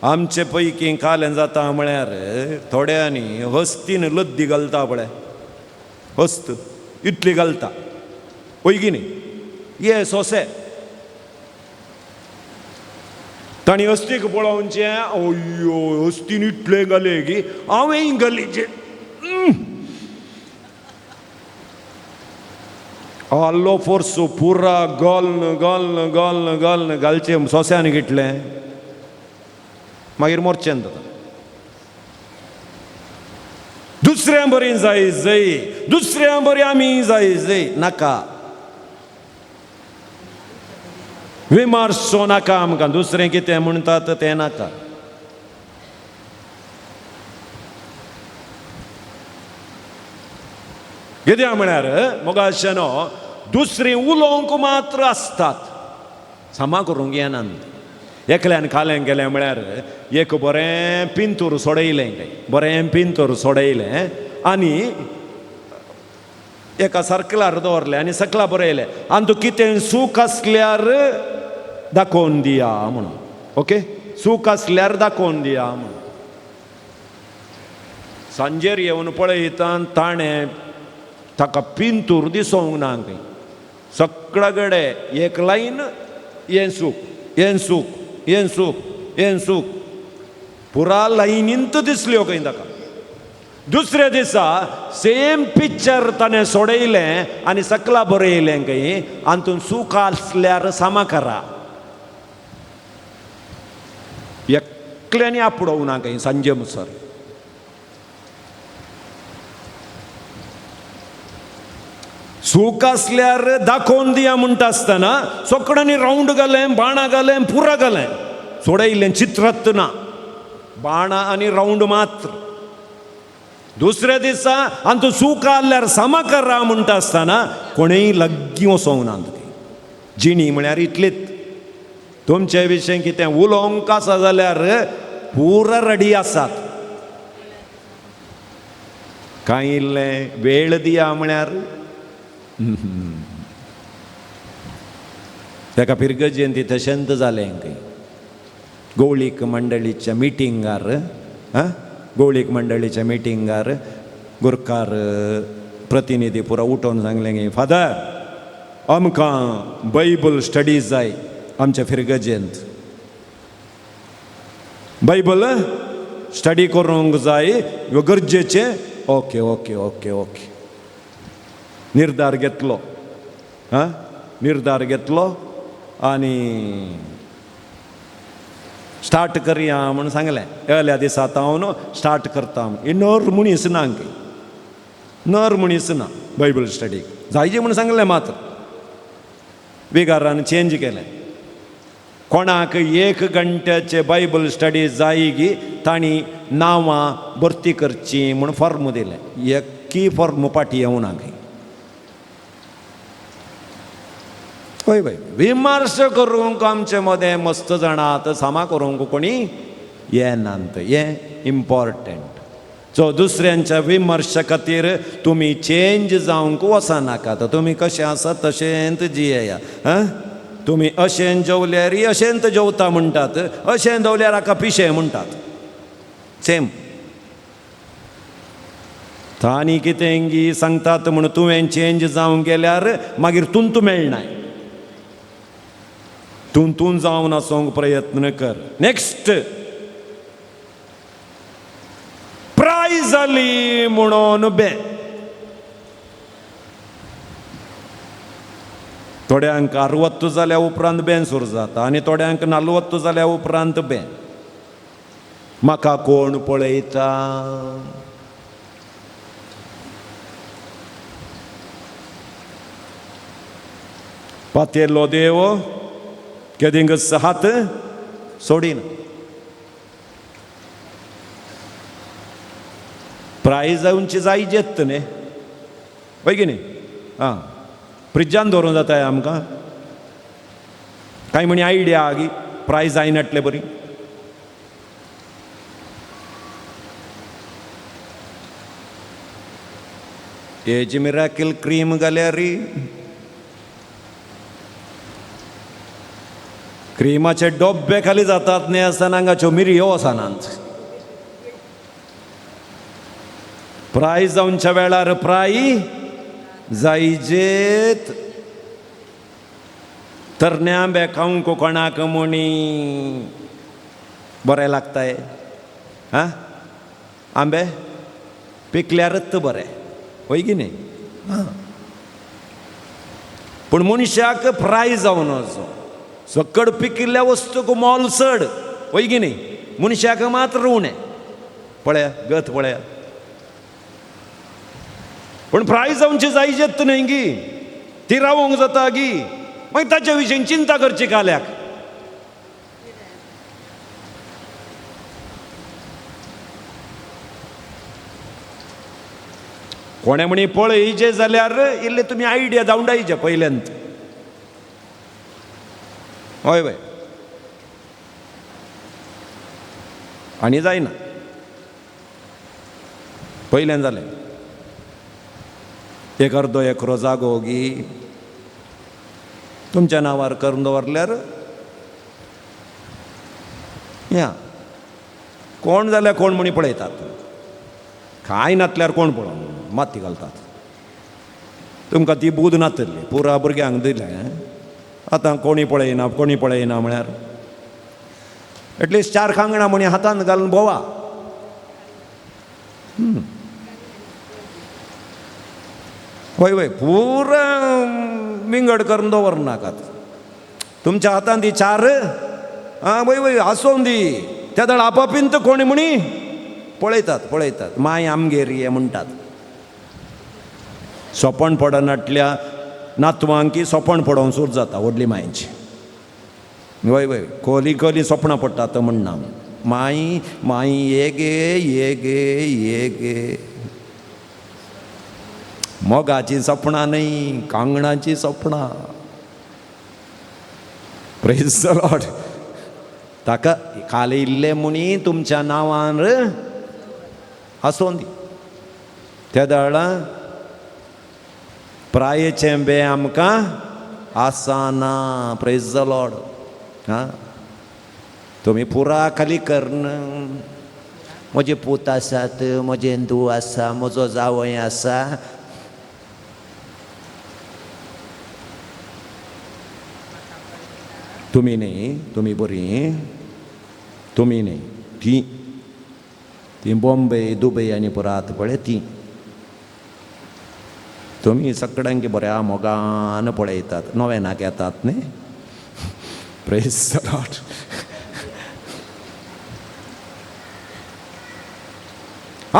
आमचे पैकी कालें जाता म्हळ्यार थोड्यांनी हस्तीन लद्दी घालता पळय, हस्त इतली घालता पळय की न्ही, ये सोंसे तांणी हस्तीक पळोवचें, अय्यो हस्तीन इतलें घालें की हांवें घालीचें. आल्लो फोर्स पुरा घालून घालून घालून घालून घालचें सोंश्यान घेतलें, मागीर मोरचें जाता. दुसऱ्यां बरी जाय जय, दुसऱ्यां बरी आमी जाय जय, नाका विमर्शो नाका आमकां, दुसरें कितें म्हणटात तें नाका. कित्याक म्हळ्यार मोगाशेनो दुसरीं उलोवंक मात्र आसतात, सामा करूंक येनात. एकल्यान खालें गेलें म्हळ्यार एक बरें पिंतूर सोडयलें, काय बरें पिंतूर सोडयलें आनी एका सर्कलार दवरलें आनी सकला बरयलें आनी तूं कितें सूख आसल्यार दाखोवन दिया म्हणून. ओके, सूख आसल्यार दाखोवन दिया म्हणून. सांजेर येवन पळयता ताणें ताका पिंतूर दिसोंक ना खंय, सगळ्या कडेन एक लायन हें सूख हें सूख हें सूख हें सूख पुरा लायनींत दिसल्यो खंय ताका. दुसऱ्या दिसा सेम पिक्चर ताणें सोडयलें आनी सकला बरयलें खंय आनी सूख आसल्यार सामा करा. एकल्यांनी आपडोवना खंय सांजे मुसर. सूख आसल्यार दाखोवन दिया म्हणटा आसतना सगळ्यांनी रावंड घालें, बाणां घालें, पुरा घालें, सोडयलें चित्रत ना, बाणां आनी रावंड मात्र. दुसऱ्या दिसा आनी तूं सूख आसल्यार सामा करा म्हणटा आसतना कोणूय लागीं वचोंक ना. जिणी म्हळ्यार इतलीच. तुमचे विशीं कितें उलोवंक आसा जाल्यार पुरा रेडी आसात, कांय इल्लें वेळ दिया म्हळ्यार ताका फिरगजेन ती तशेंच जालें खंय. गौळीक मंडळीच्या मिटिंगार, आं गौळीक मंडळीच्या मिटिंगार गुरकार प्रतिनिधी पुरा उठोवन सांगलें की फादर आमकां बायबल स्टडी जाय आमच्या फिरगजेंत, बायबल स्टडी करूंक जाय गरजेचें. ओके ओके ओके ओके, निर्धार घेतलो, आं निर्धार घेतलो आनी स्टार्ट करया म्हूण सांगलें. येयल्या दिसा हांव स्टार्ट करता म्हूण. नर मनीस ना खंय, नर मनीस ना बायबल स्टडीक जायचे म्हूण सांगलें मात्र. विगारान चेंज केलें, कोणाक एक घंट्याचे बायबल स्टडी जायगी तांणी नांवां भरती करची म्हूण फॉर्म दिलें. एककी फॉर्म पाटी येवना खंय. हय बाय, विमर्श करूंक आमचे मदें मस्त जाणात, सामा करूंक कोणी येनात, हें इम्पॉर्टंट. सो दुसऱ्यांच्या विमर्शा खातीर तुमी चेंज जावंक वचनाकात, तुमी कशें आसात तशेंच जियेया. आं तुमी अशें जेवल्यार अशेंच जेवता म्हणटात, अशें जेवल्यार हाका पिशें म्हणटात. सेम तांणी कितें गी सांगतात म्हूण तुवें चेंज जावंक गेल्यार मागीर तुंतू मेळनाय. तूं तूं जावन आसूंक प्रयत्न कर. नेक्स्ट, प्राय जाली म्हणून बे. थोड्यांक 60 जाल्या उपरांत बें सुरू जाता आनी थोड्यांक 40 जाल्या उपरांत बें. म्हाका कोण पळयता? पातेलो देव केदिंगच हात सोडीन. प्राय जावची जायजेत न्ही, हय की न्ही? आं फ्रिजान दवरूंक जाता आमकां कांय म्हणी आयडिया आगी प्राय जायनाटले बरी. तेजी मिराकल क्रीम घाल्यार क्रिमाचे डब्बे खाली जातात न्ही आसतना हांगाच्यो मिरयो वचनात. प्राय जावच्या वेळार प्राय जायजेत. तरण्या आंबे खावंक कोणाक म्हणी बरें लागताय? आं, आंबे पिकल्यारच बरें, हय की न्ही? आं, पूण मनशाक प्राय जावन वचो सकड पिकिल्ल्या वस्तूक मोल चड, हय की न्ही? मनशाक मात्र उणें. पळया गत पळया, पूण प्राय जावची जायजेत न्हय गी, ती रावोंक जाता गी, मागीर ताच्या विशीं चिंता करची काल्याक. कोणें म्हणी पळयजे जाल्यार इल्ले तुमी आयडिया धांवडायचे पयल्यांत. हय वय, आनी जायना पयल्यान जालें. एक अर्दो एकरो जागो गी तुमच्या नांवार करून दवरल्यार या कोण जाल्यार कोण म्हणी पळयतात, कांय नातल्यार कोण पळोवन माती घालतात. तुमकां ती बूद नातली पुरा भुरग्यांक दिलें, आतां कोणी पळयना कोणी पळयना म्हळ्यार एटलिस्ट 4 कांगणां म्हणी हातांत घालून भोवा. हय वय, पुरा विंगड करून दवरनाकात. तुमच्या हातांत ती 4 आं वय वय आसोन दी, त्या दळ आपापींत कोणी म्हणी पळयतात पळयतात, माय आमगेर ये म्हणटात. सोपण पडनाटल्या नातवांकी सोपण पडोवंक सुरू जाता व्हडली मायची. वय वय, कोली कोली सोपणां पडटात म्हणना, माई माई ये गे ये गे ये गे. मोगाची सपनां न्हय, कांगणाची सपनां. Praise the Lord. ताका काल इल्ले म्हणी तुमच्या नांवान आसोन दी. त्या दळा प्रायेचें बें आमकां आसना. Praise the Lord. आं, तुमी पुरा खाली करून म्हजे पूत आसात, म्हजें धूव आसा, म्हजो जावंय आसा, तुमी न्ही, तुमी बरीं, तुमी न्ही, ती ती बॉम्बे दुबय आनी पुरात पळय ती तुमी सगळ्यांक बऱ्या मोगान पळयतात, नव्यानाक येतात न्ही. Praise the Lord.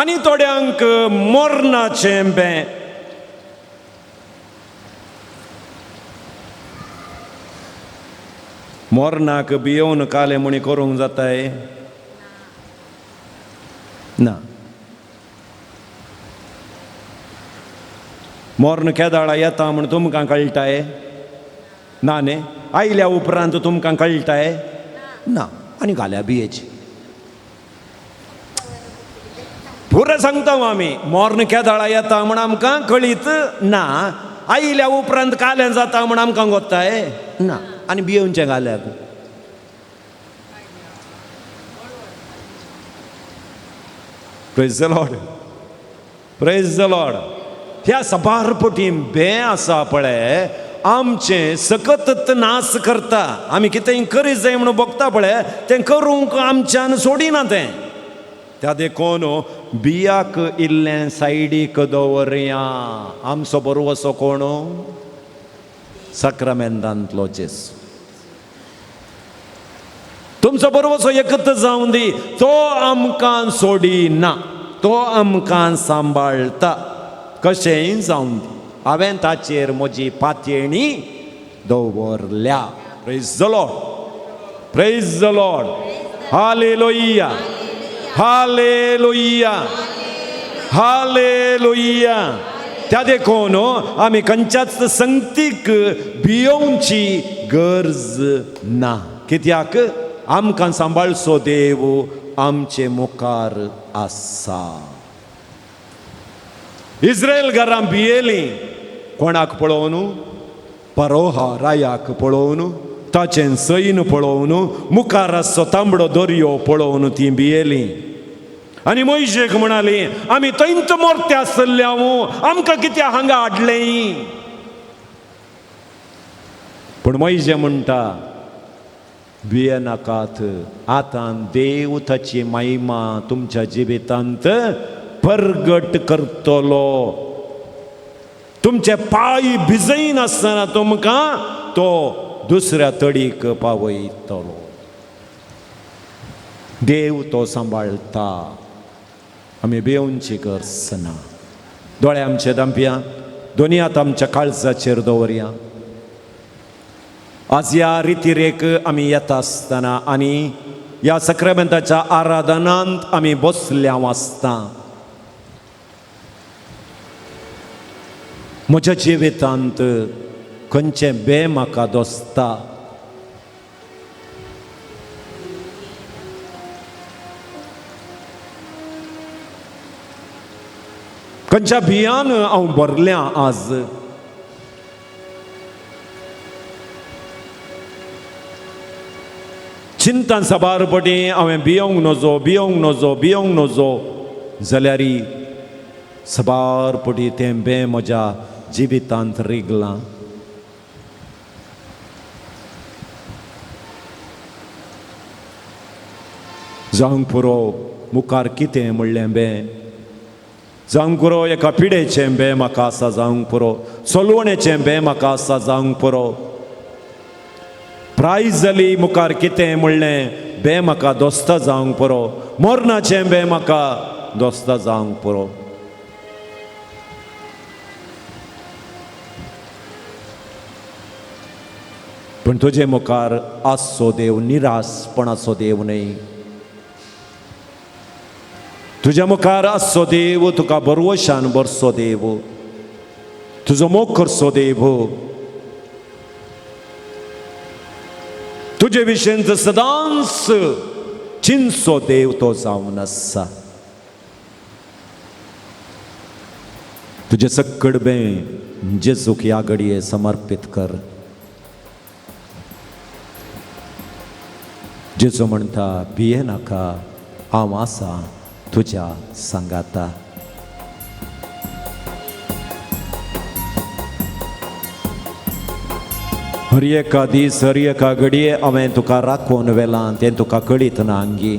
आनी थोड्यांक मरणाचें बें, मरणाक भियोवन काले म्हणी करूंक जाताय ना. मर्ण केदाळा येता म्हण तुमकां कळटाय ना न्ही? आयल्या उपरांत तुमकां कळटाय ना. आनी घाल्या बियेची पुरो सांगता आमी, मर्ण केदाळा येता म्हण आमकां कळीत ना, आयल्या उपरांत कालें जाता म्हण आमकां गोत्ताय ना. आनी भियोवचें घाल्याक. Praise the Lord, praise the Lord. ह्या सबारपटी बें आसा पळय, आमचें सकत नास करता. आमी कितें करीत जाय म्हणून बगता पळय, तें करूंक आमच्यान सोडिना तें. त्या देखून बियाक इल्लें सायडीक दवरया. आमचो बरो कोण? साक्रामेंतांतलो जेजू. तुमचो बरोवसो एकत जावन दी, तो आमकां सोडिना, तो आमकां सांबाळटा. कशेंय जावन दी, हांवें ताचेर म्हजी पातयेणी दवरल्या. Praise the Lord, praise the Lord. Hallelujah, hallelujah, hallelujah. त्या देखून आमी खंयच्याच संगतीक भियोवची गरज ना, कित्याक आमकां सांबाळचो देव आमचे मुखार आसा. इस्रायल घरां भियेलीं कोणाक पळोवन? परोहा रायाक पळोवन, ताचें सैन पळोवन, मुखार आसचो तांबडो दर्यो पळोवन ती भियेलीं. आनी मोयशेक म्हणाली, आमी थंयच मोर्ते आसल्या, आमकां कित्याक हांगा हाडलें? पूण मोयजे म्हणटा भियेनाकात, आतां देव ताची महिमा तुमच्या जिवितांत परगट करतलो. तुमचे पांय भिजयनासतना तुमकां तो दुसऱ्या तडीक पावयतलो. देव तो सांबाळटा, आमी भियोवची गरज ना. दोळे आमचे दांपया, दोनी हात आमच्या काळजाचेर दवरया. आज ह्या रितीरेक आमी येता आसतना आनी ह्या सक्रामेंताच्या आराधनांत आमी बसल्या आसता, म्हज्या जिवितांत खंयचें बें म्हाका दोसता, खंयच्या भियान हांव भरल्या आज, चिंतन साबार पटी हांवें भियोंक नजो भियोंक नजो भियोंक नजो, जाल्यार साबार पटी तें बें म्हज्या जिवितांत रिगलां. जावंक पुरो मुखार कितें म्हणलें बें, जावंक पुरो एका पिडेचें बें म्हाका आसा, जावंक पुरो चलवणेचें बें म्हाका आसा, जावंक पुरो प्रायज जाली मुखार कितें म्हणलें बें म्हाका दोस्ता जावंक पुरो, मरणाचें बें म्हाका दोस्ता जावंक पुरो. पूण तुजे मुखार आसचो देव निराशपणाचो देव न्हय, तुज्या मुखार आसचो देव तुका बरवशान बरसो देव, तुजो मोग करचो देव, तुजे विशींच सदांच चिंतचो देव तो जावन आसा. तुजें सक्कड बें जेजूक ह्या घडये समर्पीत कर. जेजू म्हणटा भियेनाका, हांव आसा तुज्या सांगाता. हर एका दीस हर एका घडये हांवें तुका राखून व्हेलां तें तुका कळीत ना आंगी.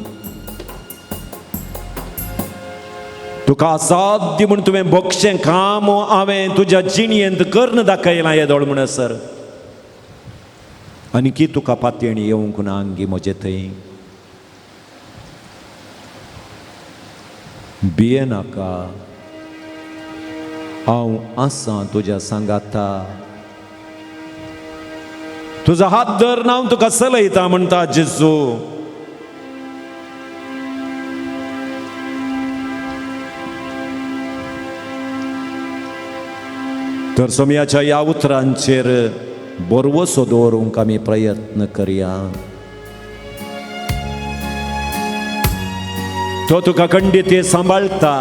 तुका असाध्य म्हूण तुवें भोगचें काम हांवें तुज्या जिणयेंत करून दाखयलां येदोळ म्हणसर, आनी की तुका पातयेणी येवंक ना आंगी म्हजे थंय. भियेनाका, हांव आसा तुज्या सांगाता. तुजो हात धर हांव तुका चलयता म्हणटा जेजू. तर सोमयाच्या ह्या उतरांचेर बरवसो दवरूंक आमी प्रयत्न करया. तो तुका खंडिती सांबाळटा,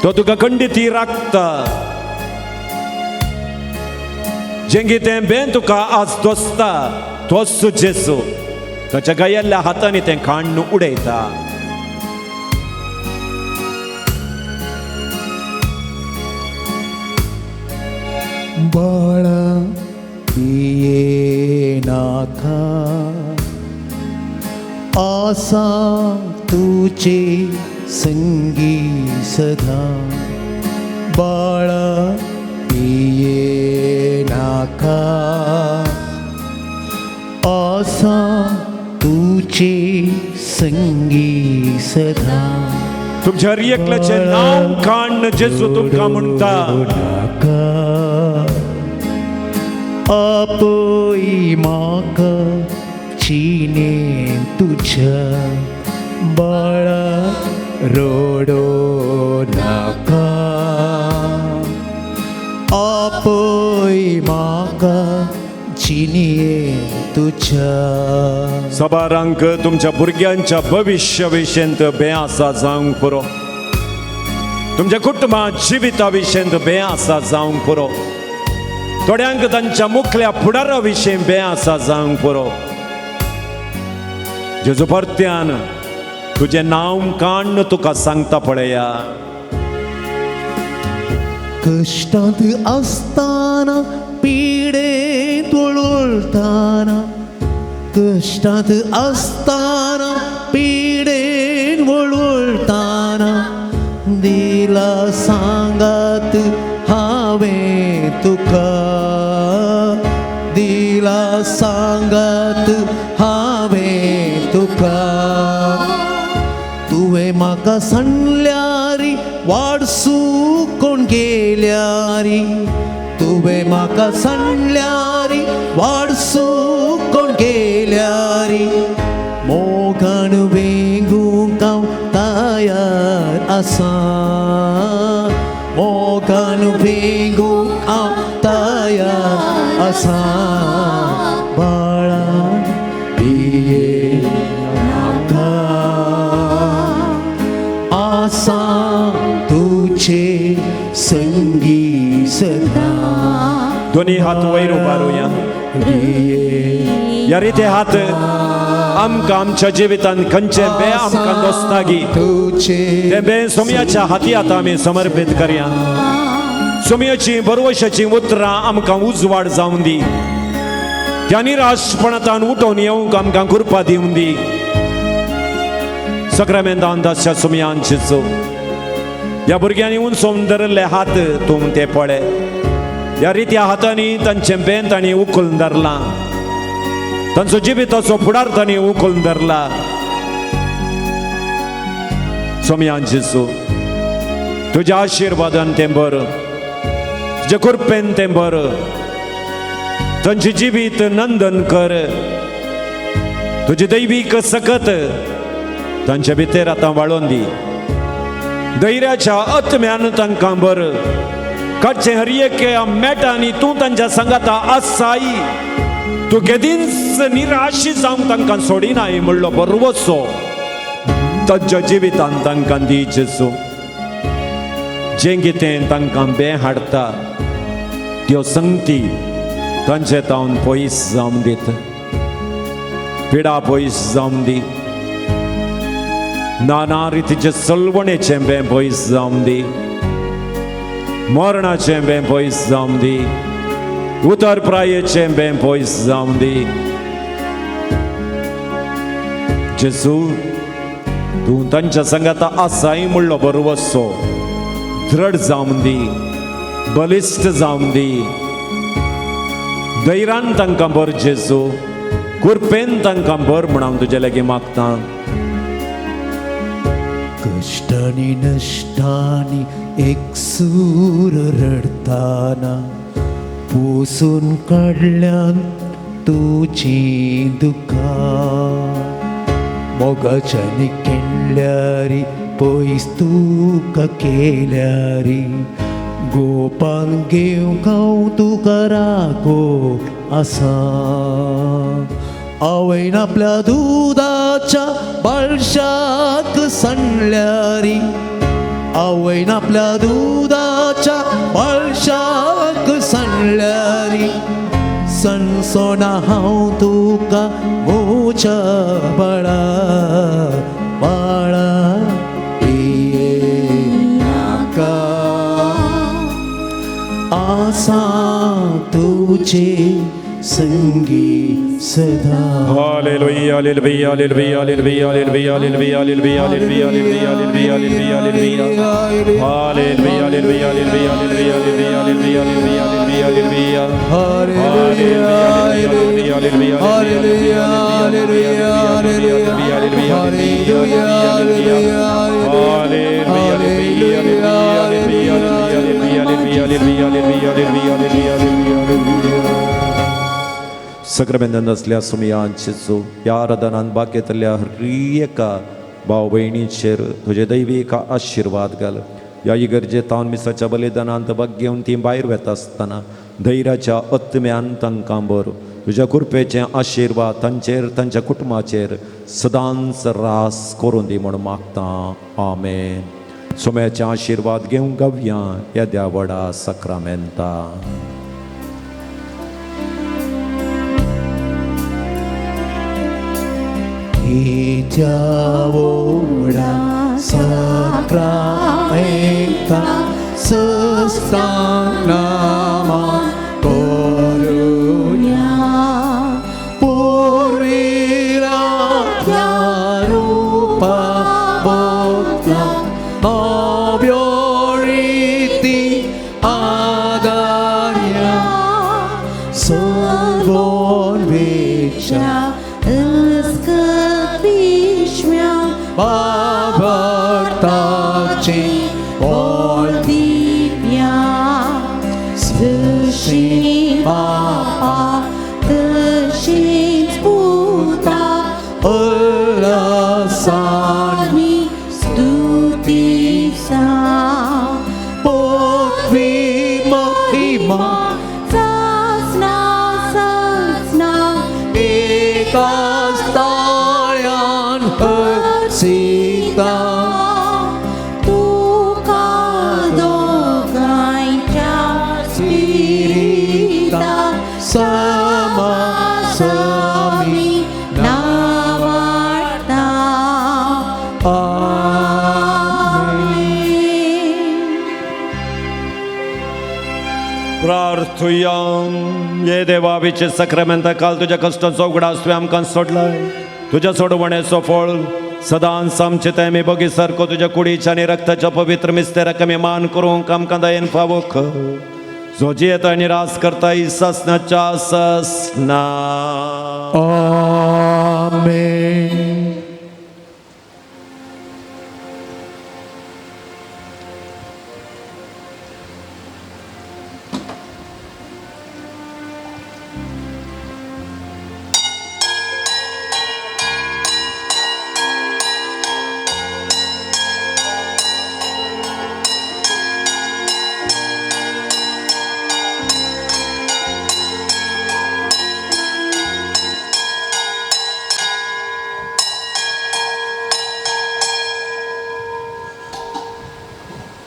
तो तुका खंडिती राखता. जेंगी तें बें तुका आज दोसता तोच जेजू ताच्या गायल्ल्या हातांनी तें खाण उडयता. बाळा भियेनाका, आसा तुजे संगी सदा. बाळा भियेनाका, आसा तुजे संगी सदा. तुमच्या हर एकल्याचें नांव काडून जेजू तुमकां म्हणटा, आपय म्हाका चिने तुज्या. बाळा रडो नाका, आपय म्हाका जिणये तुज्या. सबारांक तुमच्या भुरग्यांच्या भविश्य विशयंत बें आसा जावंक पुरो, तुमच्या कुटुंबा जिविता विशयंत बें आसा जावंक पुरो, थोड्यांक तांच्या मुखल्या फुडारा विशीं बें आसा जावंक पुरो. जेजू परत्यान तुजें नांव काडून तुका सांगता पळया. कश्टांत आसतना पिडेन रडताना कश्टांत आसताना पिडेन वळवळटाना दिला सांगात हांवें तुका दिला सांगात हांवें तुका तुवें म्हाका सांडल्यारी वाड सुकोन गेल्यारी तुवें म्हाका सांडल्यारी वाड सुकोन गेल्यारी मोगान वेंगूंक हांव तयार आसा मोगान वेंगूंक हांव तयार आसा बाळा पिये नाका आसा तुझे संगी सदा दोन्ही हात वयर उबारुया. ह्या रिते हात आमकां आमच्या जिवितांत खंयचे बे आमकां दोस्तागी तुझे ते बे सोमयाच्या हाती आतां आमी समर्पीत करया. सोमयाची बरवशाची उतरां आमकां उजवाड जावन दी. त्या निराशपणांत उठोवन येवंक आमकां कृपा दिवन दी. सक्रामेंतान दासच्या सोमयान चिंचो ह्या भुरग्यांनी उंचोवन धरिल्ले हात तूं ते पळय. ह्या रित्या हातांनी तांचें बेन तांणी उखलून धरलां. तांचो जिविताचो फुडार तांणी उखलून धरला. सोमयान जेजू तुज्या आशिर्वादान तें बरं, तुज्या कृपेन तें बरं, तांचें जिवीत नंदन कर. तुजी दैवीक सकत तांचे भितर आतां वाळोवन दी. धैर्याच्या आत्म्यान तांकां बरं काडचें हर एक मेटांनी तूं तांच्या सांगाता आसाय. तूं केदींच निराशी जावंक तांकां सोडिनाय म्हणलो बरवसो तांच्या जिवितान तांकां दी जेजू. जें कितें तांकां बें हाडटा त्यो संगती तांचे तावन पयस जावन दीत. पिडा पयस जावन दी. नाना रितीचे सलवणेचें बें पयस जावन दी. मरणाचें बें पयस जावन दी. उतर प्रायेचें बें पयस जावन दी. जेजू तूं तांच्या सांगाता आसाय म्हणलो बरवसो दृढ जावन दी, बलिश्ट जावन दी. धैर्यान तांकां बर जेजू, कृपेन तांकां बर म्हण हांव तुजे लागीं मागतां. कश्टांनी नश्टांनी एकसूर रडताना पुसून काडल्यान तुजी दुकां मोगाच्यानी केल्ल्यारी पयस तुका केल्यारी गोपान घेवंक हांव तुका रागो आसा. आवयन आपल्या दुदाच्या बाळशाक सांडल्यारी आवयन आपल्या दुदाच्या बाळशाक सांडल्यारी सणसोना हांव तुका मोच्या बाळा बाळा पिये नाका आसा तुझे संगी सदा. Hallelujah, hallelujah, hallelujah, hallelujah, hallelujah, hallelujah, hallelujah, hallelujah, hallelujah, hallelujah, hallelujah. Hallelujah, hallelujah, hallelujah, hallelujah, hallelujah, hallelujah, hallelujah, hallelujah. Hallelujah, hallelujah, hallelujah, hallelujah, hallelujah, hallelujah. सक्रमेंत असल्या सुमयांचेचो ह्या आराधनान बागेंतल्या हर एका भाव भयणीचेर तुजे दैवीक आशिर्वाद घाल. ह्या इगर्जे तावन मिसाच्या बलिदानांत भाग घेवन ती भायर वेता आसतना धैर्याच्या आत्म्यान तांकां बर तुज्या कृपेचे आशिर्वाद तांचेर तांच्या कुटुंबाचेर सदांच रास करून दी म्हूण मागतां. आमेन. सोम्याचे आशिर्वाद घेवंक गावया येद्या व्हडा सक्रामेंता. येत्या व्हडा सक्रामेंता सस्तानामा करुया. सलवोन वेच्या बाबताचे बोल दिव्या जशी बापा तशीच पुता अरसान आनी स्तुतीसा पोथवी महिमा सासना सासना एकाच ताळ्यान हर्षिता तुका दोगांयच्या स्पिरिता समा समी नावाडता. आमेन. प्रार्थुयाम ये देवा विचे सक्रामेंता काल तुज्या कश्टांचो उगडास तुवें आमकां सोडलाय तुज्या सोडवणेचो फळ सदांच आमचे ते आमी बगी सारको तुज्या कुडीच्या आनी रक्ताच्या पवित्र मिस्तेराक आमी मान करूंक आमकां दयेन फावो कर जो जियेता आनी रास करता सासनाच्या सासना. आमेन.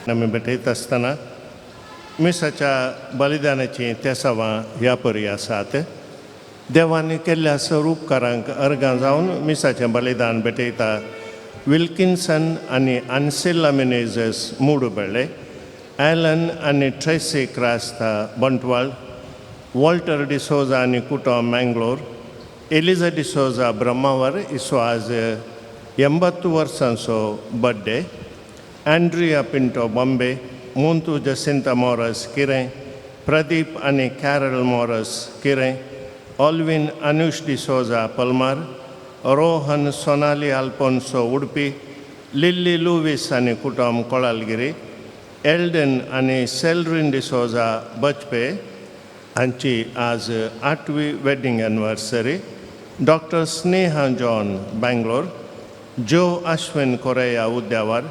आमी भेटयता आसतना मिसाच्या बलिदानाचीं तेसावां ह्या परी आसात. देवान केल्ल्या सर्व उपकारांक अर्गां जावन मिसाचें बलिदान भेटयता विल्किन्सन आनी आन्सेला मिनेजस मुडुबेळे, ॲलन आनी ट्रेसी क्रास्ता बंटवाळ, वॉल्टर डिसोजा आनी कुटो मँगलोर, एलिजा डिसोजा ब्रह्मावर इसो आज 80 वर्सांचो birthday, Andrea Pinto Bombay, Muntu Jacinta Morris Kiren, Pradeep आनी कॅरल मॉरस किरें, ऑल्विन अनुश डिसोजा पलमार, रोहन सोनाली आल्पोन्सो उडपी, लिल्ली लुवीस आनी कुटुंब कोळालगिरी, एल्डन आनी सेल्रीन डिसोजा बचपे हांची आज 8वी wedding anniversary, doctor Sneha John Bangalore, Joe Ashwin Correa Udyavar,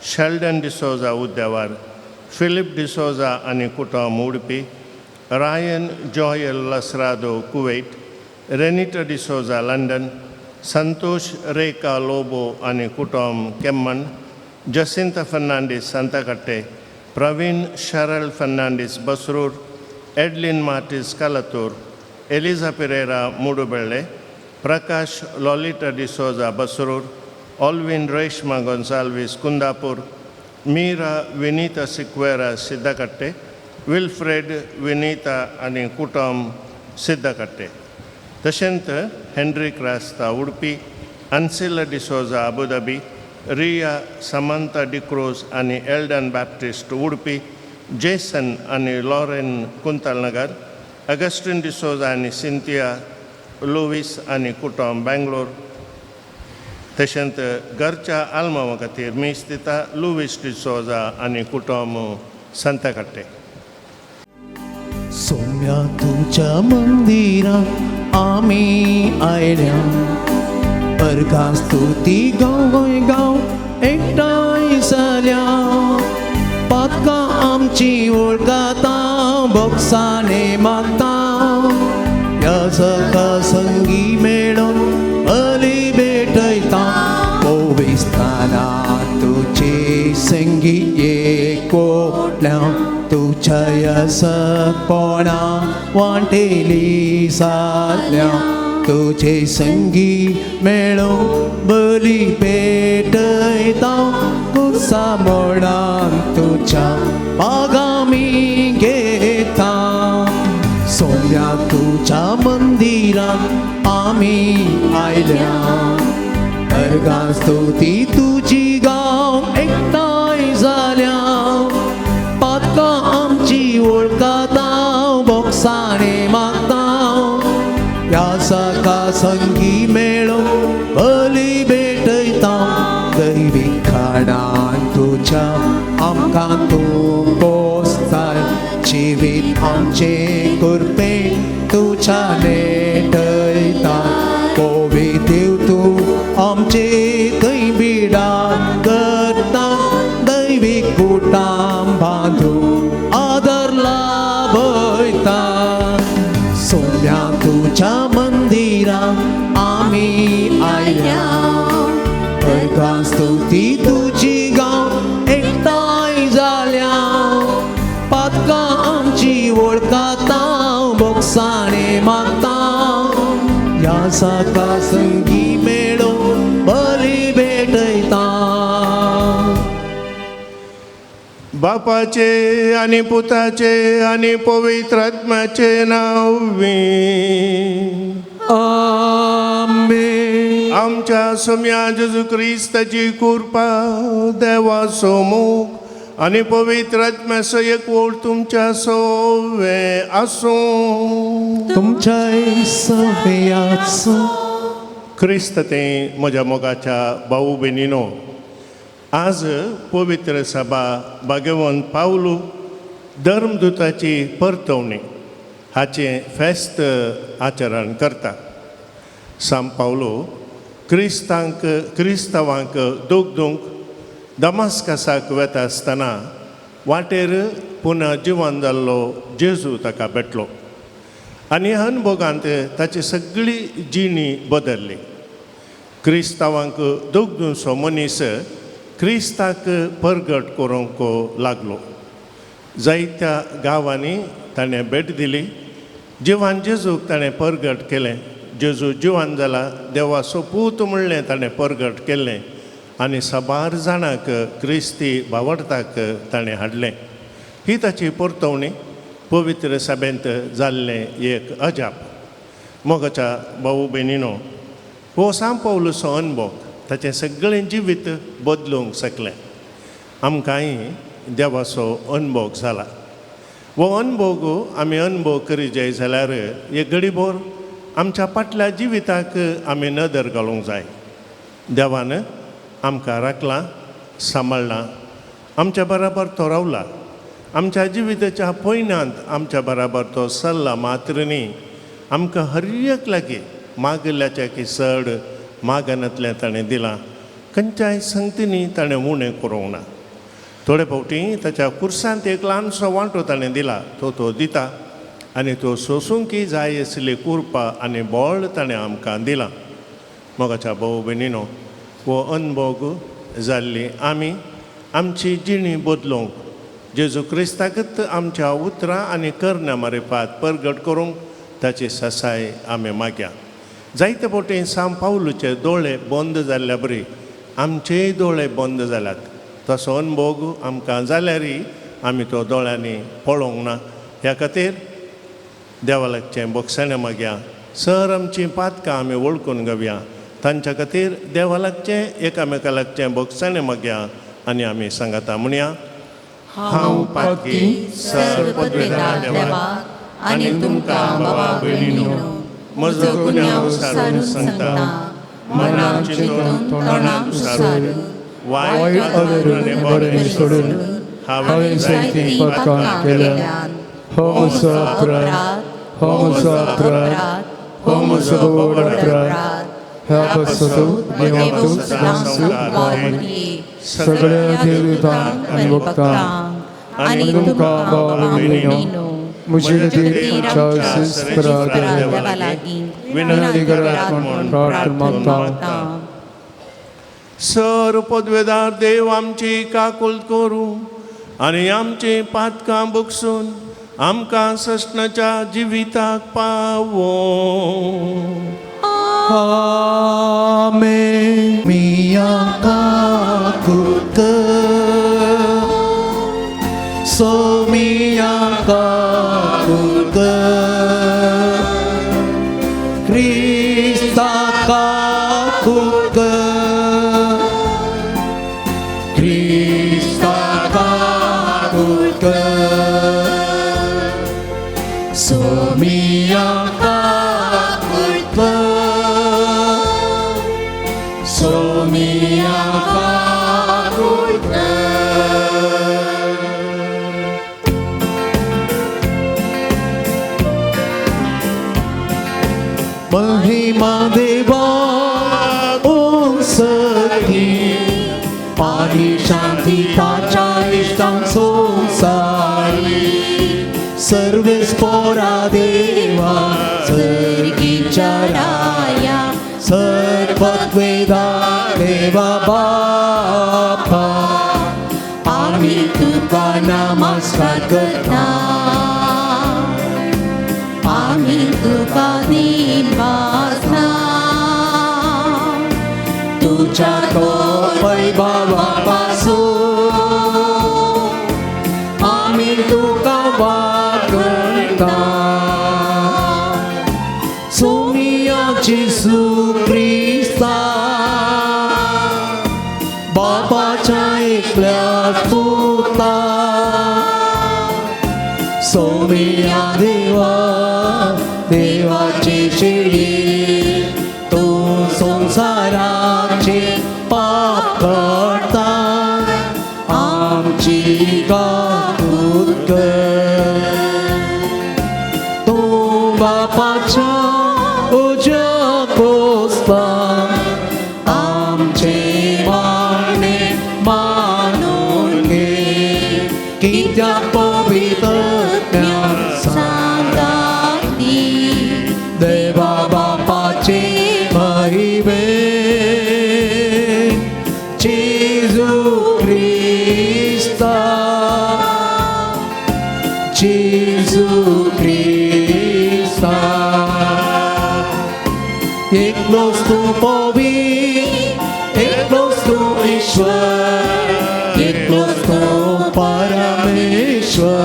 Sheldon D'Souza Udyavar, Philip D'Souza आनी कुटुंब उडपी, Ryan Joel Lasrado Kuwait, Renita D'Souza London, Santosh Rekha Lobo आनी कुटुंब केम्मन, जसिंता फर्नांडीस सांताकाटे, प्रवीण शरल फर्नांडीस बसरूर, एडलिन मार्टीस कलतूर, एलिजा पिरेरा मुडुबेळे, प्रकाश लॉलिटा डिसोजा बसरूर, ऑल्विन रेश्मा गोन्साल्वीस कुंदापूर, मीरा विनीता सिक्वेरा सिद्धकट्टे, विल्फ्रेड विनीता आनी कुटुंब सिद्धकट्टे. तशेंच हेनरी क्रास्ता उडपी, अन्सिला डिसोजा अबुधाबी, रिया समंता डिक्रोज आनी एल्डन बॅप्टिस्ट उडपी, जेसन आनी लॉरेन कुंतलनगर, अगस्टीन डिसोजा आनी सिंथिया लुवीस आनी कुटुंब बेंगलोर. तशेंच घरच्या आल्मावा खातीर मीस दिता लुवीस डिसोजा आनी कुटुंब सांताकाटे. सोम्या तुझ्या मंदिरात आमी आयल्या अर्घां स्तुती गांव गांव एकठांय जाल्या पातकां आमची वळखता बोक्साने मागता ह्या जगा संगी मेळोन बली भेटयता पविस्ताना तुझे संगी एकोटल्या तुझ्या यसपणा वांटेली सारल्या तुझे संगी मेळोन बली पेटयता कुसा मोडान तुझ्या बागामी घेता सोम्या तुझ्या मंदिरात आमी आयल्या अर्घां स्तुती तुजी गांव एकठांय जाल्या पातकां आमची वळखता बोक्साने मागता. ह्या सका संगी मेळून बली भेटयता दैवी खाणान तुज्या आमकां तूं पोसता जिवीत आमचें कृपे तुज्या नेटयता कोवी देव तूं आमचे थंय बिडान करता दैवीक बुटां बांदून आदर लाभयता सोम्या तुज्या मंदिरां आमी आयल्या अर्घां स्तुती तुजी गांव एकठांय जाल्या पातकां आमची वळखाता बोगसाणे मागता ह्या सका संगी मेळून बली भेटयता. बापाचे आनी पुताचे आनी पवित्र आत्म्याचे नांव. आमेन. आमच्या सोम्या जेजू क्रिस्ताची कृपा देवाचो मोग आनी पवित्र आत्म्याचो एकवट तुमच्या सोवे आसूं. तुमच्याय सवयाचो. क्रिस्त ते म्हज्या मोगाच्या भाऊ भयणीनो, आज पवित्र सभा भाग्यवंत पावलू धर्मदूताची परतवणी हाचें फेस्त आचरण करता. सांव पावलो क्रिस्तांक क्रिस्तांवांक दोगदूंक दमास्कसाक वेता आसतना वाटेर पुनः जिवन जाल्लो जेजू ताका भेटलो आनी अनभोगांत ताची सगळी जिणी बदल्ली. क्रिस्तांवांक दोगदूंचो मनीस क्रिस्ताक परगट करूंक लागलो. जायत्या गांवांनी ताणें भेट दिली. जिवान जेजूक ताणें परगट केलें. जेजू जिवान जाला देवाचो पूत म्हणलें ताणें परगट केलें आनी साबार जाणांक क्रिस्ती भावडताक ताणें हाडलें. ही ताची परतवणी पवित्र सभेंत जाल्लें एक अजाप. मोगाच्या भाऊ भयणीनो, हो सांव पावलूचो अनभोग ताचें सगळें जिवीत बदलूंक शकलें. आमकांय देवाचो अनभोग जाला. हो अनभोग आमी अनभोग करी जाय जाल्यार एक घडीभर आमच्या फाटल्या जिविताक आमी नदर घालूंक जाय. देवान आमकां राखलां, सांबाळ्ळां, आमच्या बराबर तो रावला. आमच्या जिविताच्या पयणांत आमच्या बराबर तो सल्ला मात्र न्ही, आमकां हर एक लागीं मागिल्ल्याच्या की चड मागनातलें ताणें दिलां. खंयच्याय संगतींनी ताणें उणें करूंक ना. थोडे फावटी ताच्या कुर्सांत एक ल्हानसो वांटो ताणें दिला, तो तो दिता आनी तो सोंसूंक जाय आशिल्ली कृपा आनी बळ ताणें आमकां दिलां. मोगाच्या भाऊ भयणीनो, हो अनभोग जाल्ली आमी आमची जिणी बदलूंक जेजू क्रिस्ताकच आमच्या उतरां आनी करण्या मारिफात परगट करूंक ताची ससाय आमी मागया. जायते फावटी सांव पावलूचे दोळे बंद जाल्ल्या बरी आमचेय दोळे बंद जाल्यात. तसो अनभोग आमकां जाल्यारय आमी तो दोळ्यांनी पळोवंक ना. ह्या खातीर देवा लागचें बोगसाणें मागया. सर आमचीं पातकां आमी वळखून घेवया. तांच्या खातीर देवा लागचें एकामेका लागचें बोगसाणें मागया आनी आमी सांगाता म्हणया. हांव पातकी सर पदवेदार देवाक आनी तुमकां बाबा भयणीनो म्हजो गुन्यांव सारून सांगता. मनाक चिंतून तोंडाक सारून वायट आनी बरें सोडून हांवें जायतीं पातकां केल्यात. हो म्हजो अपराध, हो म्हजो अपराध, हो म्हजो व्हड अपराध. ह्या पासत देवाक सदांच सगळ्या देवतांक आनी भक्तांक आनी तुमकां बाबा भयणीनो म्हजे खातीर आमच्या देवा लागीं विनंती करात म्हूण प्रार्थना मागता. सर पदवेदार देव आमची काकुल करूं आनी आमची पातकां बगसून आमकां सस्नाच्या जिविताक पावो. आमेन. मिया काकुत सोमिया काकुत क्रिस्ता काकुत क्रिस्ता काकुत सोमिया काकुत. महिमा देवा उंसती आनी शांती ताच्या इश्टांक संवसारी सर्वेस पोरा देवा सर्गीच्या राया सर्वत्वेदा देवा बापा आमी तुका नमस्कार करता आमी तुका दिनवासना तुझ्या तो वैभवा पासून आमी तुका वागता सोमिया जेजू क्रिस्ता बापाच्या एकल्या पुता सोमिया देवा देवाचे शिडी तूं संवसाराचे पाप करता आमची काकूत कर तूं बापाच्या उज्या कोसता आमचे मागणे मानून घे कित्याक पवित्र ज्ञान सांगात दी देवा बापाचे महिमे जेजू क्रिस्ता जेजू क्रिस्ता एकलोच तूं पवित्र एकलोच तूं ईश्वर एकलोच तूं परमेश्वर.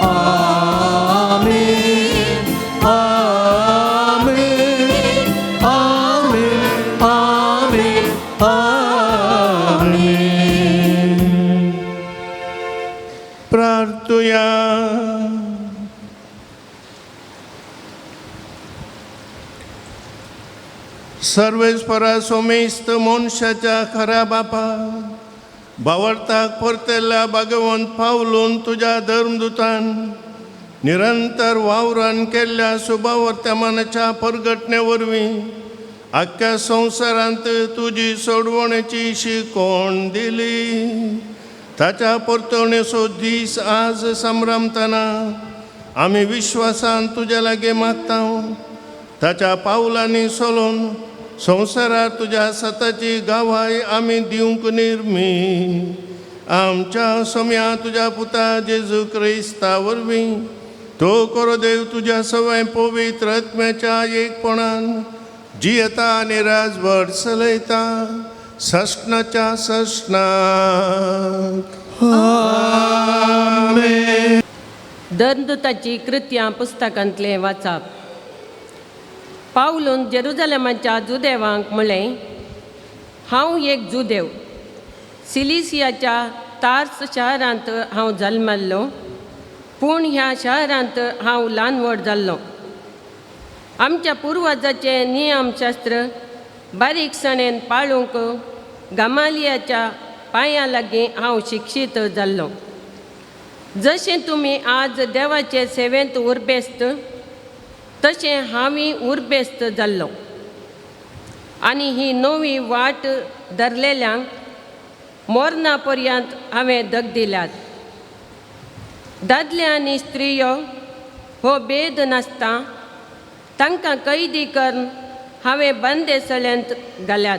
आमेन आमेन आमेन आमेन आमेन. प्रार्थुया. सर्वेस्परा सोमेस्त मनशाच्या खऱ्या बापा भावार्थाक परतेल्या भगवंत पावलून तुज्या धर्मदूतान निरंतर वावरान केल्ल्या सुभावर्तमानाच्या परगटणे वरवीं आख्ख्या संवसारांत तुजी सोडवणेची शिकवण दिली. ताच्या परतवणेचो दीस आज संभ्रमतना आमी विश्वासान तुज्या लागीं मागता. ताच्या पावलांनी सोलून संवसारार तुज्या सताची गावाय आमी दिवंक निर्मी. आमच्या सोम्या तुज्या पुता जेजू क्रिस्ता वरवीं तो करो देव तुज्या सवय पवित्र आत्म्याच्या एकपणान जियेता आनी राजभर चलयता सस्नाच्या सस्नाक. आमेन. दंदुताची कृत्यां पुस्तकांतलें वाचप. पावलून जेरुजलेमाच्या जुदेवांक म्हळें, हांव एक जुदेव, सिलिसियाच्या तार्स शहरांत हांव जल्मल्लो, पूण ह्या शहरांत हांव ल्हान व्हड जाल्लो. आमच्या पुर्वजाचें नियमशास्त्र बारीकसाणेन पाळूंक गमालियाच्या पांयां लागीं हांव शिक्षीत जाल्लो. जशें तुमी आज देवाचे सेवेंत उर्बेस्त तशें हांवूय उर्बेस्त जाल्लो. आनी ही नवी वाट धरलेल्यांक मोरना पर्यंत हांवें दग दिल्यात. दादले आनी स्त्रियो हो भेद नासता तांकां कैदी करून हांवें बंदेसळ्यांत घाल्यात.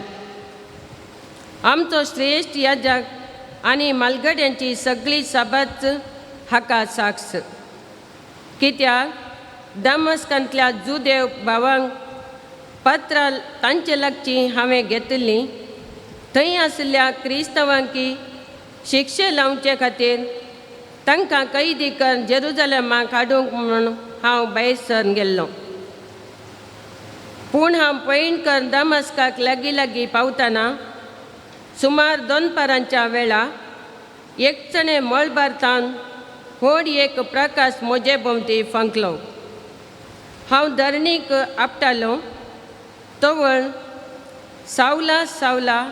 आमचो श्रेश्ठ याजक आनी मालगड्यांची सगळी सभाच हाका साक्ष. कित्याक दमस्कांतल्या जुदेव भावांक पत्रां तांचे लागचीं हांवें घेतिल्लीं. थंय आशिल्ल्या क्रिस्तांवांकी शिक्षे लावचे खातीर तांकां कैदी करून जेरुजलेमाक हाडूंक म्हूण हांव भायर सरून गेल्लो. पूण हांव पयण करून दमस्काक लागीं लागीं पावतना सुमार दोनपारांच्या वेळा एकचणे मळबार व्हड एक प्रकाश म्हजे भोंवती फांकलो. हांव धरणीक आपटालो तवळ सावला सावला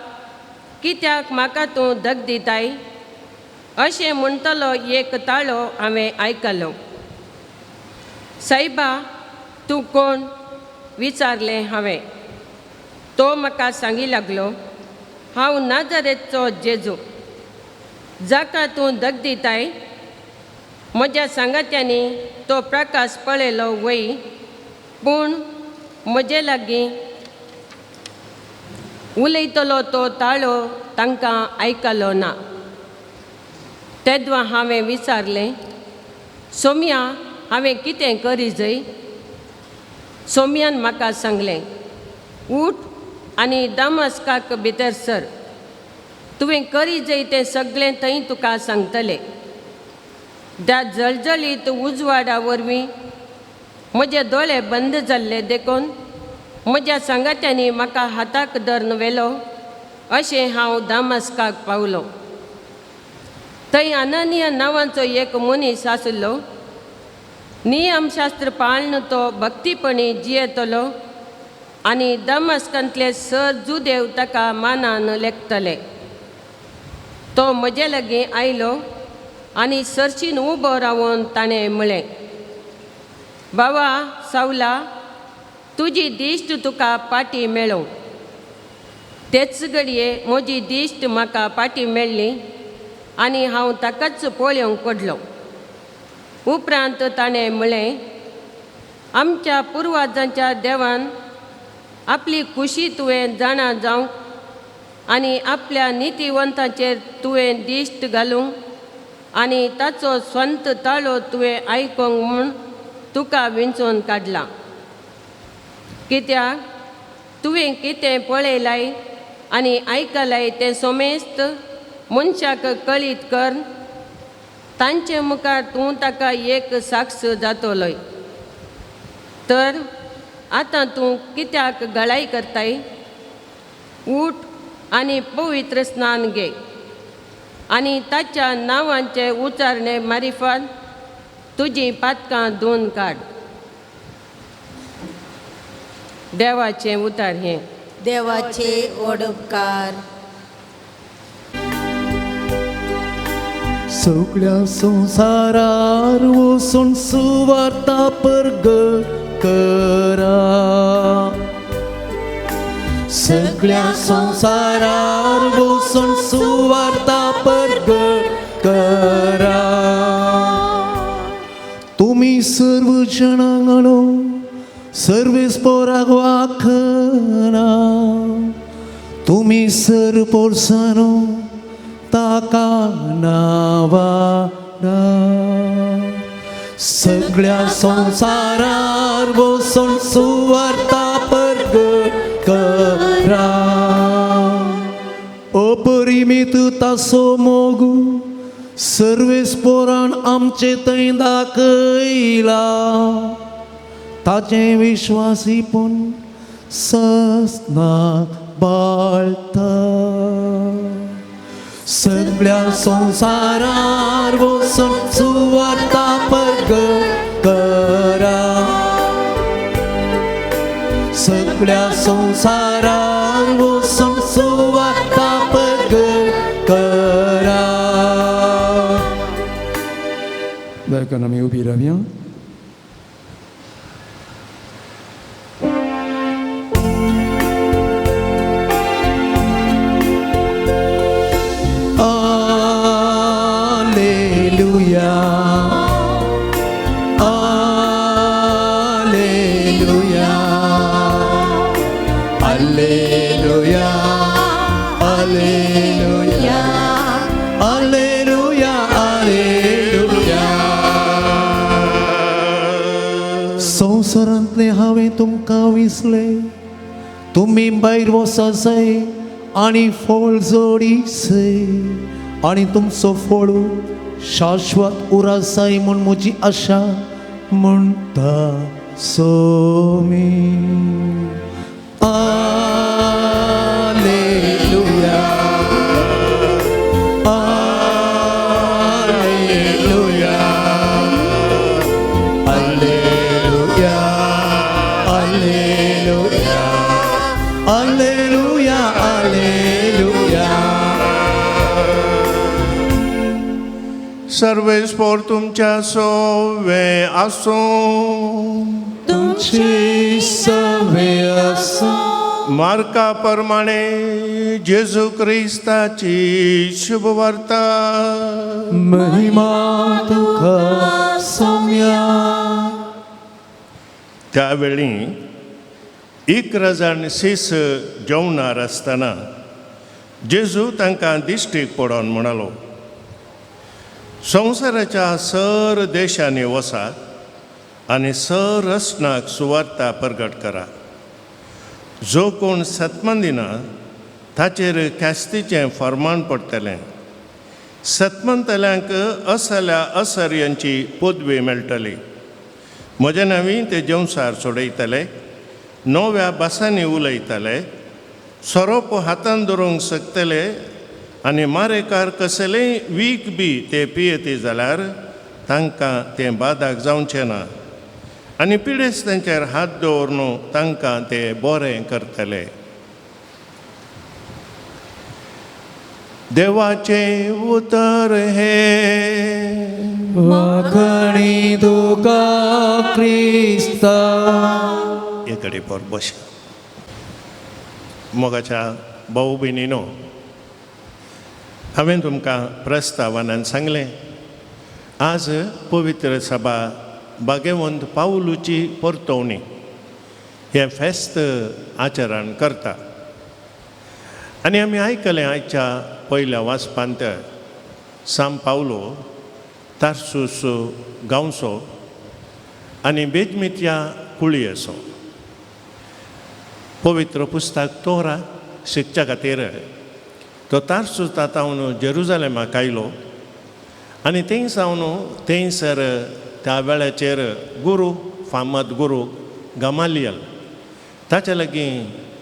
कित्याक म्हाका तूं धग दिताय अशें म्हणटलो एक ताळो हांवें आयकलो. सायबा तूं कोण विचारलें हांवें. तो म्हाका सांगी लागलो, हांव नाजरेतचो जेजू, जाका तूं दगदिताय. म्हज्या सांगात्यांनी तो प्रकाश पळयलो वय, पूण म्हजे लागीं उलयतलो तो ताळो तांकां आयकलो ना. तेद्वा हांवें विचारलें, सोम्या, हांवें कितें करी जय? सोम्यान म्हाका सांगलें, उठ आनी दामस्काक भितर सर, तुवें करी जय तें सगळें थंय तुका सांगतले. त्या जळजळीत उजवाडा वरवीं म्हजे दोळे बंद जाल्ले देखून म्हज्या सांगात्यांनी म्हाका हाताक धरून व्हेलो. अशें हांव दामस्काक पावलो. थंय अनन्य नांवाचो एक मनीस आशिल्लो. नियमशास्त्र पाळून तो भक्तीपणी जियेतलो आनी दमस्कांतले सर जुदेव ताका मानान लेखतले. तो म्हजे लागीं आयलो आनी सरशीन उबो रावन ताणें म्हळें, बाबा सावला, तुजी दिश्ट तुका पाटी मेळूं. तेच घडये म्हजी दिश्ट म्हाका पाटी मेळ्ळी आनी हांव ताकाच पळोवंक पडलो. उपरांत ताणें म्हळें, आमच्या पुर्वाजांच्या देवान आपली खुशी तुवें जाणा जावंक आनी आपल्या नितीवंताचेर तुवें दिश्ट घालूंक आनी ताचो स्वंत ताळो तुवें आयकूंक म्हूण तुका विंचून काडला. कित्याक तुवें कितें पळयलाय आनी आयकलाय तें सोमेस्त मनशाक कळीत कर, तांचे मुखार तूं ताका एक साक्ष जातलोय. तर आतां तूं कित्याक गळाय करताय? उठ आनी पवित्र स्नान घे आनी ताच्या नांवांचे उच्चारणे मारिफात तुजीं पातकां धुवन काड. देवाचें उतार हें. देवाचे ओडपकार. सगळ्या संवसारार वचून सुवार्ता परगट करा. सगळ्या संवसारार वचून सुवार्ता परगट करा. तुमी सर्व जणांगणो सर्वेस पोराक वाखना, तुमी सर पोरसानो ताका नावाना. सगळ्या संवसारार वचून सुवार्ता परगट करा. अपरिमीत तासो मोग सर्वेस पोरान आमचे थंय दाखयला, ताचें विश्वासीपण ससनाक बाळता. सगळ्या संवसारार वचून सुवार्ता परगट करा. सगळ्या संवसारार वचून सुवार्ता परगट करा. दयाकरून आमी उबी रावया. Alleluia, Alleluia, Alleluia, Alleluia, Alleluia, Alleluia. संवसारांतलें हांवें तुमकां विसलें, तुमी भायर वचत जाय आनी फळ जोडी सय आनी तुमचो फळ शाश्वत उरासाय म्हूण म्हजी आशा म्हणटा Somi. Alleluia, Alleluia, Alleluia, Alleluia, Alleluia, Alleluia. सर्वेस्पोर तुमच्या सोवे आसूं. तुमच्या तुमचे सवे आसूं. मार्का प्रमाणे जेजू क्रिस्ताची शुभवार्ता. महिमा तुका सोम्या. त्यावेळी 11 जाण शीस जेवणार आसतना जेजू तांकां दिश्टीक पडोवन म्हणालो, संवसाराच्या सर देशांनी वसात आनी सर रसनाक सुवार्ता परगट करा. जो कोण सत्मन दिना ताचेर ख्यास्तीचें फर्मान पडटलें. सत्मंतल्यांक असल्या असर्यांची पदवी मेळटली. म्हज्या नांवी ते जेवसार सोडयतले, नव्या भासांनी उलयतले, सोरोप हातान धरूंक शकतले आनी मारेकार कसलेय वीख बी ते पियेती जाल्यार तांकां तें बादाक जावचें ना आनी पिडेस्त तांचेर हात दवरून तांकां ते बरें करतले. देवाचें उतर हें. वाखणी तुका क्रिस्ता. एक कडेन पोर बस. मोगाच्या भाऊ भयणीनो, हांवें तुमकां प्रस्तावनान सांगलें, आज पवित्र सभा भाग्यवंत पावलूची परतवणी हें फेस्त आचरण करता. आनी आमी आयकलें आयच्या पयल्या वाचपांत साम पावलो तारसूस गांवचो आनी बेजमित्या कुळयेचो. पवित्र पुस्तक तोरा शिकच्या खातीर तो तारसूस तातावन जेरुजालेमाक आयलो आनी थंय सावन थंयसर त्या वेळाचेर गुरू फामाद गुरू गमालियल ताच्या लागीं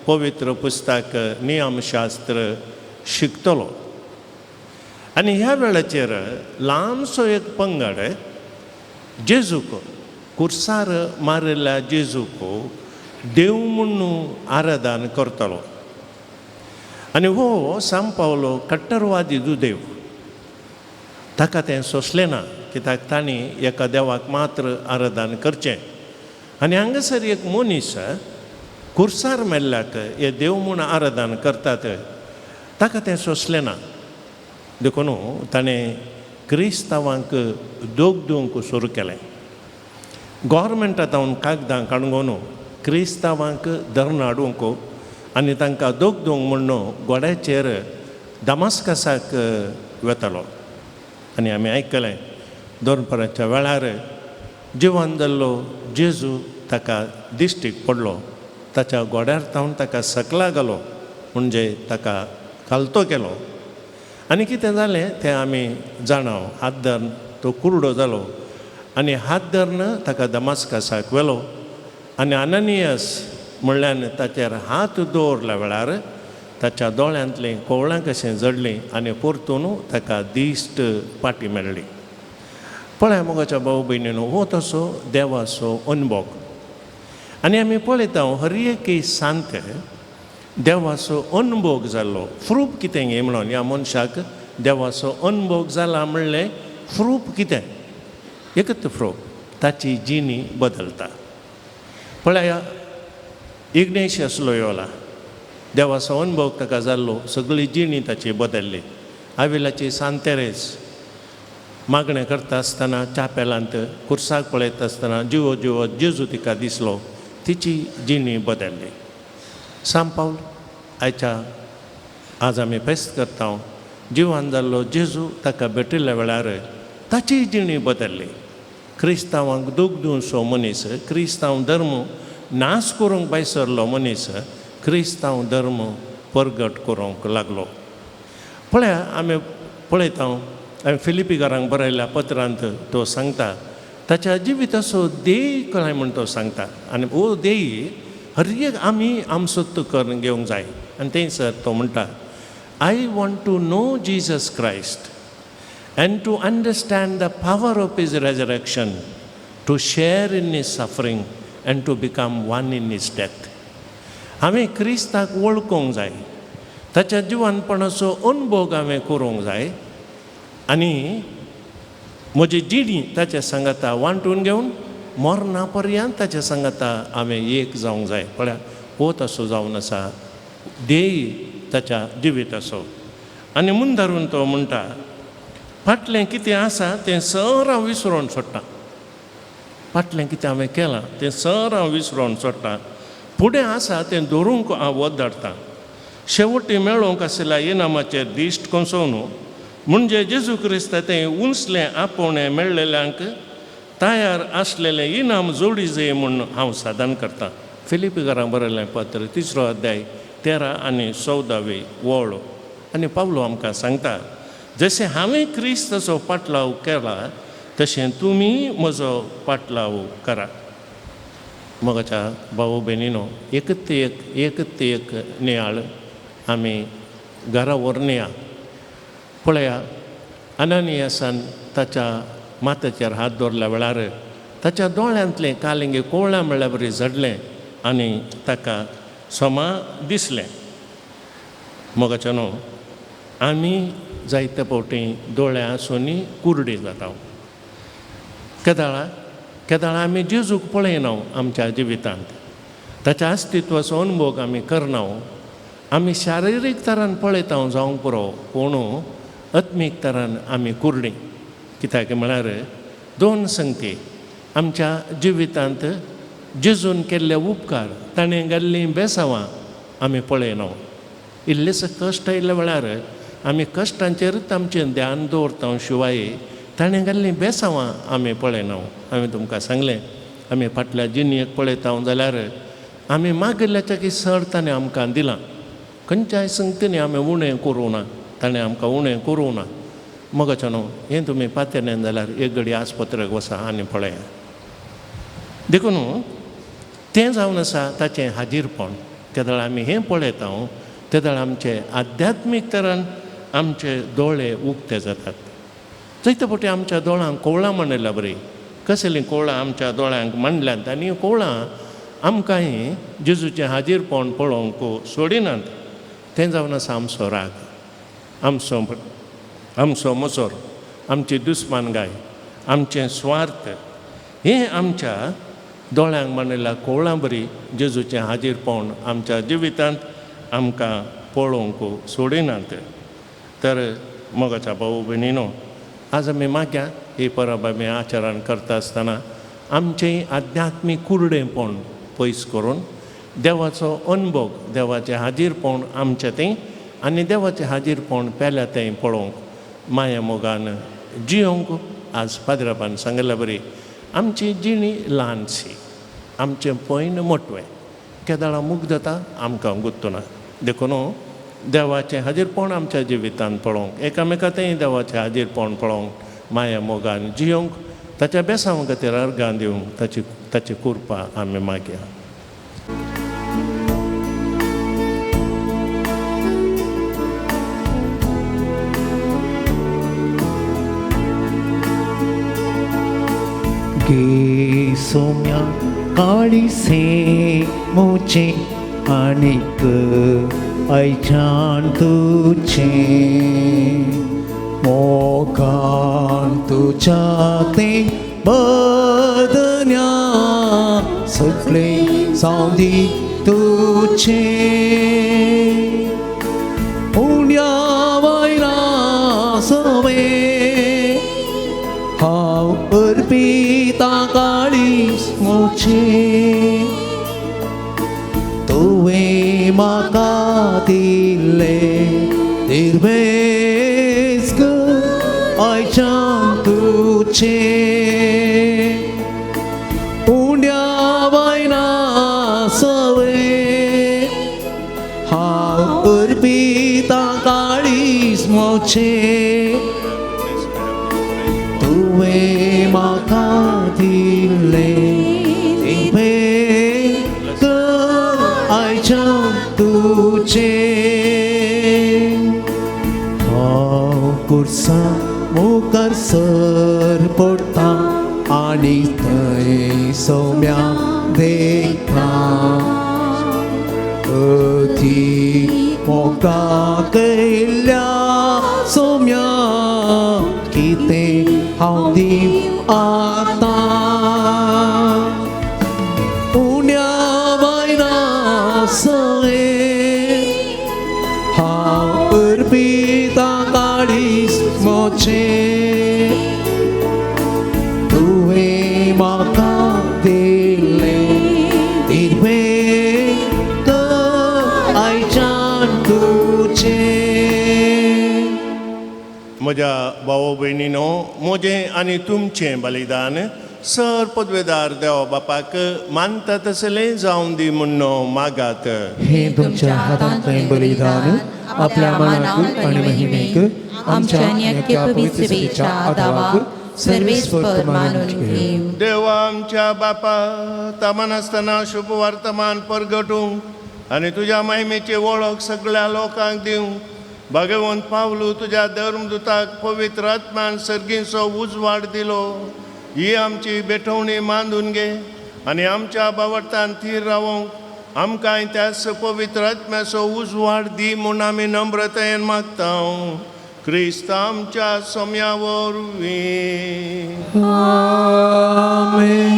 पवित्र पुस्तक नियमशास्त्र शिकतलो. आनी ह्या वेळाचेर ल्हानसो एक पंगड जेजूक कुर्सार मारिल्ल्या जेजूक देव म्हूण आराधन करतलो. आनी हो साम पावलो कट्टरवादी दुदेव, ताका तें सोंसलें ना कित्याक तांणी एका देवाक मात्र आराधन करचें. आनी हांगासर एक मनीस कुर्सार मेल्ल्याक हे देव म्हूण आराधन करतात ताका तें सोंसलें ना. देखून ताणें क्रिस्तांवांक दोग दिवंक सुरू केलें. गोवोरमेंटा तावन कागदां काडून क्रिस्तांवांक धरण हाडूंक आनी तांकां दोग दिवंक म्हूण घोड्याचेर दमास्कसाक वेतालो. आनी आमी आयकलें दोनपराच्या वेळार जिवन जाल्लो जेजू ताका दिश्टीक पडलो, ताच्या घोड्यार तावन ताका सकला घालो, म्हणजे ताका खालतो केलो. आनी कितें जालें तें आमी जाणाव. हात धरून तो कुरडो जालो आनी हात धरून ताका दमास्कसाक व्हेलो आनी अननियस म्हणल्यान ताचेर हात दवरल्या वेळार ताच्या दोळ्यांतलीं कोवळां कशें जडलीं आनी परतून ताका दिश्ट पाटी मेळ्ळी. पळय मोगाच्या भाव भयणीनो, हो तसो देवाचो अनुभव. आनी आमी पळयता हर एक सांत देवाचो अनुभव जाल्लो. फ्रूप कितें गे म्हणून ह्या मनशाक देवाचो अनुभव जाला म्हणलें फ्रूप कितें, एकच फ्रूप, ताची जिणी बदलता. पळया इग्नेशियस लोयोला देवाचो अनुभव ताका जाल्लो, सगळी जिणी ताची बदल्ली. आविलाची सांत तेरेज मागणें करता आसतना चापेलांत कुर्साक पळयता आसतना जिवो जिवो जेजू तिका दिसलो, तिची जिणी बदल्ली. साम पावल आयच्या आज आमी फेस्त करता, जिवान जाल्लो जेजू ताका भेटिल्ल्या वेळार ताची जिणी बदल्ली. क्रिस्तांवांक दूख दिवचो मनीस, क्रिस्तांव धर्म नाश करूंक भायर सरलो मनीस क्रिस्तांव धर्म परगट करूंक लागलो. पळया आमी पळयता आमी फिलिपीकारांक बरयल्ल्या पत्रांत तो सांगता ताच्या जिविताचो ध्येय कळ्ळें म्हूण तो सांगता. आनी हो ध्येय हर एक आमी आमचो करून घेवंक जाय. आनी थंयसर तो म्हणटा, I want to know Jesus Christ and to understand the power of his resurrection, to share in his suffering and to become one in his death. हांवें क्रिस्ताक वळखूंक जाय, ताच्या जिवनपणाचो अनुभव हांवें करूंक जाय आनी म्हजी जिणी ताच्या सांगाता वांटून घेवन मरणा पर्यंत ताच्या सांगाता हांवें एक जावंक जाय. पळया हो तसो जावन आसा ध्येय ताच्या जिविताचो. आनी मुंदारून तो म्हणटा फाटलें कितें आसा तें सर हांव विसरून सोडटां, फाटलें कितें हांवें केलां तें सर हांव विसरून सोडटां, फुडें आसा तें धरूंक हांव वत धाडटां, शेवटी मेळोवंक आशिल्ल्या इनामाचेर दिश्ट कोसोवन म्हणजे जेजू क्रिस्त तें उंचलें आपोवणें मेळ्ळेल्यांक तयार आसलेलें इनाम जोडी जाय म्हूण हांव साधन करतां. फिलिपीकारांक बरयलें पत्र 3 अध्याय 13 आनी 14 वळ. आनी पावलो आमकां सांगता जशें हांवें क्रिस्ताचो पाटलाव केला तशें तुमी म्हजो पाटलाव करा. मोगाच्या भाव भयणीनो एकच एक एकच एक नियाळ आमी घरा व्हरनया. पळया अननियासान ताच्या माथ्याचेर हात दवरल्या वेळार ताच्या दोळ्यांतलें कालिंगे कोवळ्या म्हळ्या बरी झडलें आनी ताका समा दिसलें. मोगाच्या न्हू आमी जायते फावटी दोळे आसूनय कुर्डी जाता. केदाळा केदाळा आमी जेजूक पळयना आमच्या जिवितांत, ताच्या अस्तित्वाचो अनुभव आमी करना. आमी शारिरीक तरान पळयता जावंक पुरो, पूण आत्मीक तरान आमी कुर्डी. कित्याक म्हळ्यार दोन संगती आमच्या जिवितांत जेजून केल्ले उपकार, ताणें घाल्लीं बेसांवां आमी पळयना. इल्लेसो कश्ट आयिल्ल्या वेळार आमी कश्टांचेरूच आमचें ध्यान दवरता शिवाय ताणें घाल्लीं बेसांवां आमी पळयना. हांवें तुमकां सांगलें आमी फाटल्या जिणेक पळयता जाल्यार आमी मागिल्ल्याच्या की सर ताणें आमकां दिलां, खंयच्याय संगतींनी आमी उणें करूं ना, ताणें आमकां उणें करूं ना. मोगाच्या न्हू हें तुमी पात्यें जाल्यार एक घडी आस्पत्रेक वसा आनी पळया. देखून तें जावन आसा ताचें हाजीरपण. तेदळ आमी हें पळयता तेदळ आमचे आध्यात्मीक तरान आमचे दोळे उक्ते जातात. जायते फावटी आमच्या दोळ्यांक कोवळां मांडल्या बरी, कसलीं कोवळां आमच्या दोळ्यांक मांडल्यांत आनी कोवळां आमकांय जेजूचें हाजीरपण पळोवंक सोडिनात. तें जावन आसा आमचो राग, आमचो आमचो मसोर, आमची दुस्मानगाय, आमचें स्वार्थ, हें आमच्या दोळ्यांक मांडिल्ल्या कोवळां बरी जेजूचें हाजीरपण आमच्या जिवितांत आमकां पळोवंक सोडिनात. तर मोगाच्या भाऊ भयणीनो आज आमी मागया ही परब आमी आचरण करता आसतना आमचें आध्यात्मीक कुर्डेपण पयस करून देवाचो अनुभव, देवाचें हाजीरपण आमचें तें आनी देवाचें हाजीरपण पेल्या तें पळोवंक माया मोगान जियोंक आज पाद्रापान सांगिल्ल्या बरी आमची जिणी ल्हानशी, आमचें पयन मोटवें, केदाळा मुग्ध जाता आमकां गुत्तुना. देखून देवाचें हाजीरपण आमच्या जिवितांत पळोवंक, एकामेका तें देवाचें हाजीरपण पळोवंक माया मोगान जियोंक ताच्या बेसांव खातीर अर्गां दिवंक ताची ताची कृपा आमी मागया. गे सोम्या काळी से मुझे अनेक ऐचान तुझे मोगान तुझ्या ते बदन्या सगळे सावंदी तुझे उण्या वयरा सवे हांव अर्पिता काळीज मुझे तुवें म्हाका दिल्लें निर्वेस आयच्यान तुजें उण्या वयना सवे हांव अर्पिता काळीज मुझे तुवें म्हाका दिल्लें निर्वेस आयच्यान तुजें हांव कुर्सा मुखार सर पडटा आनी थंय सौम्या देखता अती मोगा केल्ल्या सौम्या कितें हांव दिवं आतां. म्हज्या भाव भयणीनो, म्हजें आनी तुमचें बलिदान सर पदवेदार देवा बापाक मानता तसलें जावन दी म्हूण मागात. हे तुमच्या हातांतलें बलिदान आपल्या मानाक आनी महिमेक आमच्या आनी पवित्र सभेच्या आदावाक सर्वेस्पर मानून घेवं. देवा आमच्या बापा, तामानासतना शुभ वर्तमान परगटूंक आनी तुज्या महिमेची वळख सगळ्या लोकांक दिवंक भगवंत पावलू तुज्या धर्मदूताक पवित्र आत्मान सर्गींचो उजवाड दिलो. ही आमची भेटवणी मांदून घे आनी आमच्या बावडतान थीर रावोंक आमकांय त्याच पवित्र आत्म्याचो उजवाड दी म्हूण आमी नम्रतायेन मागता. क्रिस्त आमच्या सोम्या वरवीं. आमेन.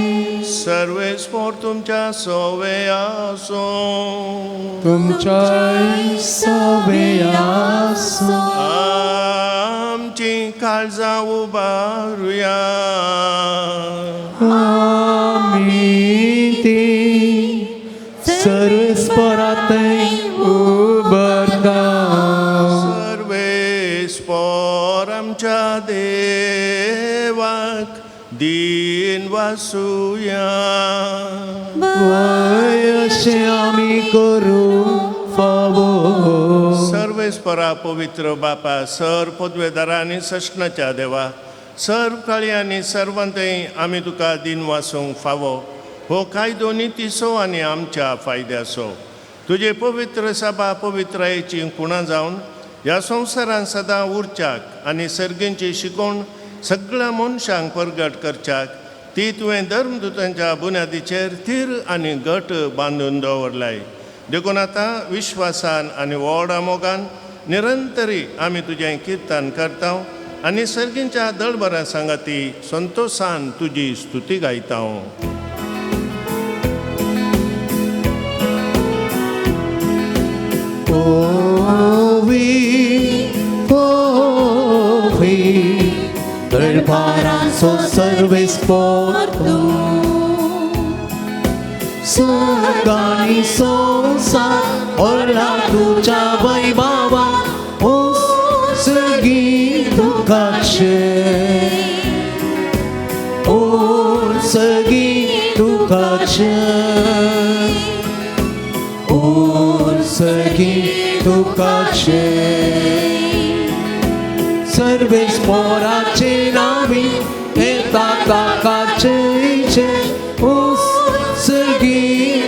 सर्वेस्पोर तुमच्या सोवे आसूं. तुमच्या सवे आसूं. आमची काळजां उबारुया. आमी ती सर्वेस्परातय उबरता. सर्वेस्पोर आमच्या देवाक दीन वासुया. वय अशें आमी करूं फावो. सर्वेस्परा पवित्र बापा, सर पदवेदारा आनी सश्णाच्या देवा, सर्व काळी आनी सर्वांतय आमी तुका दीन वासूंक फावो. हो कायदो नितीचो आनी आमच्या फायद्याचो. तुजे पवित्र सभा पवित्रायेची खुणां जावन ह्या संवसारान सदां उरच्याक आनी सर्गींची शिकोवण सगळ्या मनशांक परगट करच्याक ती तुवें धर्मदूतांच्या बुन्यादीचेर थीर आनी घट बांदून दवरलाय. देखून आतां विश्वासान आनी व्हडा मोगान निरंतरी आमी तुजें किर्तन करता आनी सर्गींच्या दळबरां सांगाती संतोशान तुजी स्तुती गायता. ओवी दळपारांचो सर्वेस्पोर सगळी संवसार ओरला तुज्या वैभवा सगी तुकाचे ओ सगी तुकाचे ओ सगी तुकाचे. सर्वेस्पोराचे नावी येता ताकाचे ओ सगी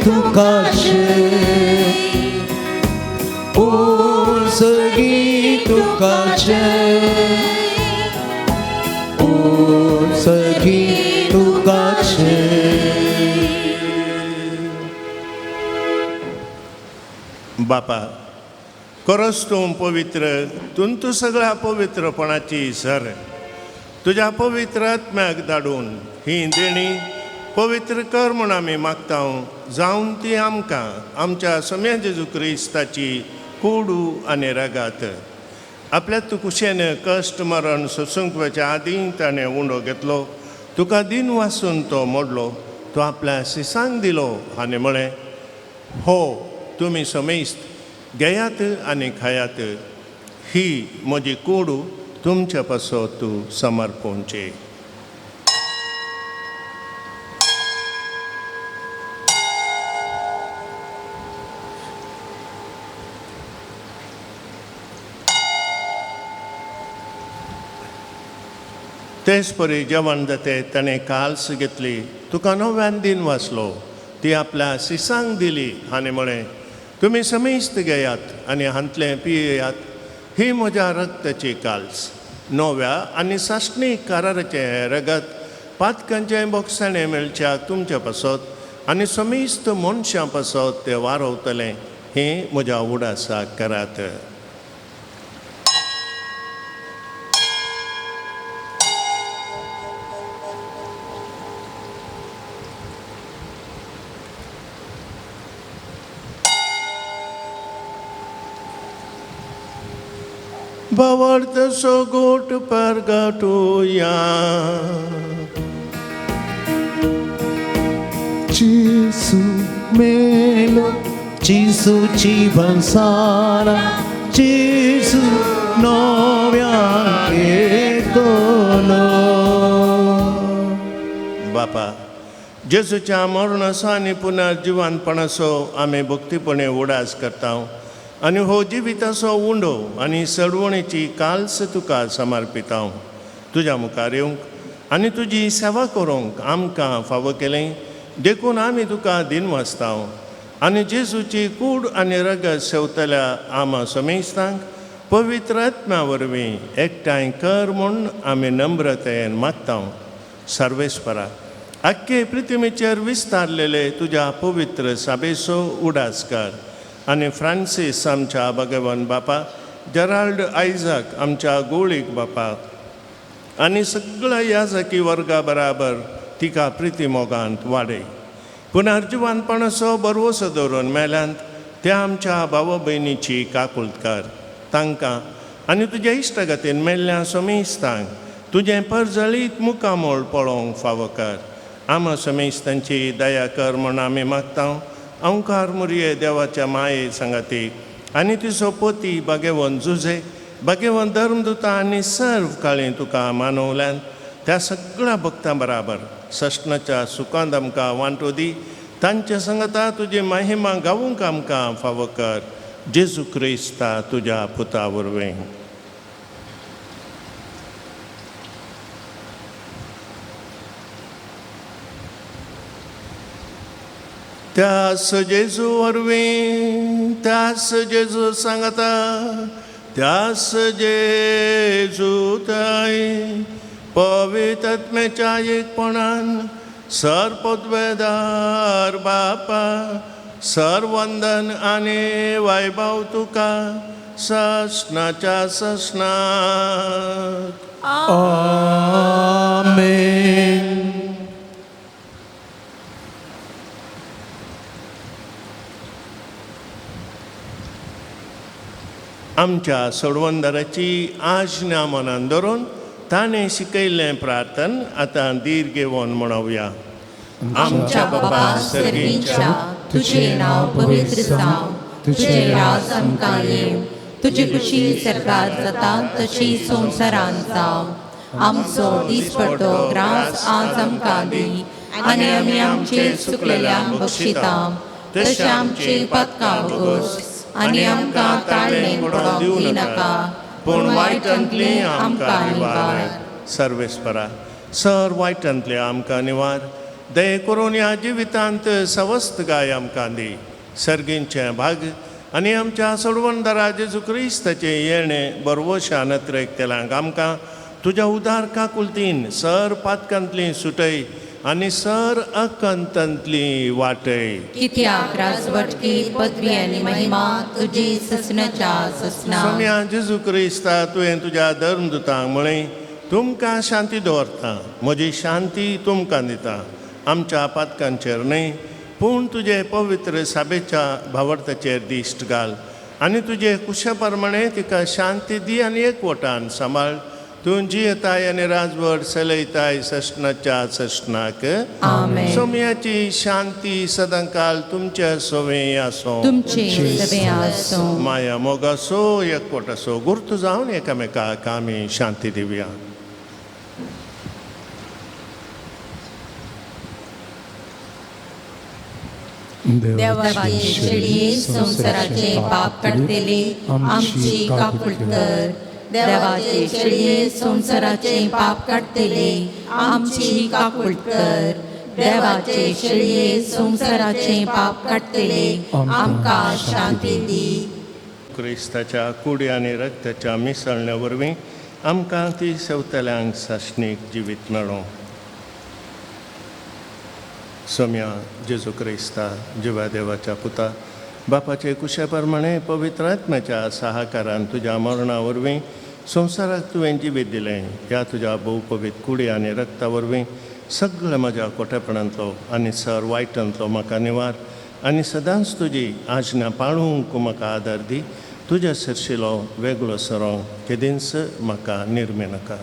तुकाचे ओ सगी तुकाचे ओ सगी तुकाचे. बापा, खरोच तूं पवित्र, तूं तूं सगळ्या पवित्रपणाची सर. तुज्या पवित्र आत्म्याक धाडून ही देणी पवित्र कर म्हूण आमी मागता, जावन ती आमकां आमच्या सम्या जेजू क्रिस्ताची कोडू आनी रगात. आपल्या तूं कुशेन कश्ट मरण सोसूंक वचच्या आदीं ताणें उंडो घेतलो, तुका दीन वासून तो मोडलो, तो आपल्या शिसांक दिलो आनी म्हळें, हो तुमी समेस्त घेयात आनी खायात, ही म्हजी कोडू तुमच्या पासत तूं समर्पणची. तेच परी जेवण जाते ताणें काल्स घेतली, तुका नव्यान दीन वाचलो, ती आपल्या शिसांक दिली आनी म्हळें, तुमी समेस्त घेयात आनी हांतलें पियेयात, ही म्हज्या रक्ताची काल्स, नव्या आनी सासणी कराराचें हें रगत पातकांचें बोगसाणें मेळच्याक तुमच्या पासत आनी समेस्त मनशां पासत तें वारवतलें, हें म्हज्या उडासाक करात. भावार्थ सोगोट परगटुया. जेसू मेलो, जेसूची वंसारा, जेसू नव्यान येतलो. बापा, जेजूच्या मरणाचो आनी पुनर्जिवनपणाचो आमी भक्तीपणे उडास करता आनी हो जिविताचो उंडो आनी सडवणेची काल्स तुका समर्पिता. तुज्या मुखार येवंक आनी तुजी सेवा करूंक आमकां फावो केलें देखून आमी तुका दिनवासता. आनी जेजूची कूड आनी रगत सेवतल्या आमा समेस्तांक पवित्र आत्म्या वरवीं एकठांय कर म्हूण आमी नम्रतेन मागता. सर्वेस्परा, आख्खे पृथ्वीचेर विस्तारलेले तुज्या पवित्र साबेचो उडास कर आनी फ्रांसीस आमच्या भगवान बापा, जेराल्ड आयझाक आमच्या गोळीक बापा आनी सगळ्या याजकी वर्गा बराबर तिका प्रिती मोगांत वाडय. पुनर्जिवानपणाचो बरवसो दवरून मेल्यांत त्या आमच्या भाव भयणीची काकुळट कर. तांकां आनी तुज्या इश्टागतीन मेल्ल्या समेस्तांक तुजें परजळीत मुखामोळ पळोवंक फावो कर. आमा समेस्तांची दया कर म्हूण आमी मागता. अंकार मुरये देवाच्या माये सांगाती आनी तिचो पती बागेवन जुजे बागेवन धर्मदुता आनी सर्व काळी तुका मानवल्यान त्या सगळ्या भक्तां बराबर सश्णाच्या सुखांत आमकां वांटो दी. तांच्या संगता तुजी महिमा गावूंक आमकां फावो कर. जेजू क्रिस्ता तुज्या पुता वरवीं. त्यास जेजू वरवीं, त्यास जेजू सांगता, त्यास जेजू ताई पवित्रत्मेच्या एकपणान सर पदवेदार बापा सरवंदन आनी वैभव तुका ससनाच्या ससनाक. आमेन. आमच्या सोडवंदराची आज्ञा मनान धरून ताणें शिकयल्लें प्रार्थन आतां धीर घेवन म्हणोवया. आमच्या बाबा सर्गींच्या, तुझे नांव पवित्र जावं, तुझे राज आमकां येवं, तुजी खुशी सरकार जाता तशी संवसारांत जावं. आमचो दिसपट्टो ग्रास आज आमकां दी आनी आमी आमचे चुकलेल्यांक बक्षिता तशें आमची पातकां भोगोस आनी आमकां ताळणेक पडोवंक दिनाका, पूण वायटांतली आमकां निवार. सर्वेस्परा, सर वायटांतले आमकां निवार. दये करून ह्या जिवितांत सवस्त गाय आमकां दी. सर्गींचें भाग आनी आमच्या सोडवणदारा जेजू क्रिस्ताचें येणें बरवशा नत्रेक तेलांक आमकां तुज्या उदार काकुलतीन सर पातकांतली सुटय आनी सर अकंतांतली वाटय. कित्याक राजवटकी पदवी आनी महिमा तुजी ससनाच्या ससना. सोम्या जेजू क्रिस्ता, तुवें तुज्या धर्मदुतांक म्हळें, तुमकां शांती दवरता, म्हजी शांती तुमकां दिता. आमच्या पातकांचेर न्हय पूण तुजे पवित्र साबेच्या भावार्थाचेर दिश्ट घाल आनी तुजे कुशा प्रमाणे तिका शांती दी आनी एकवटान सांबाळ. तूं जियेताय आनी राजवट चलयताय ससनाच्या ससनाक. आमेन. सोम्याची शांती सदांकाल तुमच्या सवे आसो. तुमचे सवे आसो. माया मोगासो एकवटासो गुर्त जावन एकामेकाक आमी शांती दिवया. देवाचे शेळये संवसाराचे पाप काडटले आमची काकुळट कर. देवाचे शेळये संवसाराचे पाप काडटले आमची काकुळट कर. देवाचे शेळये संवसाराचे पाप काडटले आमकां शांती दी. क्रिस्ताच्या कुडी आनी रक्ताच्या मिसळण्या वरवीं आमकां ती सेवतल्यांक सासणीक जिवीत मेळों. सोम्या जेजू क्रिस्ता जिवा देवाच्या पुता, बापाचे कुशा प्रमाणे पवित्र आत्म्याच्या सहाकारान तुज्या मरणा वरवीं संवसाराक तुवें जिवीत दिलें. ह्या तुज्या भोवपवीत कुडी आनी रक्ता वरवीं सगळ्या म्हज्या कोटेपणांतलो आनी सर वायटांतलो म्हाका निवार आनी सदांच तुजी आज्ञा पाळूंक म्हाका आदार दी. तुज्या सरशिलो वेगळो सरोंक केदींच म्हाका निर्मे नाका.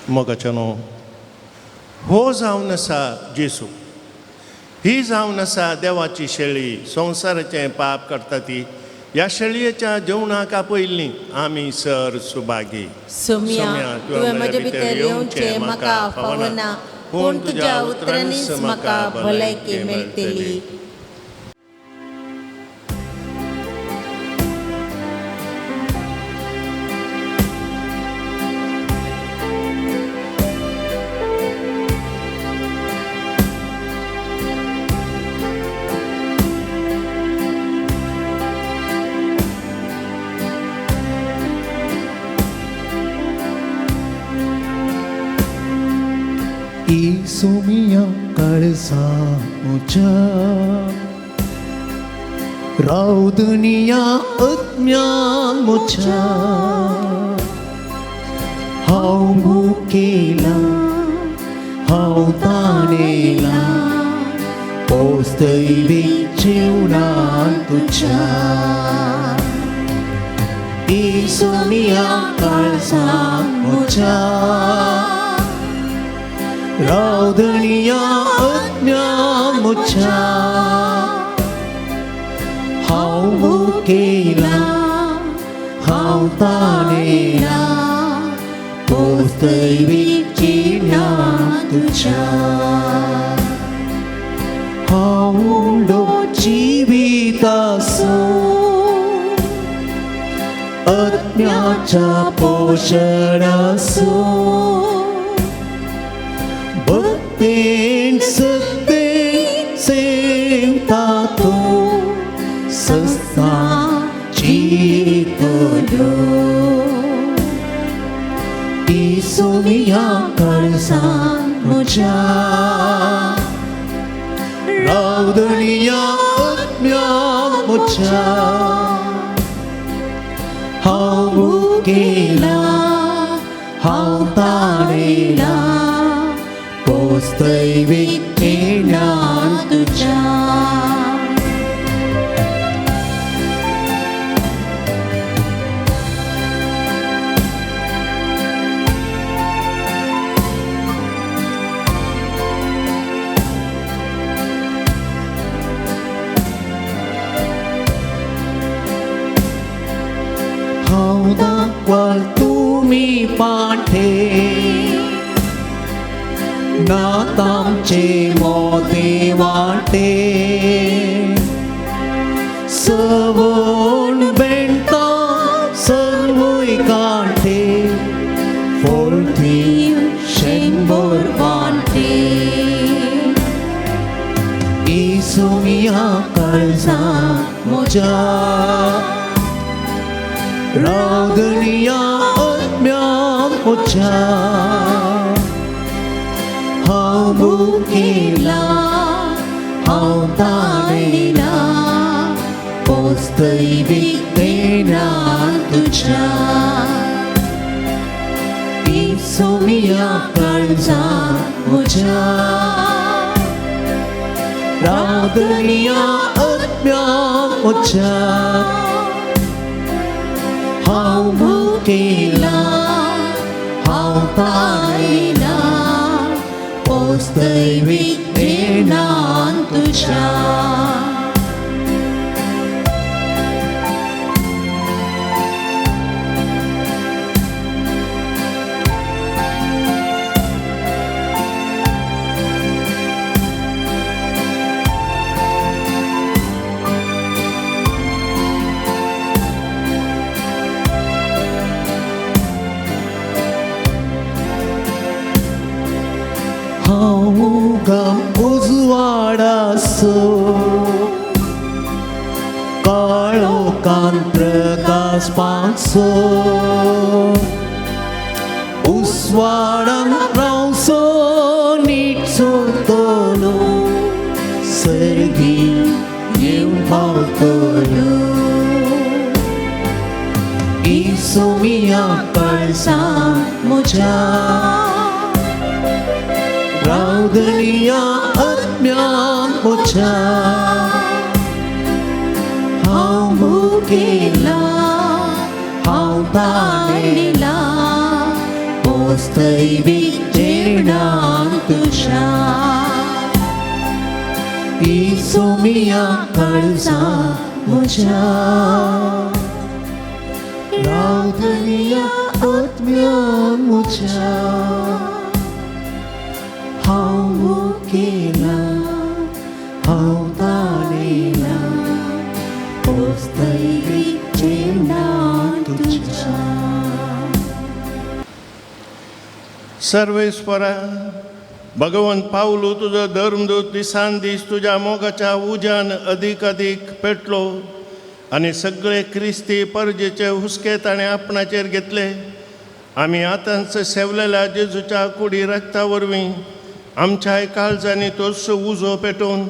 मोगाच्या न्हू, हो जावन आसा जेसू, ही जावन आसा देवाची शेळी, संवसाराचें पाप करता ती. ह्या शेळयेच्या जेवणाक आपयल्ली आमी सर सुभागी. सोम्या, तुवें म्हजे भितर येवचें म्हाका फावना, पूण तुज्या उतरांनीच म्हाका भलायकी मेळटली. सोमिया काळसा उच्या राव दुनिया अज्ञान मुच्या, हांव भुकेला हांव ताणेला, पोस्तैवी जेवणान तुज्या. सोमिया काळसा मुच्या राव दुनिया अज्ञान मुच्या, हांव भुकेला हांव ताणेला, पोस्तैवी जेवणान तुज्या. हांव उडो जिवितासो आत्म्याच्या पोशणासो, भक्तेन सत्तेन सेवता तो सस्ता चितलो. सोमिया काळसान म्हज्या राव दुनिया आत्म्यान म्हज्या, हांव भुकेला हांव ताणेला, पोस्तैवी जेवणान तुज्या. हांव दाखवाल तुमी पाठे नातामचे मोते वाटे, सवण बेणता सर्वय कांटे, फोळती शेंबर वांटे. सोमिया काळजा म्हज्या राव दुनिया आत्म्यान म्हज्या, हांव भुकेला हांव ताणेला, पोस्तैवी जेवणान तुज्या. सोमिया काळजा म्हज्या राव दुनिया आत्म्यान म्हज्या, हांव भुकेला हांव ताणेला, पोस्तैवी जेवणान तुज्या. हांव उजवाडासो काळोखान प्रकाश पांचो, उस्वाडान रावचो नीट चलतलो, सर्गी येवन पावतलो. सोमिया काळसान म्हज्या राव दुनिया आत्म्यान म्हज्या, हांव भुकेला हांव ताणेला, पोस्तैवी ओस्तैवीक जेवणान तुज्या इसोमिया काळजा म्हज्या रावतलिया आत्म्यान म्हज्या हांव मुखेला हांव ताणेला ओस्तैवीक जेवणान तुज्या. सर्वेस्परा भगवंत पावलू तुजो धर्मदूत दिसान दीस तुज्या मोगाच्या उज्यान अदीक अदीक पेटलो आनी सगळे क्रिस्ती परजेचे हुस्के ताणें आपणाचेर घेतले. आमी आतांच सेवलेल्या जेजूच्या कुडी रक्ता वरवीं आमच्याय काळजांनी तोच उजो पेटोवन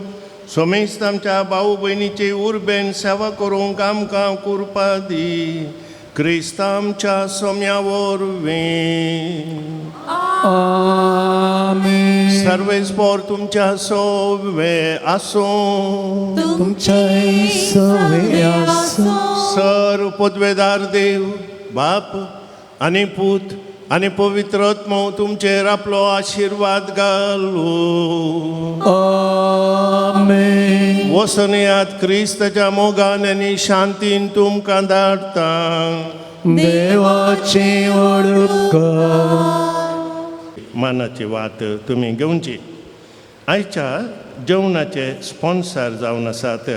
सोमेस्त आमच्या भाऊ भयणीची उर्बेन सेवा करूंक आमकां कुरपा दी. क्रिस्त आमच्या सोम्या वरवीं. आमेन. सर्वेस्पोर तुमच्या सोवे आसूं. तुमच्याय सवे आसूं. सर पदवेदार देव बाप आनी पूत आनी पवित्र आत्मो तुमचेर आपलो आशिर्वाद घालूं. आमेन. वसनयात क्रिस्ताच्या मोगान आनी शांतीन तुमकां धाडटा. देवाचे वडुपकार. मानाची वात तुमी घेवची. आयच्या जेवणाचे स्पॉन्सर जावन आसात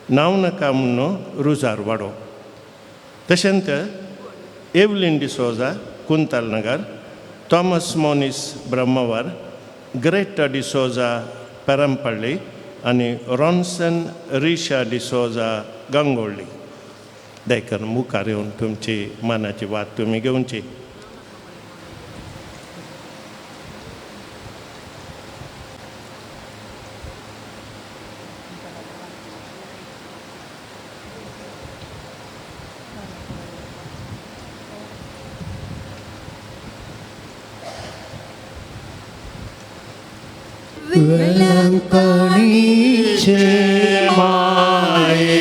नांव नाका म्हणून रुजार वाडो, तशेंच Evelyn D'Souza Kuntal Nagar, Thomas Moniz Brahmavar, Greta D'Souza Perampalli आनी रॉन्सन रिशा डिसोजा गंगोळ्ळी. देखून मुखार येवन तुमची मानाची वात तुमी घेवची. वेलंकणीचे माये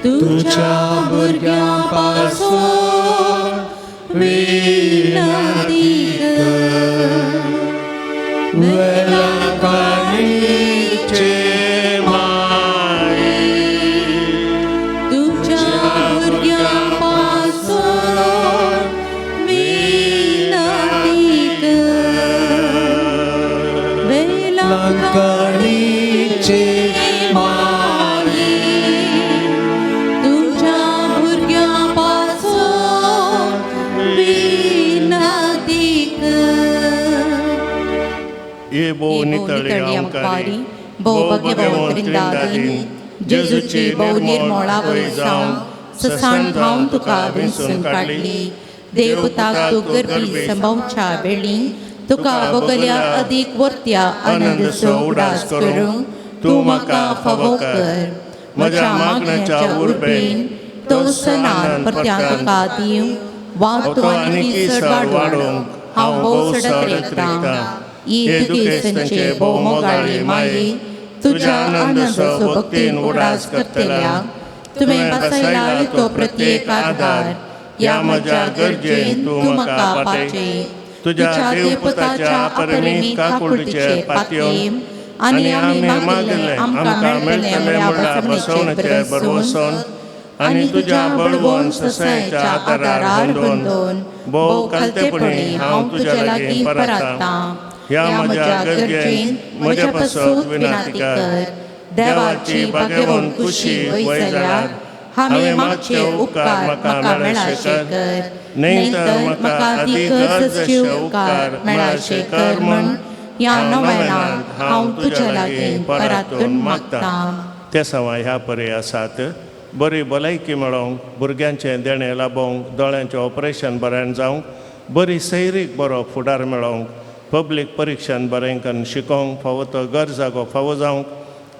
तुझ्या भुरग्यां पासून विनंती कर. वेलंकणीचे माये तुझ्या भुरग्यां पासून विनंती कर. वेलंकणीचे माये तुझ्या भुरग्यां पासून विनंती कर. ये भोव नितळी अंकारी भोव भगवंत त्रिंदादीन जेजूची भोव निर्मोळा जावन ससाण धांवन तुका विंचून काडली. देवताक तूं गर्भी संभवच्या वेळी तुका बगल्या अदीक वर्त्या आनंदचो उडास करूंक तूं म्हाका फावो कर. म्हज्या मागण्याच्या उर्बेन तो सनान परत्या तुका दिवं वा तूं आनीक चड वाडोवंक हांव भोव सडत रेखतां. ही दुखेस्तांचे भोव मोगाळी माये तुज्या आनंदाचो भक्तीन उडास करतल्या तुवें बसयला तो प्रत्येक आधार ह्या म्हज्या गरजेन तूं म्हाका पाचे. तुज्या देवपुताच्या अपरिमीत काकुळटीचे पातयेन आनी आमी मागले आमकां मेळटलें म्हणल्यार बसवणेचें भरवंसोन आनी तुज्या बळवंत ससायेच्या आदारार हुंदोवन भोव खालतेपणी हांव तुज्या लागीं पराता. ह्या म्हज्या गरजेन म्हज्या पासत विनंती कर. देवाची भाग्यवंत खुशी वय जाल्यार हांवें मागचे उपकार म्हाका मेळाशे कर, न्हय तर म्हाका अदीक गरजेचे उपकार मेळाशे कर म्हण ह्या नव्यानांत हांव तुज्या लागीं परातून मागतां. ते सवाय ह्या परे आसात बरी भलायकी मेळोवंक, भुरग्यांचें देणें लाबोवंक, दोळ्यांचें ऑपरेशन बरें जावंक, बरी सैरीक बरो फुडार मेळोवंक, पब्लीक परिक्षान बरें करून शिकोवंक, फावो तो घर जागो फावो जावंक,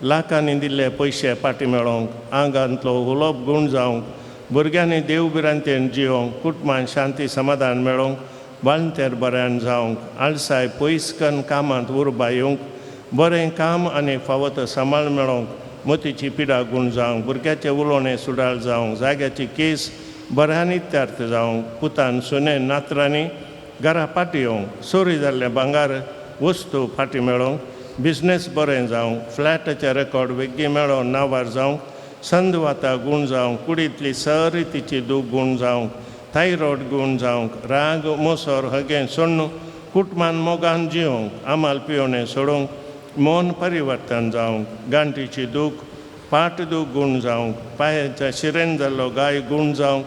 लाखांनी दिल्ले पयशे फाटीं मेळोवंक, आंगांतलो उलोवप गूण जावंक, भुरग्यांनी देवभिरांतेन जियोवंक, कुटुंबान शांती समाधान मेळोवंक, बाळंतेर बऱ्यान जावंक, आळसाय पयस कन्न कामांत उर्बा येवंक, बरें काम आनी फावो तो सांबाळ मेळोवंक, मोतीची पिडा गूण जावंक, भुरग्याचें उलोवणें सुडाळ जावंक, जाग्याची केस बऱ्यान इत्यार्थ जावंक पुतान सुने नातरांनी घरा फाटी येवंक चोरी जाल्लें भांगार वस्तू फाटी मेळोवंक बिजनेस बरें जावंक फ्लॅटाचें रेकॉर्ड वेगळी मेळोवन नांवार जावंक संदवाता गूण जावंक कुडींतली सरितीची दूख गूण जावंक थायरॉयड गूण जावंक राग मोसर हगें सोडून कुटमान मोगान जिवंक आमाल पिवणें सोडूंक मन परिवर्तन जावंक गांठीची दूख पाट दूख गूण जावंक पांयाच्या शिरेन जाल्लो गाय गूण जावंक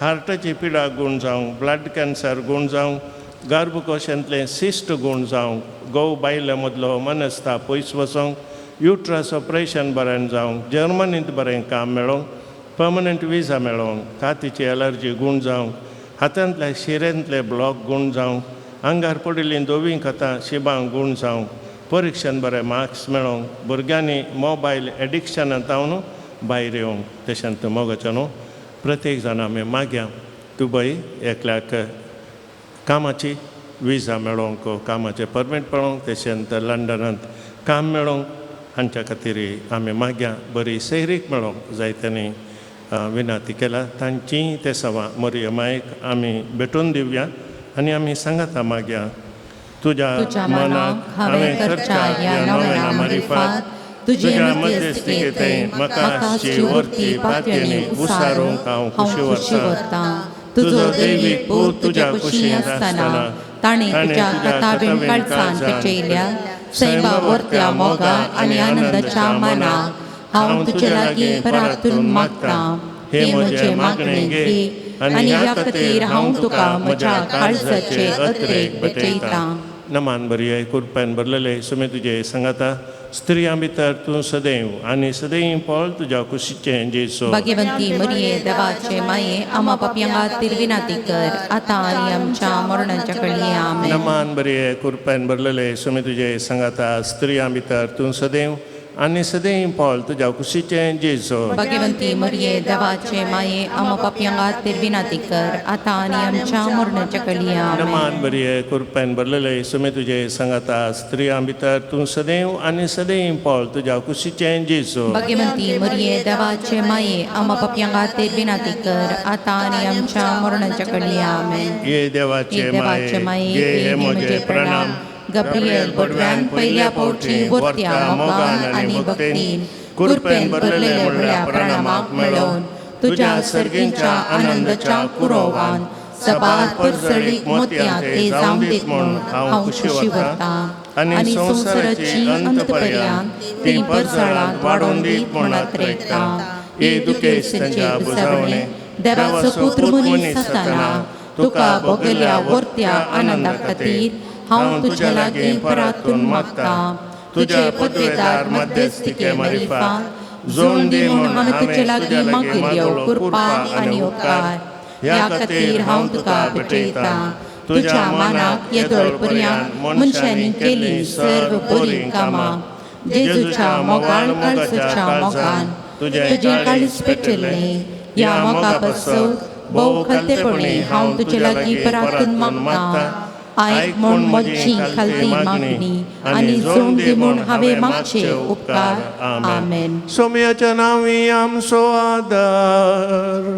हार्टाची पिडा गूण जावंक ब्लड कॅन्सर गूण जावंक गर्भकोशांतलें सिस्ट गूण जावंक घोव बायले मदलो मनस्ता पयस वचोंक युट्रस ऑपरेशन बरें जावंक जर्मनींत बरें काम मेळोवंक पर्मनंट विजा मेळोवंक कातीची एलर्जी गूण जावंक हातांतल्या शिरेंतले ब्लॉक गूण जावंक आंगार पडिल्लीं धवीं खतां शिबां गूण जावंक परिक्षेन बरें मार्क्स मेळोवंक भुरग्यांनी मोबायल एडिक्शनांत जावन भायर येवंक तशेंच मोगाचें न्हू प्रत्येक जाण आमी मागया दुबय एकल्याक कामाची विजा मेळोवंक कामाचें परमीट मेळोवंक तशेंच लंडनांत काम मेळोवंक हांच्या खातीर आमी मागया बरी सैरीक मेळोवंक जायत्यांनी विनंती केला तांची ते सवा मरिय मायक आमी भेटून दिवया आनी आमी सांगाता मागया तुज्या मनाक हांवें करच्या ह्या नव्या मारिफात तुज्या मध्यस्थिकेंत म्हाका आसची वर्ती पातयेनी उसारूंक हांव खुशी व्हरतां. तुजो दैवीक पूत तुज्या कुशींत आसतना ताणें तुज्या कथाबीण काळजान पेटयल्या सैमा वर्त्या मोगा आनी आनंदाच्या मनाक हांव तुजे लागीं परातून मागतां. हे म्हजें मागणें घे आनी ह्या खातीर हांव तुका म्हज्या काळजाचे अत्रेक भेटयतां. नमान बरी कुरपान भरलेले सुमे तुजे सांगाता स्त्रियां भितर तूं सदैव आनी सदैव फळ तुज्या कुशीचें जेसो. भाग्यवंती मरिये देवाचे माये आमा पापयां खातीर विनंती कर आतां आनी आमच्या मरणाच्या कडली. आमेन. नमान बरी कुरपान भरलेले सुमे तुजे सांगाता स्त्रियां भितर तूं सदैव आनी सदैव फळ तुज्या कुशीचें जेसो. भाग्यवंती मरिये देवाचे माये आमा पापयां खातीर विनंती कर आतां आनी आमच्या मरणाच्या कडली. आमेन. नमान बरी कुरपान भरलेले सुमे तुजे सांगाता स्त्रियां भितर तूं सदैव आनी सदैव फळ तुज्या कुशीचें जेसो. भाग्यवंती मरिये देवाचे माये आमा पापयां खातीर विनंती कर आतां आनी आमच्या मरणाच्या कडली. आमेन. ये देवाचे माये घे हे म्हजे प्रणाम. गब्रियल बोडव्यान पयल्या फावटी वर्त्या मोगान आनी भक्तीन कुरपेन भरलेले म्हणल्या प्रणामाक मेळोवन तुज्या सर्गींच्या आनंदाच्या कुरोवान सबार परसळीक मोतयां ते जावन दीत म्हूण हांव खुशी व्हरतां आनी संवसाराची अंतपर्यांत ती परसळांत वाडोवन दीत म्हूण आत्रेकतां. हे दुखेस्तांच्या बुजावणे देवाचो पुत्र मनीस आसतना तुका भोगल्या वर्त्या आनंदा खातीर हांव तुज्या लागीं परातून मागतां. तुजे पदवेदार मध्यस्थिके मारिफात जोड दी म्हूण हांवें तुजे लागीं मागिल्ल्यो कृपा आनी उपकार ह्या खातीर हांव तुका भेटयतां. तुज्या मानाक येदोळ पर्यंत मनशांनी केली सर्व बरीं कामां जेजूच्या मोगाळ काळजाच्या मोगान तुजें काळीज पेटयल्लें ह्या मोगा पासत भोव खालतेपणी हांव तुजे लागीं परातून मागतां. आयक म्हूण म्हजी खालती मागणी आनी जोड दी म्हूण हांवें मागचे उपकार. आमेन. सोम्याच्या नांवी आमचो आदार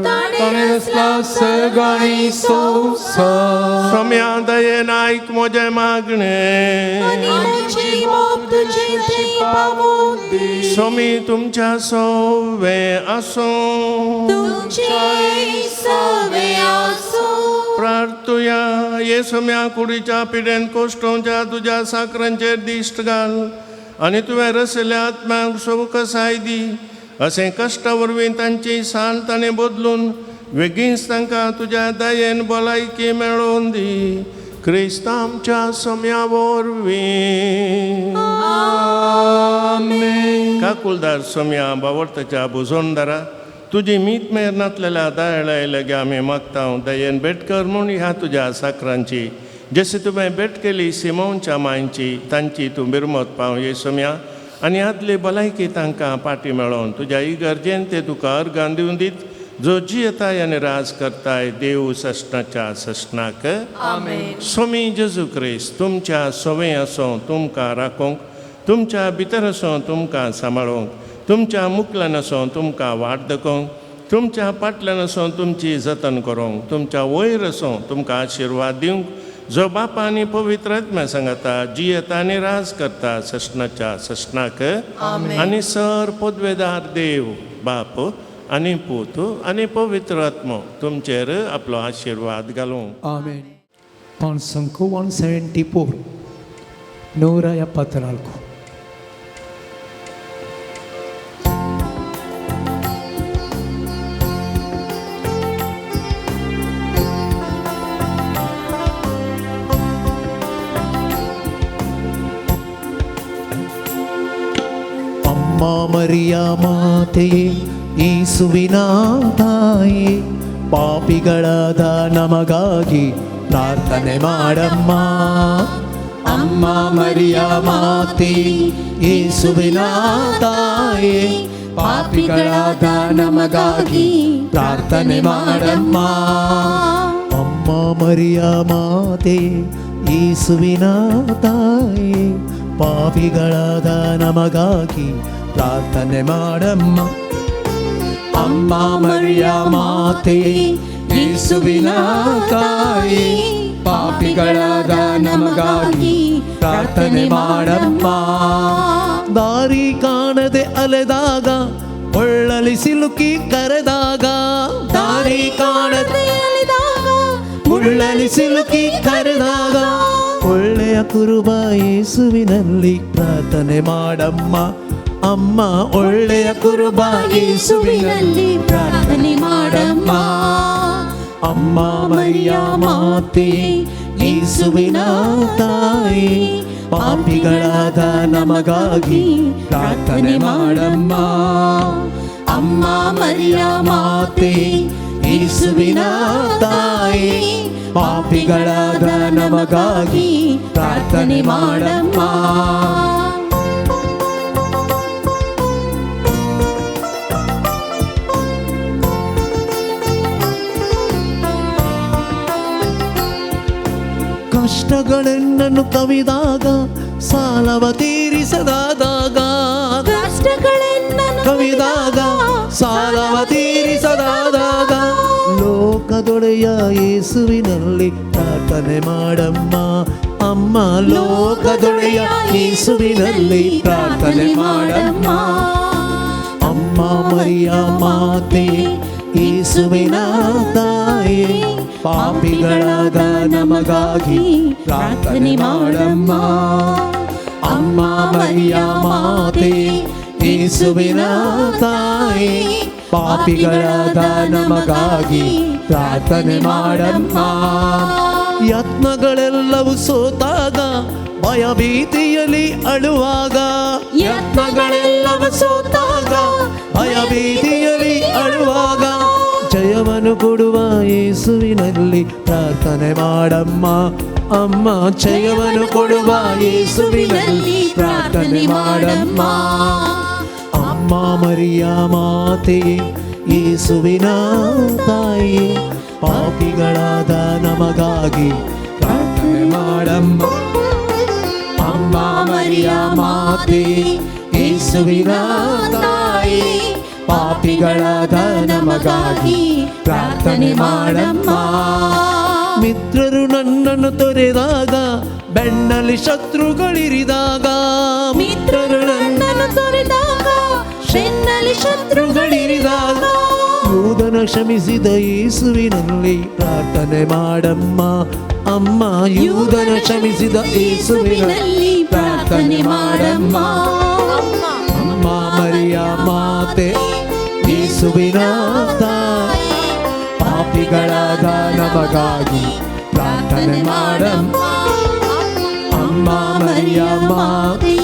सोम्या दयेन आयक म्हजें मागणें. सोमी तुमच्या सोवे आसूं. प्रार्थुया. ये सोम्या कुडीच्या पिडेन कोश्टोंच्या तुज्या साकरांचेर दिश्ट घाल आनी तुवें रसल्या आत्म्याक सोवकसाय दी. अशें कश्टा वरवीं तांची साल ताणें बदलून वेगींच तांकां तुज्या दयेन भलायकी मेळोवन दी. क्रिस्त आमच्या सोम्या वरवीं. काकुलदार सोम्या बावडताच्या बुजोनदारा तुजी मीत मेर नातलेल्या दयाळाय लगे आमी मागता दयेन भेट कर म्हूण ह्या तुज्या साकरांची जशी तुवें भेट केली सिमोनच्या मांयची तांची तूं बिरमत पाव ये सोम्या आनी आदली भलायकी तांकां पाटी मेळोवन तुज्या इगर्जेन ते तुका अर्गान दिवन दीत जो जियेताय आनी राज करताय देव सश्णाच्या सश्णाक. सोमी जेजू क्रिस्त तुमच्या सोवे आसूं तुमकां राखूंक तुमच्या भितर आसूं तुमकां सांबाळूंक तुमच्या मुकल्यान आसूं तुमकां वाट दाखोवंक तुमच्या फाटल्यान आसून तुमची जतन करूंक, तुमच्या वयर आसून तुमकां आशिर्वाद दिवंक, जो बापा आनी पवित्र आत्म्या सांगता जियेता आनी राज करता सस्नाच्या सस्नाक. आनी सर पदवेदार देव बाप आनी पूत आनी पवित्र आत्मो तुमचेर आपलो आशिर्वाद घालूं. आमेन. 174 174. ಅಮ್ಮ ಮರಿಯ ಮಾತೆಯೇ ಯೇಸುವಿನ ತಾಯಿ, ಪಾಪಿಗಳಾದ ನಮಗಾಗಿ ಪ್ರಾರ್ಥನೆ ಮಾಡಮ್ಮ. ಅಮ್ಮ ಮರಿಯ ಮಾತೆ ಯೇಸುವಿನ ತಾಯಿ, ಪಾಪಿಗಳಾದ ನಮಗಾಗಿ ಪ್ರಾರ್ಥನೆ ಮಾಡಮ್ಮ. ಅಮ್ಮ ಮರಿಯ ಮಾತೆ ಯೇಸುವಿನ ತಾಯಿ, ಪಾಪಿಗಳಾದ ನಮಗಾಗಿ ಪ್ರಾರ್ಥನೆ ಮಾಡಮ್ಮ. ಅಮ್ಮ ಮರಿಯ ಮಾತೆ ಯೇಸುವಿನ ತಾಯಿ, ಪಾಪಿಗಳಾದ ನಮಗಾಗಿ ಪ್ರಾರ್ಥನೆ ಮಾಡಮ್ಮ. ದಾರಿ ಕಾಣದೆ ಅಲೆದಾಗ, ಒಳ್ಳಲಿ ಸಿಲುಕಿ ಕರೆದಾಗ, ದಾರಿ ಕಾಣದೆ ಅಲೆದಾಗ, ಮುಳ್ಳಲಿ ಸಿಲುಕಿ ಕರೆದಾಗ, ಒಳ್ಳೆಯ ಕುರುಬ ಯೇಸುವಿನಲ್ಲಿ ಪ್ರಾರ್ಥನೆ ಮಾಡಮ್ಮ. ಅಮ್ಮ ಒಳ್ಳೆಯ ಕುರುಬ ಯೇಸುವಿನಲ್ಲಿ ಪ್ರಾರ್ಥನೆ ಮಾಡಮ್ಮ. ಅಮ್ಮ ಮರಿಯ ಮಾತೆ ಯೇಸುವಿನ ತಾಯಿ, ಪಾಪಿಗಳಾದ ನಮಗಾಗಿ ಪ್ರಾರ್ಥನೆ ಮಾಡಮ್ಮ. ಅಮ್ಮ ಮರಿಯ ಮಾತೆ ಯೇಸುವಿನ ತಾಯಿ, ಪಾಪಿಗಳಾದ ನಮಗಾಗಿ ಪ್ರಾರ್ಥನೆ ಮಾಡಮ್ಮ. ಕಷ್ಟಗಳೆನ್ನನ್ನು ಕವಿದಾಗ, ಸಾಲವ ತೀರಿಸದಾದಾಗ, ಕಷ್ಟಗಳೆನ್ನನ್ನು ಕವಿದಾಗ, ಸಾಲವ ತೀರಿಸದಾದಾಗ, ಲೋಕದೊಡೆಯ ಯೇಸುವಿನಲ್ಲಿ ಪ್ರಾರ್ಥನೆ ಮಾಡಮ್ಮ. ಅಮ್ಮ ಲೋಕದೊಡೆಯ ಯೇಸುವಿನಲ್ಲಿ ಪ್ರಾರ್ಥನೆ ಮಾಡಮ್ಮ. ಅಮ್ಮ ಮರಿಯ ಮಾತೆ ಯೇಸುವಿನ ತಾಯಿ, ಪಾಪಿಗಳಾದ ನಮಗಾಗಿ ಪ್ರಾರ್ಥನೆ ಮಾಡಮ್ಮ. ಅಮ್ಮ ಮರಿಯ ಮಾತೆ ಯೇಸುವಿನ ತಾಯಿ, ಪಾಪಿಗಳಾದ ನಮಗಾಗಿ ಪ್ರಾರ್ಥನೆ ಮಾಡಮ್ಮ. ಯತ್ನಗಳೆಲ್ಲವೂ ಸೋತಾಗ, ಭಯಭೀತಿಯಲ್ಲಿ ಅಳುವಾಗ, ಯತ್ನಗಳೆಲ್ಲವೂ ಸೋತಾಗ, ಭಯಭೀತಿಯಲ್ಲಿ ಅಳುವಾಗ, ಜಯವನ್ನು ಕೊಡುವ ಯೇಸುವಿನಲ್ಲಿ ಪ್ರಾರ್ಥನೆ ಮಾಡಮ್ಮ. ಅಮ್ಮ ಜಯವನ್ನು ಕೊಡುವ ಯೇಸುವಿನಲ್ಲಿ ಪ್ರಾರ್ಥನೆ ಮಾಡಮ್ಮ. ಅಮ್ಮ ಮರಿಯ ಮಾತೆ ಯೇಸುವಿನ ತಾಯಿ, ಪಾಪಿಗಳಾದ ನಮಗಾಗಿ ಪ್ರಾರ್ಥನೆ ಮಾಡಮ್ಮ. ಅಮ್ಮ ಮರಿಯ ಮಾತೆ ಯೇಸುವಿನ ತಾಯಿ, ಪಾಪಿಗಳಾದ ನಮಗಾಗಿ ಪ್ರಾರ್ಥನೆ ಮಾಡಮ್ಮ. ಮಿತ್ರರು ನನ್ನನ್ನು ತೊರೆದಾಗ, ಬೆನ್ನಲ್ಲಿ ಶತ್ರುಗಳಿರಿದಾಗ, ಮಿತ್ರರು ನನ್ನನ್ನು ತೊರೆದಾಗ, ಬೆನ್ನಲ್ಲಿ ಶತ್ರುಗಳಿರಿದಾಗ, ಯೂದನ ಕ್ಷಮಿಸಿದ ಯೇಸುವಿನಲ್ಲಿ ಪ್ರಾರ್ಥನೆ ಮಾಡಮ್ಮ. ಅಮ್ಮ ಯೂದನ ಕ್ಷಮಿಸಿದ ಯೇಸುವಿನಲ್ಲಿ ಪ್ರಾರ್ಥನೆ ಮಾಡಮ್ಮ. ಅಮ್ಮ ಮರಿಯ ಮಾತೆ ಯೇಸುವಿನ ತಾಯಿ, ಪಾಪಿಗಳಾದ ನಮಗಾಗಿ ಪ್ರಾರ್ಥನೆ ಮಾಡಮ್ಮ. ಅಮ್ಮ ಮರಿಯ ಮಾತೆ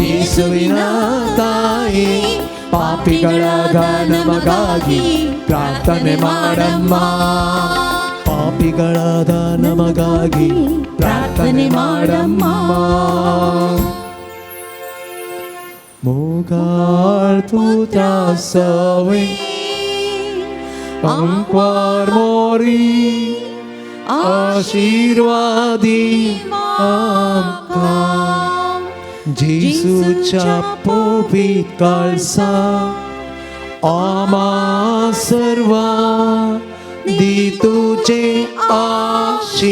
ಯೇಸುವಿನ ತಾಯಿ, ಪಾಪಿಗಳಾದ ನಮಗಾಗಿ ಪ್ರಾರ್ಥನೆ ಮಾಡಮ್ಮ. ಪಾಪಿಗಳಾದ ನಮಗಾಗಿ ಪ್ರಾರ್ಥನೆ ಮಾಡಮ್ಮ. Mugal putra sawe Angkwar mori Ashirwadi amka Jesu chapo vikalsa आमा सर्वा दी तुझे आशीर्वाद.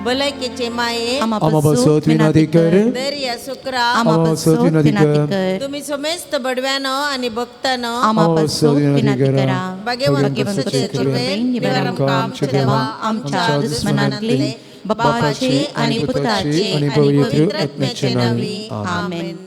भलायकेचे माये आमा आमा पासत विनंती कर. दर्या सुक्रा आमा पासत विनंती कर. तुम्ही समेस्त बडव्यानो आणि भक्तानो आमा पासत विनंती करा. भाग्यवंत तुमचे कृपेन निवारण आमच्या देवा आमच्या दुस्मनांतले बापाचे आणि पुत्राचे आणि पवित्र आत्म्याचे नावे. आमेन.